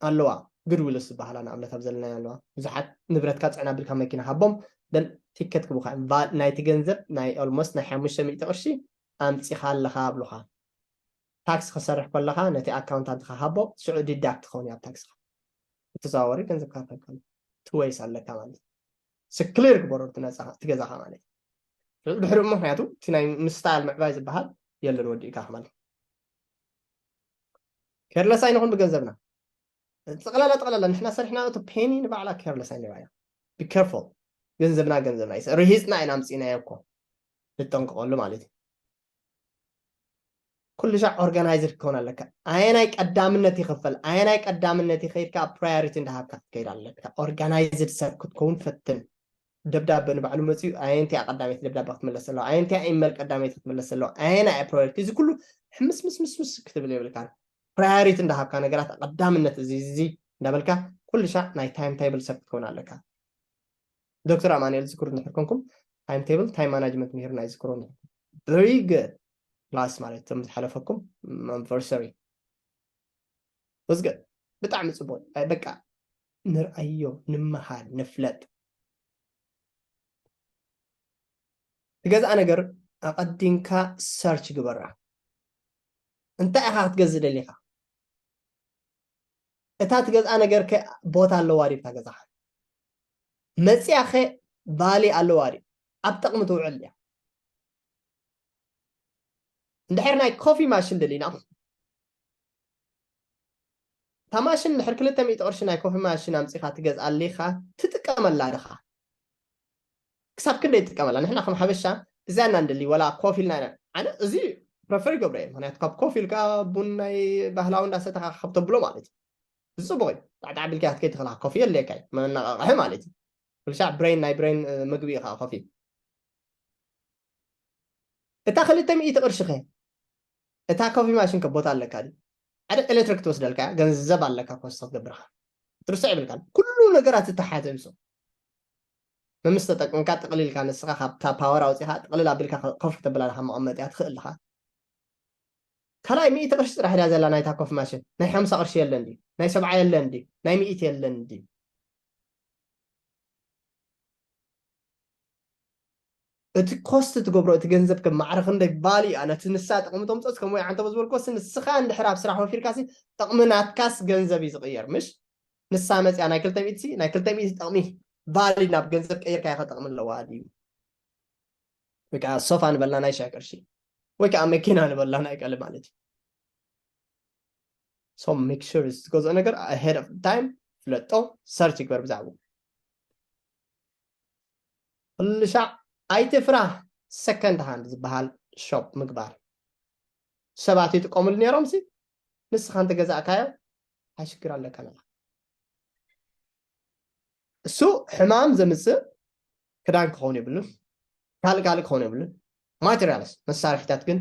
ኣለዋ፣ ግድዊልስ ዝበሃላ ንኣብነት ኣብ ዘለናዮ ኣለዋ። ብዙሓት ንብረትካ ፅዕና ኣቢልካ መኪና ሃቦም፣ ደን ቲኬት ክቡካ ናይቲ ገንዘብ ናይ ኦልሞስት ናይ ሓሙሽተ ሚእቲ ቅርሺ ኣምፂኻ ኣለኻ ኣብሉኻ። ታክስ ክሰርሕ ከለኻ ነቲ ኣካውንታንትኻ ሃቦ፣ ሽዑ ዲዳክት ክኸውን እዩ ኣብ ታክስኻ። ብተዘዋወሪ ገንዘብ ካርታ ከሎ ትወይስ ኣለካ ማለት እዩ። ስክሊር ግበሮ እቲ ነፃ እቲ ገዛኻ ማለት እዩ። ድሕሪኡ ምክንያቱ እቲ ናይ ምስታል ምዕባይ ዝበሃል የለን ወዲእካ ማለት። ኬርለስ ኣይንኹን ብገንዘብና። ጠቕላላ ጠቕላላ ንሕና ሰሪሕና እቲ ፔኒ ንባዕላ ኬርለስ ኣይንባያ። ቢ ኬርፉል። ገንዘብና ገንዘብና ይሰ ርሂፅና ኢና ኣምፂእናዮ እኮ። ንጠንቀቐሉ ማለት እዩ። ኩሉ ሻዕ ኦርጋናይዝድ ክኸውን ኣለካ። ኣየናይ ቀዳምነት ይኽፈል ኣየናይ ቀዳምነት ይኸይድካ ፕራዮሪቲ እንዳሃብካ ክትከይድ ኣለካ። ኦርጋናይዝድ ሰብ ክትከውን ፈትን። ደብዳበ ንባዕሉ መፅኡ ኣየንቲያ ቀዳመይቲ ደብዳበ ክትመለስ ኣለዋ ኣየንቲያ ኢመል ቀዳመይቲ ክትመለስ ኣለዋ ኣየና ፕራዮሪቲ እዚ ኩሉ ሕምስምስምስምስ ክትብል የብልካን። ፕራዮሪቲ እንዳሃብካ ነገራት ቀዳምነት እዚ እዚ እንዳበልካ ኩሉ ሻዕ ናይ ታይም ታይብል ሰብ ክትከውን ኣለካ። ዶክተር ኣማኑኤል ዝክሩ እንድሕር ኮንኩም ታይም ቴብል ታይም ማናጅመንት ምሂርና ይዝክሮ እንድሕር very good class ማለት እቶም ዝሓለፈኩም ኣንቨርሰሪ was good ብጣዕሚ ፅቡቅ። በቃ ንርኣዮ ንምሃር ንፍለጥ። ትገዝኣ ነገር ኣቐዲምካ ሰርች ግበራ። እንታይ ኢኻ ክትገዝእ ደሊኻ? እታ ትገዝኣ ነገር ከ ቦታ ኣለዋ ድዩ እታ ገዛኻ? መፅያ ከ ቫሊ ኣለዋ ድዩ? ኣብ ጥቕሚ ትውዕል ድያ? እንድሕር ናይ ኮፊ ማሽን ደሊና እታ ማሽን እንድሕር ክልተ ሚእቲ ቅርሺ ናይ ኮፊ ማሽን ኣምፂኻ ትገዝኣሊኻ ትጥቀመላ ድኻ? ክሳብ ክንደይ ትጥቀመላ ንሕና ከም ሓበሻ እዚኣ እና ንደሊ ወላ ኮፍ ኢልና ኢና ኣነ እዚ ፕረፈር ይገብሮ እየ ምክንያቱ ካብ ኮፍ ኢልካ ቡን ናይ ባህላዊ እንዳሰተኻ ካብ ተብሎ ማለት እዩ እዚ ፅቡቅ እዩ ጣዕጣዕ ቢልካ ክትከይ ትኽእላ ኮፍ የለ ካይ መነቃቅሒ ማለት እዩ ኩልሻዕ ብሬን ናይ ብሬን ምግቢ እዩ ከዓ ኮፊ እታ ክልተ ሚእቲ ቅርሺ ከ እታ ኮፊ ማሽን ከ ቦታ ኣለካ ድዩ ሓደ ኤሌክትሪክ ትወስደልካ ገንዘብ ኣለካ ኮስቶ ክትገብርካ ትርስዕ ይብልካ ኩሉ ነገራት ዝተሓዘ ምስ መምስ ተጠቅምካ ጥቕልልካ ንስኻ ካብታ ፓወር ኣውፂኻ ጥቕልል ኣቢልካ ኮፍ ክተብላ ኣለካ መቐመጢያ ትኽእል ኣለካ ካልኣይ ሚእቲ ቅርሺ ጥራሕ ድያ ዘላ ናይታ ኮፍ ማሽን ናይ ሓምሳ ቅርሺ የለን ድዩ ናይ ሰብዓ የለን ድዩ ናይ ሚእቲ የለን ድዩ እቲ ኮስት ትገብሮ እቲ ገንዘብ ከም ማዕረ ክንደይ ቫልዩ እያ ነቲ ንሳ ጥቕሚ ተምፅኦስ ከም ወይ ዓንተ ዝበልኮስ ንስኻ እንድሕር ኣብ ስራሕ ወፊርካሲ ጥቕሚ ናትካስ ገንዘብ እዩ ዝቕየር ምሽ ንሳ መፅያ ናይ ክልተ ሚእቲ ናይ ክልተ ሚእቲ ጥቕሚ ቫልዩ ናብ ገንዘብ ቀይርካ ኢኸ ጥቕሚ ኣለዋ ድዩ ወይ ከዓ ሶፋ ንበልና ናይ ሽሕ ቅርሺ ወይ ከዓ መኪና ንበልና ናይ ቀሊ ማለት እዩ so make sure ዝገዝኦ ነገር ahead of time ፍለጦ ሰርች ይግበር ብዛዕባኡ ኩሉ ሻዕ ኣይትፍራህ ሰከንድ ሃንድ ዝበሃል ሾፕ ምግባር ሰባት ይጥቀምሉ ነይሮም ሲ ንስኻ እንተገዛእካዮ ኣይሽግር ኣለካ ነላ እሱ ሕማም ዘምፅእ ክዳን ክኸውን የብሉን ካልእ ካልእ ክኸውን የብሉን ማቴሪያልስ መሳርሒታት ግን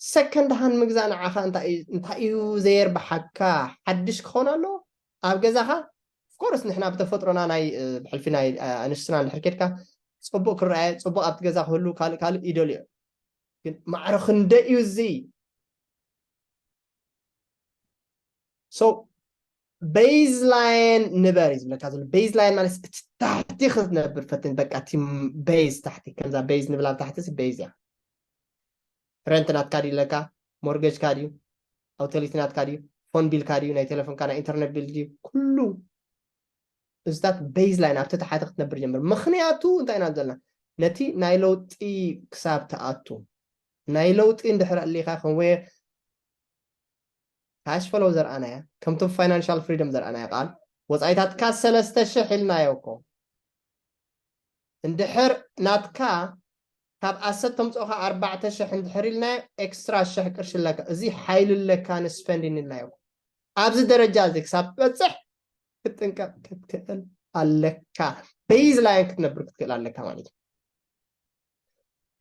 ሰከንድ ሃንድ ምግዛእ ንዓኻ እንታይ እዩ ዘየርብሓካ ሓድሽ ክኸውን ኣለዎ ኣብ ገዛኻ ኦፍኮርስ ንሕና ብተፈጥሮና ናይ ብሕልፊ ናይ ኣንስትና እንድሕር ኬድካ ፅቡቅ ክረኣየ ፅቡቅ ኣብቲ ገዛ ክህሉ ካልእ ካልእ ይደልዮ ግን ማዕረ ክንደይ እዩ እዚ so ቤዝ ላይን ንበር እዩ ዝብለካ ዘሎ ቤዝ ላይን ማለት እቲ ታሕቲ ክትነብር ፈትን በቃ እቲ ቤዝ ታሕቲ ከምዛ ቤዝ ንብላ ታሕቲ ቤዝ እያ ረንት ናትካ ድዩ ኣለካ ሞርገጅካ ድዩ ኣውቶሊቲ ናትካ ድዩ ፎን ቢልካ ድዩ ናይ ቴሌፎንካ ናይ ኢንተርነት ቢል ድዩ ኩሉ እዚታት ቤዝ ላይን ኣብቲ ታሕቲ ክትነብር ጀምር ምክንያቱ እንታይ ኢና ዘለና ነቲ ናይ ለውጢ ክሳብ ትኣቱ ናይ ለውጢ እንድሕር ኣሊካ ከም ወይ ካሽ ፈሎው ዘርኣናያ ከምቶም ፋይናንሻል ፍሪደም ዘርኣናያ ቃል ወፃኢታትካ ሰለስተ ሽሕ ኢልናዮ እኮ እንድሕር ናትካ ካብ ኣሰት ተምፅኦካ ኣርባዕተ ሽሕ እንድሕር ኢልናዮ ኤክስትራ ሽሕ ቅርሺ ኣለካ እዚ ሓይሊ ኣለካ ንስፐንዲን ኢልናዮ ኣብዚ ደረጃ እዚ ክሳብ ትበፅሕ ክትጥንቀቕ ክትክእል ኣለካ። ቤዝ ላይን ክትነብር ክትክእል ኣለካ ማለት እዩ።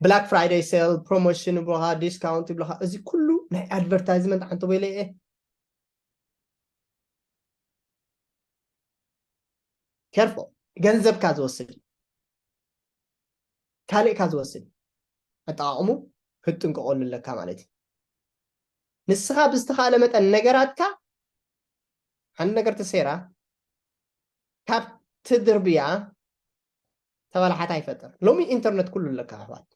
ብላክ ፍራይደይ ሴል፣ ፕሮሞሽን ይብሉኻ፣ ዲስካውንት ይብሉኻ። እዚ ኩሉ ናይ ኣድቨርታይዝመንት ዓንተ ወይለ እየ። ኬርፎል፣ ገንዘብካ ዝወስድ እዩ። ካልእካ ዝወስድ እዩ። ኣጠቓቕሙ ክትጥንቀቐሉ ኣለካ ማለት እዩ። ንስኻ ብዝተኻእለ መጠን ነገራትካ፣ ሓንቲ ነገር ተሰይራ ካብ ትድርብያ ተባላሓት ኣይፈጥር። ሎሚ ኢንተርነት ኩሉ ኣለካ ኣሕዋት።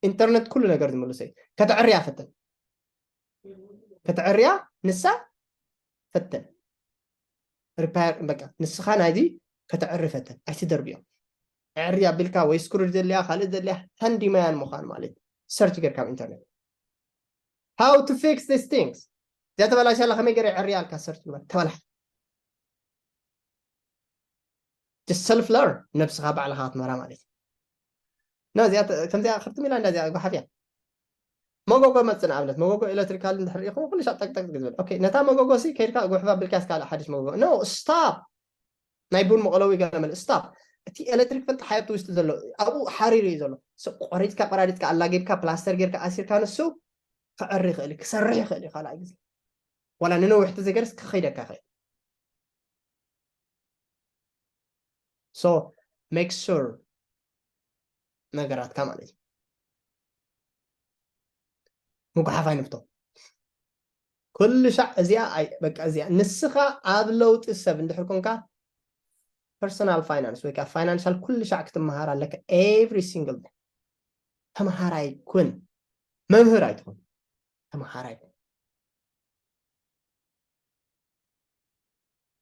ኢንተርነት ኩሉ ነገር ዝምልሶ እዩ። ከተዕርያ ፈትን። ከተዕርያ ንሳ ፈትን። ሪፓየር በቃ ንስኻ ናይዚ ከተዕሪ ፈትን። ኣይትደርብዮ። ዕርያ ቢልካ ወይ ስክሩድ ዘልያ ካልእ ዘልያ ሃንዲማያን ምዃን ማለት እዩ። ሰርች ጌርካ ኣብ ኢንተርነት። How to fix these things? እዚኣ ተበላሽያ ኣላ ከመይ ገይረ ዕርያ ኣልካ ሰርች ግበር ተበላሕ። Just self learn፣ ነብስኻ ባዕልኻ ክትመራ ማለት እዩ። ና እዚኣ ተ- ከምዚኣ ክርትም ኢላ እንዳ እዚኣ ጓሓፍያ መጎጎ መጽእ ንኣብነት መጎጎ ኤሌክትሪካል እንድሕር ኢኹም ኩሉ ሻብ ጠቅጠቅ ዝብል ኦኬ ነታ መጎጎ ሲ ከይድካ ጉሕፋ ብልካስ ካልእ ሓድሽ መጎጎ no stop። ናይ ቡን መቐለዊ ገለ መለ ስታፕ። እቲ ኤሌክትሪክ ፈልጥ ሓየብቲ ውሽጢ ዘሎ ኣብኡ ሓሪሩ እዩ ዘሎ። ስ- ቆሪፅካ ቆራሪፅካ ኣላጊብካ ፕላስተር ጌርካ ኣሲርካ ንሱ ክዕሪ ይኽእል እዩ ክሰርሕ ይኽእል እዩ ካልኣይ ግዜ ዋላ ንነዊሕ ተዘይገርስ ክኸይደካ ይኽእል። So make sure ነገራትካ ማለት እዩ። ምጉሓፍ ኣይንፍቶ። ኩሉ ሻዕ እዚኣ ኣይ በቃ እዚኣ ንስኻ ኣብ ለውጢ ሰብ እንድሕር ኮንካ ፐርሰናል ፋይናንስ ወይ ከዓ ፋይናንሻል ኩሉ ሻዕ ክትመሃር ኣለካ። Every single day ተመሃራይ ኩን። መምህር ኣይትኹን፣ ተመሃራይ ኩን።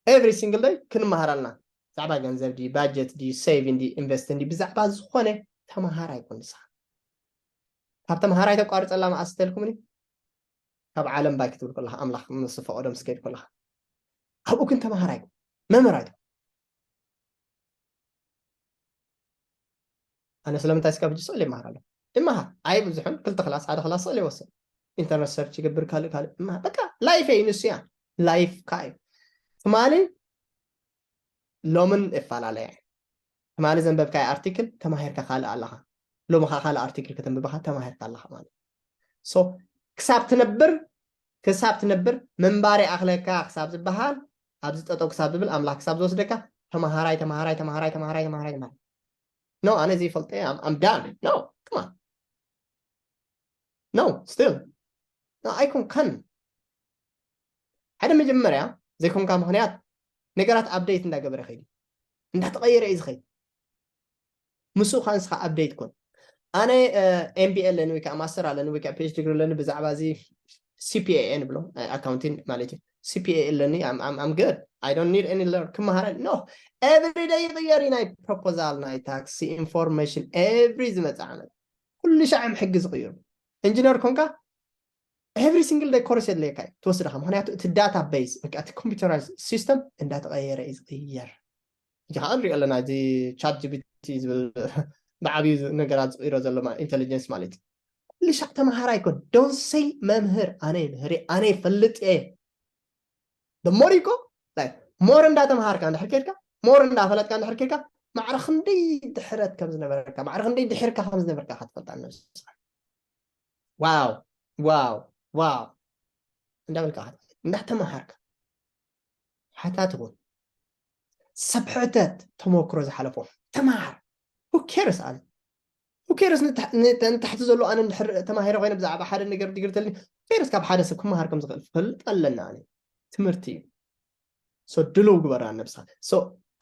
Every single day ክንመሃር ኣለና። ብዛዕባ ገንዘብ ድዩ ባጀት ድዩ ሴቪንግ ድዩ ኢንቨስቲንግ ድዩ ብዛዕባ ዝኾነ ተመሃራይ ኩን። ንስኻ ካብ ተመሃራይ ተቋርፀላ መኣስ ተልኩምኒ ካብ ዓለም ባይ ክትብል ከለኻ ኣምላኽ ምስ ፈቐዶ ምስ ከይድ ከለኻ ኣብኡ ግን ተመሃራይ ኩን፣ መምህር ኣይትኹን። ኣነ ስለምንታይ ስካብ ሕጂ ስእሊ ይመሃር ኣሎ? ይመሃር ኣይብዝሑን ክልተ ክላስ ሓደ ክላስ ስእሊ ይወስድ ኢንተርነት ሰርች ይገብር ካልእ ካልእ ይመሃር በቃ ላይፍ እዩ ንሱ እያ ላይፍካ እዩ። ትማሊ ሎምን እፈላለያ ትማሊ ዘንበብካዮ ኣርቲክል ተማሂርካ ካልእ ኣለኻ ሎሚ ከዓ ካልእ ኣርቲክል ከተንብብኻ ተማሂርካ ኣለኻ ማለት ሶ ክሳብ ትነብር ክሳብ ትነብር ምንባር ይኣኽለካ ክሳብ ዝበሃል ኣብዚ ጠጠው ክሳብ ዝብል ኣምላኽ ክሳብ ዝወስደካ ተማሃራይ ተማሃራይ ተማሃራይ ተማሃራይ ተማሃራይ ተማሃራይ no ኣነ ዘይፈልጠ ኣም ዳን no come on no still no ኣይኮንካን ሓደ መጀመርያ ዘይኮንካ ምክንያት ነገራት ኣፕደይት እንዳገበረ ከይዱ እንዳተቀየረ እዩ ዝኸይድ ምስኡ ከዓ ንስኻ ኣፕደይት ኮን ኣነ ኤምቢኤ ኣለኒ ወይ ከዓ ማስተር ኣለኒ ወይ ከዓ ፒኤች ዲግሪ ኣለኒ ብዛዕባ እዚ ሲፒኤ ንብሎ ኣካውንቲንግ ማለት እዩ ሲፒኤ ኣለኒ ኣም good I don't need any learn ክመሃረ no every day ይቅየር እዩ ናይ ፕሮፖዛል ናይ ታክሲ ኢንፎርሜሽን every ዝመፅእ ዓመት ኩሉ ሻዕ እዮም ሕጊ ዝቅይሩ ኢንጂነር ኮንካ every single day ኮርስ የድለየካ እዩ ትወስድኻ ምክንያቱ እቲ ዳታ ቤዝ እቲ ኮምፒውተራይዝ ሲስተም እንዳተቀየረ እዩ ዝቅየር እዚ ከዓ ንሪኦ ኣለና እዚ ቻት ጂቢቲ ዝብል ብዓብዩ ነገራት ዝቅይሮ ዘሎ ኢንቴሊጀንስ ማለት እዩ ኩሉ ሻዕ ተምሃራይ ኮ don't say መምህር ኣነ ይምህር ኣነ ይፈልጥ እየ ሞር እኮ ሞር እንዳተምሃርካ እንድሕር ከድካ ሞር እንዳፈለጥካ እንድሕር ከድካ ማዕረ ክንደይ ድሕረት ከም ዝነበረካ ማዕረ ክንደይ ድሒርካ ከም ዝነበርካ ክትፈልጣ ነብስኻ ዋው ዋው ዋው እንዳበልካ እንዳተምሃርካ ሓታ ትኹን ሰብ ሕተት ተመክሮ ዝሓለፎ ተምሃር who cares ኣነ who cares ንታሕቲ ዘሎ ኣነ እንድሕር ተማሂረ ኮይነ ብዛዕባ ሓደ ነገር ዲግሪ ተልኒ who cares ካብ ሓደ ሰብ ክመሃር ከም ዝኽእል ፈልጥ ኣለና ኣነ ትምህርቲ እዩ so ድልው ግበራ ነብስኻ so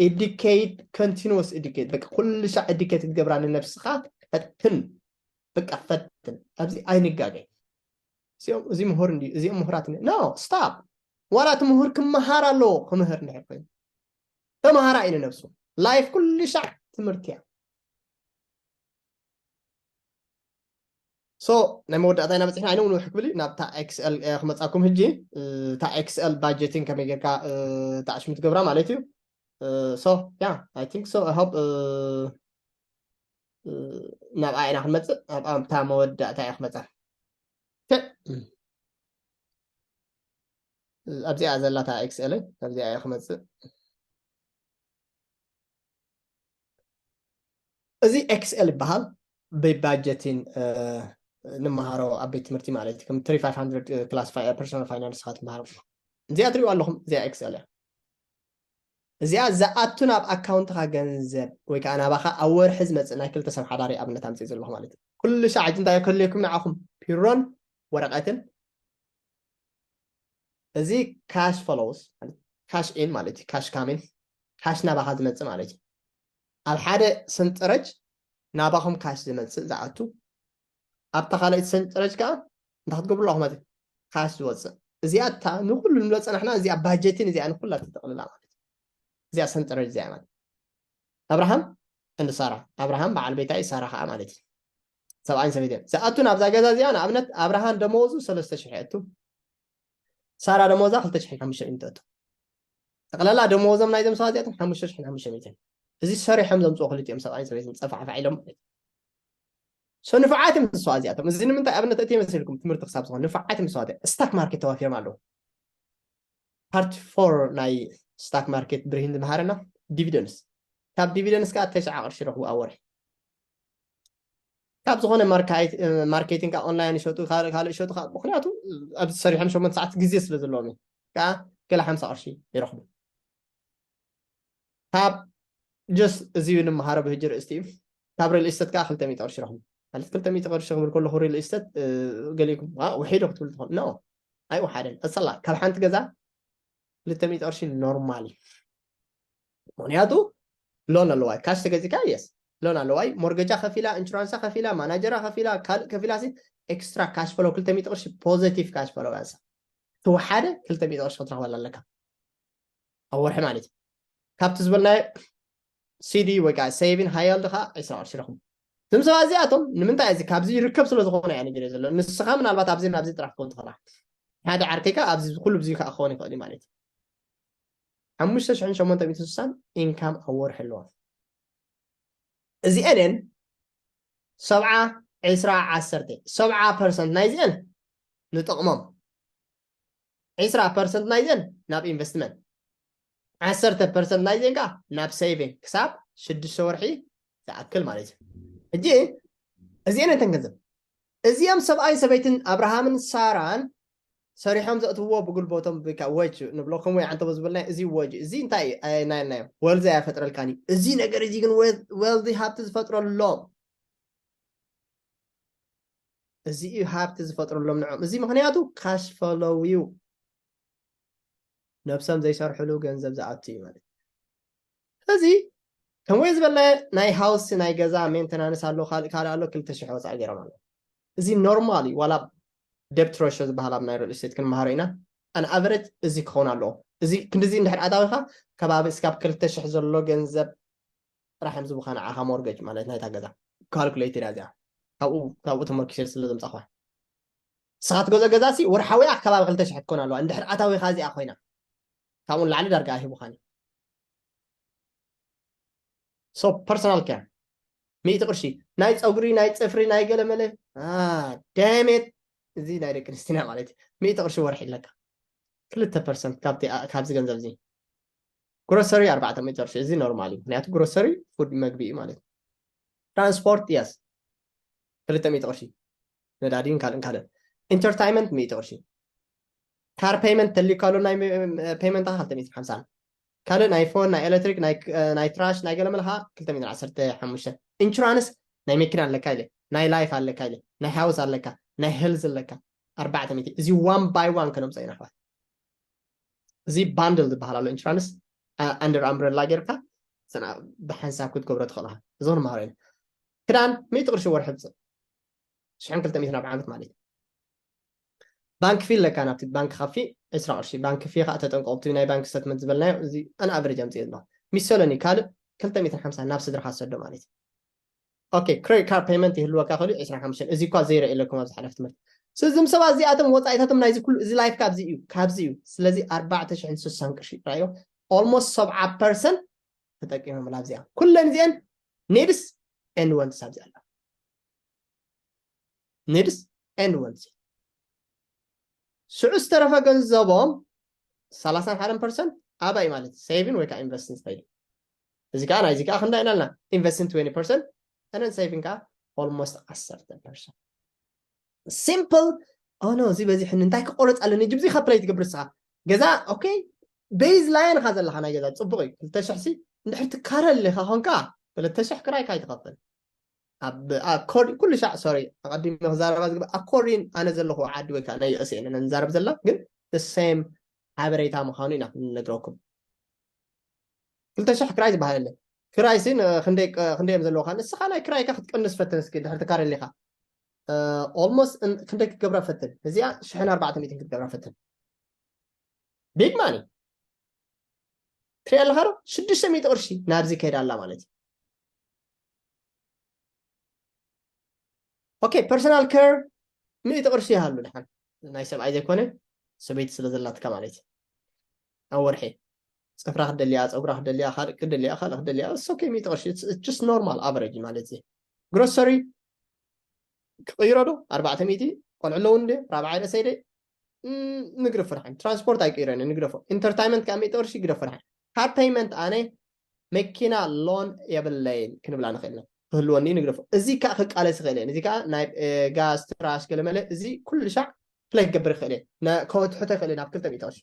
educate continuous educate በቃ ኩሉ ሻዕ educate ክትገብራ ንነብስኻ ፈትን በቃ ፈትን ኣብዚ ኣይንጋገይ እዚኦም እዚ ምሁር እንዲ እዚኦም ምሁራት no stop ዋላ እቲ ምሁር ክመሃር ኣለዎ ክምህር እንድሕር ኮይኑ ተምሃራ እዩ ንነብሱ ላይፍ ኩሉ ሻዕ ትምህርቲ እያ so ናይ መወዳእታ ኢና በፂሕና ኣይነ እውን ውሕ ክብል ናብታ ኤክስኤል ክመፃኩም ህጂ እታ ኤክስኤል ባጀቲንግ ከመይ ጌርካ ታዕሽሙ ትገብራ ማለት እዩ so yeah I think so I hope ናብኣ ኢና ክንመፅእ ኣብታ መወዳእታ እያ ክመፃ ኣብዚኣ ዘላታ ኤክስኤል ኣብዚኣ እየ ክመፅእ። እዚ ኤክስኤል ይበሃል። ብባጀቲን ንምሃሮ ኣብ ቤት ትምህርቲ ማለት እዩ። ከም ትሪ ፋይቭ ሃንድረድ ክላስ ፋይ ፐርሰናል ፋይናንስ ካ ትመሃሮ። እዚኣ ትሪእዋ ኣለኹም፣ እዚኣ ኤክስኤል እያ። እዚኣ ዝኣቱ ናብ ኣካውንትኻ ገንዘብ ወይ ከዓ ናባኻ ኣብ ወርሒ ዝመፅእ ናይ ክልተ ሰብ ሓዳሪ ኣብነት ኣምፅእ ዘለኹ ማለት እዩ። ኩሉ ሻዕ ሕጂ እንታይ ከድልየኩም ንዓኹም? ፒሮን ወረቐትን። እዚ ካሽ ፎሎውስ፣ ካሽ ኢን ማለት እዩ። ካሽ ካሚን፣ ካሽ ናባኻ ዝመፅእ ማለት እዩ። ኣብ ሓደ ሰንጠረጅ ናባኹም ካሽ ዝመፅእ ዝኣቱ፣ ኣብታ ካልኣይቲ ሰንጠረጅ ከዓ እንታይ ክትገብሩ ኣለኹም ማለት እዩ? ካሽ ዝወፅእ። እዚኣ እታ ንኩሉ ንብሎ ፀናሕና፣ እዚኣ ባጀቲን እዚኣ ንኩላ ትጠቕልላ ማለት እዩ። እዚኣ ሰንጠረጅ እዚኣ ማለት ኣብርሃም እንድ ሳራ፣ ኣብርሃም በዓል ቤታይ፣ ሳራ ከዓ ማለት እዩ። ሰብኣይን ሰበይትን ዝኣቱ ናብዛ ገዛ እዚኣ፣ ንኣብነት ኣብርሃም ደመወዙ ሰለስተ ሽሕ የእቱ፣ ሳራ ደመወዛ ክልተ ሽሕን ሓሙሽተ ሚእትን ትእቱ። ጠቕላላ ደመወዞም ናይዞም ሰባት እዚኣቶም ሓሙሽተ ሽሕን ሓሙሽተ ሚእትን። እዚ ሰሪሖም ዘምፅኦ ክልቲኦም ሰብኣይን ሰበይትን ፀፋዕፋዕ ኢሎም ማለት እዩ። So ንፉዓት እዮም ዝስዋ እዚኣቶም። እዚ ንምንታይ ኣብነት እቲ ይመስልኩም? ትምህርቲ ክሳብ ዝኾነ ንፉዓት እዮም ዝስዋ። ስታክ ማርኬት ተዋፊሮም ኣለዉ። ፓርት ፎር ናይ ስታክ ማርኬት ብርሂን ዝመሃረና ዲቪደንስ። ካብ ዲቪደንስ ከዓ ተሽዓ ቅርሺ ረኽቡ ኣብ ወርሒ። ካብ ዝኾነ ማርካይት-፣ ማርኬቲንግ ካብ ኦንላይን ይሸጡ፣ ካልእ ካልእ ይሸጡ፣ ካብ፣ ምኽንያቱ ኣብዚ ሰሪሖም ሸሞንተ ሰዓት ግዜ ስለ ዘለዎም እዩ። ከዓ ገለ ሓምሳ ቅርሺ ይረኽቡ። ካብ ጀስ እዚ ንምሃሮ ብህጂ ርእስቲ እዩ። ካብ ሪል ኢስተት ከዓ ክልተ ሚእቲ ቅርሺ ይረኽቡ። ማለት ክልተ ሚእቲ ቅርሺ ክብል ከለኹ ሪል ኢስተት፣ እ፣ ገሊኩም፣ "ዋ፣ ውሒዱ" ክትብል ትኽእሉ። ኖ፣ ኣይወሓደን። እሰላ፣ ካብ ሓንቲ ገዛ ክልተ ሚእቲ ቅርሺ ኖርማል እዩ። ምኽንያቱ ሎን ኣለዋ። ካሽ ተገዚእካ፣ የስ፣ ሎን ኣለዋ። ሞርገጃ ከፊላ፣ ኢንሹራንሳ ከፊላ፣ ማናጀራ ከፊላ፣ ካልእ ከፊላ ሲ ኤክስትራ ካሽ ፍሎ ክልተ ሚእቲ ቅርሺ ፖዘቲቭ ካሽ ፍሎ ያንሳ። ተወሓደ ክልተ ሚእቲ ቅርሺ ክትረኽበላ ኣለካ ኣብ ወርሒ ማለት እዩ። ካብቲ ዝበልናዮ ሲዲ ወይ ከዓ ሴቪን ሃይልድ ከዓ ዕስራ ቅርሺ ረኽቡ። እዞም ሰባት እዚኣቶም ንምንታይ እዚ ካብዚ ይርከብ ስለ ዝኾነ እያ ነጊረ ዘሎ። ንስኻ ምናልባት ኣብዚ ናብዚ ጥራሕ ክትከውን ትኽእላ። ሓደ ዓርከይ ከዓ ኣብዚ ኩሉ ብዚ ከዓ ክኸውን ይኽእል እዩ ማለት እዩ። ሓሙሽተ ሽሕን ሸሞንተ ሚእትን ስሳን ኢንካም ኣብ ወርሒ ኣለዎ። እዚአን እየን ሰብዓ፣ ዕስራ፣ ዓሰርተ፣ ሰብዓ ፐርሰንት ናይዚአን ንጥቕሞም፣ ዕስራ ፐርሰንት ናይዚአን ናብ ኢንቨስትመንት፣ ዓሰርተ ፐርሰንት ናይዚአን ከዓ ናብ ሴቪንግ ክሳብ ሽዱሽተ ወርሒ ዝኣክል ማለት እዩ። ሕጂ እዚአን እተን ገንዘብ እዚኦም ሰብኣይን ሰበይትን ኣብርሃምን ሳራን ሰሪሖም ዘእትውዎ ብጉልበቶም ብካ ወጅ ንብሎ ከምኡ ይዓንተቦ ዝበልና እዚ ወጅ እዚ እንታይ እዩ? ኣይ፣ ናይ ናይ ወልዚ ኣይፈጥረልካን እዩ። እዚ ነገር እዚ ግን ወ-፣ ወልዚ ሃብቲ ዝፈጥረሎም፣ እዚ እዩ ሃብቲ ዝፈጥረሎም ንዕኦም። እዚ ምኽንያቱ ካሽ ፈሎው እዩ። ነብሶም ዘይሰርሕሉ ገንዘብ ዝኣቱ እዩ ማለት እዩ። እዚ ከምኡ ዝበለ ናይ ሃውስ ናይ ገዛ ሜንተናንስ ኣሎ፣ ካልእ ካልእ ኣሎ፣ ክልተ ሽሕ ወፃኢ ገይሮም ኣሎ። እዚ ኖርማል እዩ። ዋላ ደብት ሬሾ ዝበሃል ኣብ ናይ ሪል ስቴት ክንመሃሮ ኢና። ኣን ኣቨሬጅ እዚ ክኸውን ኣለዎ። እዚ ክንድዚ እንድሕር ኣታዊኻ ከባቢ እስካብ ክልተ ሽሕ ዘሎ ገንዘብ ጥራሕ እዮም ዝቡኻ ንዓኻ ሞርገጅ ማለት ናይታ ገዛ ካልኩሌተር እያ እዚኣ። ካብኡ ካብኡ ተመርኪሰ ስለ ዘምፃኹዋ። ንስኻ ትገዝኦ ገዛ ሲ ወርሓዊ ኣካባቢ ክልተ ሽሕ ትኮን ኣለዋ። እንድሕር ኣታዊኻ እዚኣ ኮይና ካብኡ ንላዕሊ ዳርጋ ኣይሂቡኻን እዩ። So ፐርሰናል ኬር ሚእቲ ቅርሺ ናይ ፀጉሪ ናይ ፅፍሪ ናይ ገለመለ ዳሜት እዚ ናይ ደቂ ኣንስትና ማለት እዩ። ሚእቲ ቅርሺ ወርሒ ኣለካ። ክልተ ፐርሰንት ካብቲ ካብዚ ገንዘብ እዚ ግሮሰሪ ኣርባዕተ ሚእቲ ቅርሺ፣ እዚ ኖርማል እዩ። ምክንያቱ ግሮሰሪ ፉድ መግቢ እዩ ማለት እዩ። ትራንስፖርት የስ ክልተ ሚእቲ ቅርሺ፣ ነዳዲን ካልእን ካልእን። ኢንተርታይመንት ሚእቲ ቅርሺ። ካር ፔይመንት ተልዩ ካሎ ናይ ፔይመንትኻ ክልተ ሚእቲ ሓምሳ። ካልእ ናይ ፎን፣ ናይ ኤሌክትሪክ፣ ናይ፣ ናይ ትራሽ፣ ናይ ገለመለ ከዓ ክልተ ሚእቲ ዓሰርተ ሓሙሽተ። ኢንሹራንስ ናይ መኪና ኣለካ ኢለ፣ ናይ ላይፍ ኣለካ ኢለ፣ ናይ ሃውስ ኣለካ፣ ናይ ሄልዝ ኣለካ ኣርባዕተ ሚእቲ። እዚ ዋን ባይ ዋን ከነምፅኦ ኢና ኣሕዋት። እዚ ባንድል ዝበሃል ኣሎ ኢንሹራንስ፣ ኣ-፣ ኣንደር ኣምብረላ ጌርካ ሰና ብሓንሳብ ክትገብሮ ትኽእል ኢኻ። እዚ ክንመሃሮ ኢና። ክዳን ሚእቲ ቅርሺ ወርሒ ብፅእ ሽሕን ክልተ ሚእትን ኣብ ዓመት ማለት እዩ። ባንክ ፊ ኣለካ፣ ናብቲ ባንክ ካፊ ዕስራ ቅርሺ። ባንክ ፊ ከዓ ተጠንቀቑ። እቲ ናይ ባንክ ስተትመንት ዝበልናዮ እዚ ኣን ኣቨሬጅ ኣምፅእ ኣለኹ። ሚሰለኒ ካልእ ክልተ ሚእትን ሓምሳ ናብ ስድራኻ ትሰዶ ማለት እዩ። ኦኬ፣ ክሬዲት ካርድ ፔይመንት ይህልወካ ክእል እዩ ዕስራን ሓሙሽተን። እዚ እኳ ዘይረ ኢለኩም ኣብ ዝሓለፈ ትምህርቲ። ስለዚ እዞም ሰባት እዚኣቶም ወፃኢታቶም ናይዚ ኩሉ፣ እዚ ላይፍ ካብዚ እዩ፣ ካብዚ እዩ። ስለዚ ኣርባዕተ ሽሕን ስሳን ቅርሺ ራዮ፣ ኦልሞስት ሰብዓ ፐርሰንት ተጠቂሞምላ ኣብዚኣ። ኩለን እዚአን ኒድስ ኤንድ ወንትስ ኣብዚኣ ኣላ። ኒድስ ኤንድ ወንትስ። ሽዑ ዝተረፈ ገንዘቦም ሰላሳን ሓደን ፐርሰንት ኣባይ ማለት saving ወይ ከዓ investing ትኸይድ። እዚ ከዓ ናይዚ ከዓ ክንዳ ኢና ልና investing twenty percent and saving ከዓ almost ዓሰርተ percent። Simple። ኦኖ እዚ በዚሕኒ እንታይ ክቆረፅ ኣለኒ? ጅብዚ ካብ ፕለይ ትገብር ንስኻ ገዛ okay። Baseline ኻ ዘለኻ ናይ ገዛ ፅቡቅ እዩ። ክልተ ሽሕ ሲ እንድሕር ትካረ ኣለኻ ኾንካ ክልተ ሽሕ ክራይ ካይ ትኸፍል። ኣብ ኣኮርዲን ኩሉ ሻዕ sorry ኣቀዲመ ክዛረባ ዝግብ ኣኮርዲን ኣነ ዘለኹ ዓዲ ወይ ከዓ ናይ ዩኤስኤ ነንዛረብ ዘላ ግን the same ሓበሬታ ምዃኑ ኢና ክንነግረኩም። ክልተ ሽሕ ክራይ ዝበሃል የለ። ክራይ ሲ ክንደይ እዮም ዘለውካ? ንስኻ ናይ ክራይካ ክትቀንስ ፈትን እስኪ ድሕር ትካረ ኣለኻ። Almost ክንደይ ክትገብራ ፈትን? እዚኣ ሽሕን ኣርባዕተ ሚእትን ክትገብራ ፈትን። Big money ትሪኣ ኣለኻ ዶ? ሽዱሽተ ሚእቲ ቅርሺ ናብዚ ከይዳ ኣላ ማለት እዩ። Okay personal care ሚእቲ ቅርሺ ይሃሉ ድሓን ናይ ሰብኣይ ዘይኮነ ሰበይቲ ስለ ዘላትካ ማለት እዩ። ኣብ ወርሒ ፅፍራ ክደልያ፣ ፀጉራ ክደልያ፣ ካልእ ክደልያ፣ ካልእ ክደልያ okay ሚእቲ ቅርሺ just normal average ማለት እዩ። Grocery ክቕይሮ ዶ ኣርባዕተ ሚእቲ ቆልዑ ኣለዉ እንደ ራብዓይ ርእሰይ ደ ንግደፎ ድሓን። ትራንስፖርት ኣይቅይረን ንግደፎ። ኢንተርታይመንት ከዓ ሚእቲ ቅርሺ ግደፎ ድሓን። Car payment ኣነ መኪና ሎን የብለይን ክንብላ ንኽእል ኢና። ክህልወኒ ንግደፎ። እዚ ከዓ ክቃለስ ይኽእል እየ። እዚ ከዓ ናይ ጋስ ትራሽ ገለመለ እዚ ኩሉ ሻዕ ፕለይ ክገብር ይኽእል እየ። ከወትሕቶ ይኽእል እየ ናብ ክልተ ሚእቲ ቅርሺ።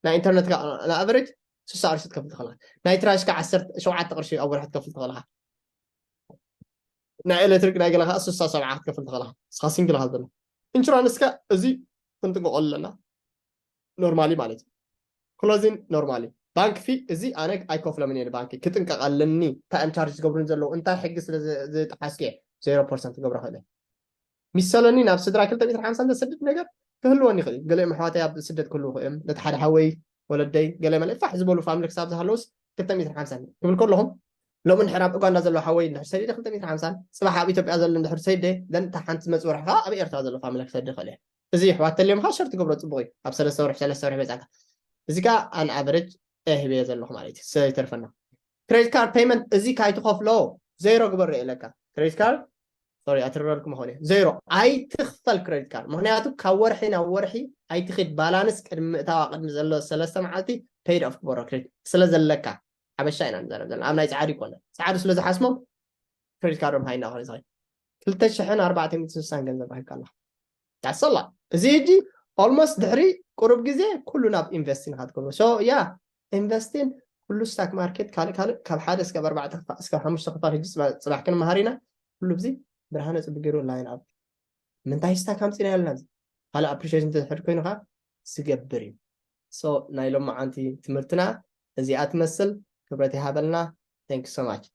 ናይ ኢንተርነት ከዓ ንኣቨሬጅ ስሳ ቅርሺ ትከፍል ትኽእልካ። ናይ ትራሽ ከዓ ዓሰርተ ሸውዓተ ቅርሺ ኣብ ወርሒ ትከፍል ትኽእልካ። ናይ ኤሌክትሪክ ናይ ገለ ከዓ ስሳ ሰብዓ ክትከፍል ትኽእልካ። ንስኻ ሲንግል ኢኻ ዘሎ። ኢንሹራንስ ከ እዚ ክንጥንቀቐሉ ኣለና። ኖርማሊ ማለት እዩ። ክሎዚን ኖርማሊ ባንክ ፊ እዚ ኣነ ኣይከፍሎምን እየ ንባንክ ክጥንቀቕ ኣለኒ። እንታይ እዮም ቻርጅ ዝገብሩን ዘለዉ እንታይ ሕጊ ስለ ዝጠሓስኩ እየ ዜሮ ፐርሰንት ክገብሮ ክእል። ሚሰለኒ ናብ ስድራ ክልተ ሚእትን ሓምሳን ዘሰድድ ነገር ክህልወኒ ይኽእል እዩ። ገሊኦም ኣሕዋተይ ኣብ ስደት ክህልዉ ክእም ነቲ ሓደ ሓወይ ወለደይ ገለ መለ ፋሕ ዝበሉ ፋሚሊ ክሳብ ዝሃለውስ ክልተ ሚእትን ሓምሳን ክብል ከለኹም ሎም እንድሕር ኣብ ኡጋንዳ ዘሎ ሓወይ እንድሕር ሰዲደ ክልተ ሚእትን ሓምሳን ፅባሕ ኣብ ኢትዮጵያ ዘሎ እንድሕር ሰይደ ዘን እታ ሓንቲ ዝመፅ ወርሒ ከዓ ኣብ ኤርትራ ዘሎ ፋሚሊ ክሰዲ ይኽእል እየ። እዚ ኣሕዋት ተልዮም ከዓ ሸር ትገብሮ ፅቡቅ እዩ። ኣብ ሰለስተ ወርሒ ሰለስተ ወርሒ መፃካ እዚ ከዓ ኣን ኣቨሬጅ ህብየ ዘለኹ ማለት እዩ። ስለይተርፈና ክሬዲት ካርድ ፔይመንት እዚ ካይትኸፍሎ ዜሮ ግበሮ ኢለካ። ክሬዲት ካርድ ሶሪ ኣትረረልኩም ኾነ ዜሮ ኣይትኽፈል ክሬዲት ካርድ። ምክንያቱ ካብ ወርሒ ናብ ወርሒ ኣይትኺድ። ባላንስ ቅድሚ ምእታዋ ቅድሚ ዘሎ ሰለስተ መዓልቲ ፔይድ ኦፍ ግበሮ ክሬዲት ስለ ዘለካ። ሓበሻ ኢና ንዛረብ ዘለና ኣብ ናይ ፃዕዱ ይኮነ ፃዕዱ ስለ ዝሓስሞም ክሬዲት ካርዶም ሃይና ክኾነ ዝኸ ክልተ ሽሕን ኣርባዕተ ሚእትን ስሳን ገንዘብ ሂብካ ኣለካ። ዳሰላ እዚ ሕጂ ኦልሞስት ድሕሪ ቁሩብ ግዜ ኩሉ ናብ ኢንቨስቲንግ ክትገብሮ ሶ ያ ኢንቨስቲን ኩሉ ስታክ ማርኬት ካልእ ካልእ ካብ ሓደ እስካብ ኣርባዕተ ክፋ- እስካብ ሓሙሽተ ክፋል ሕጂ ፅባ- ፅባሕ ክንመሃር ኢና። ኩሉ ብዚ ብርሃነ ፅቡቅ ገይሩ ላይን ኣብ ምንታይ ስታክ ኣምፂና ያልና እዚ ካልእ ኣፕሪሽን እንተድሕር ኮይኑ ከዓ ዝገብር እዩ። ሶ ናይ ሎማዓንቲ ትምህርትና እዚኣ ትመስል። ክብረት ይሃበልና። Thank you so much።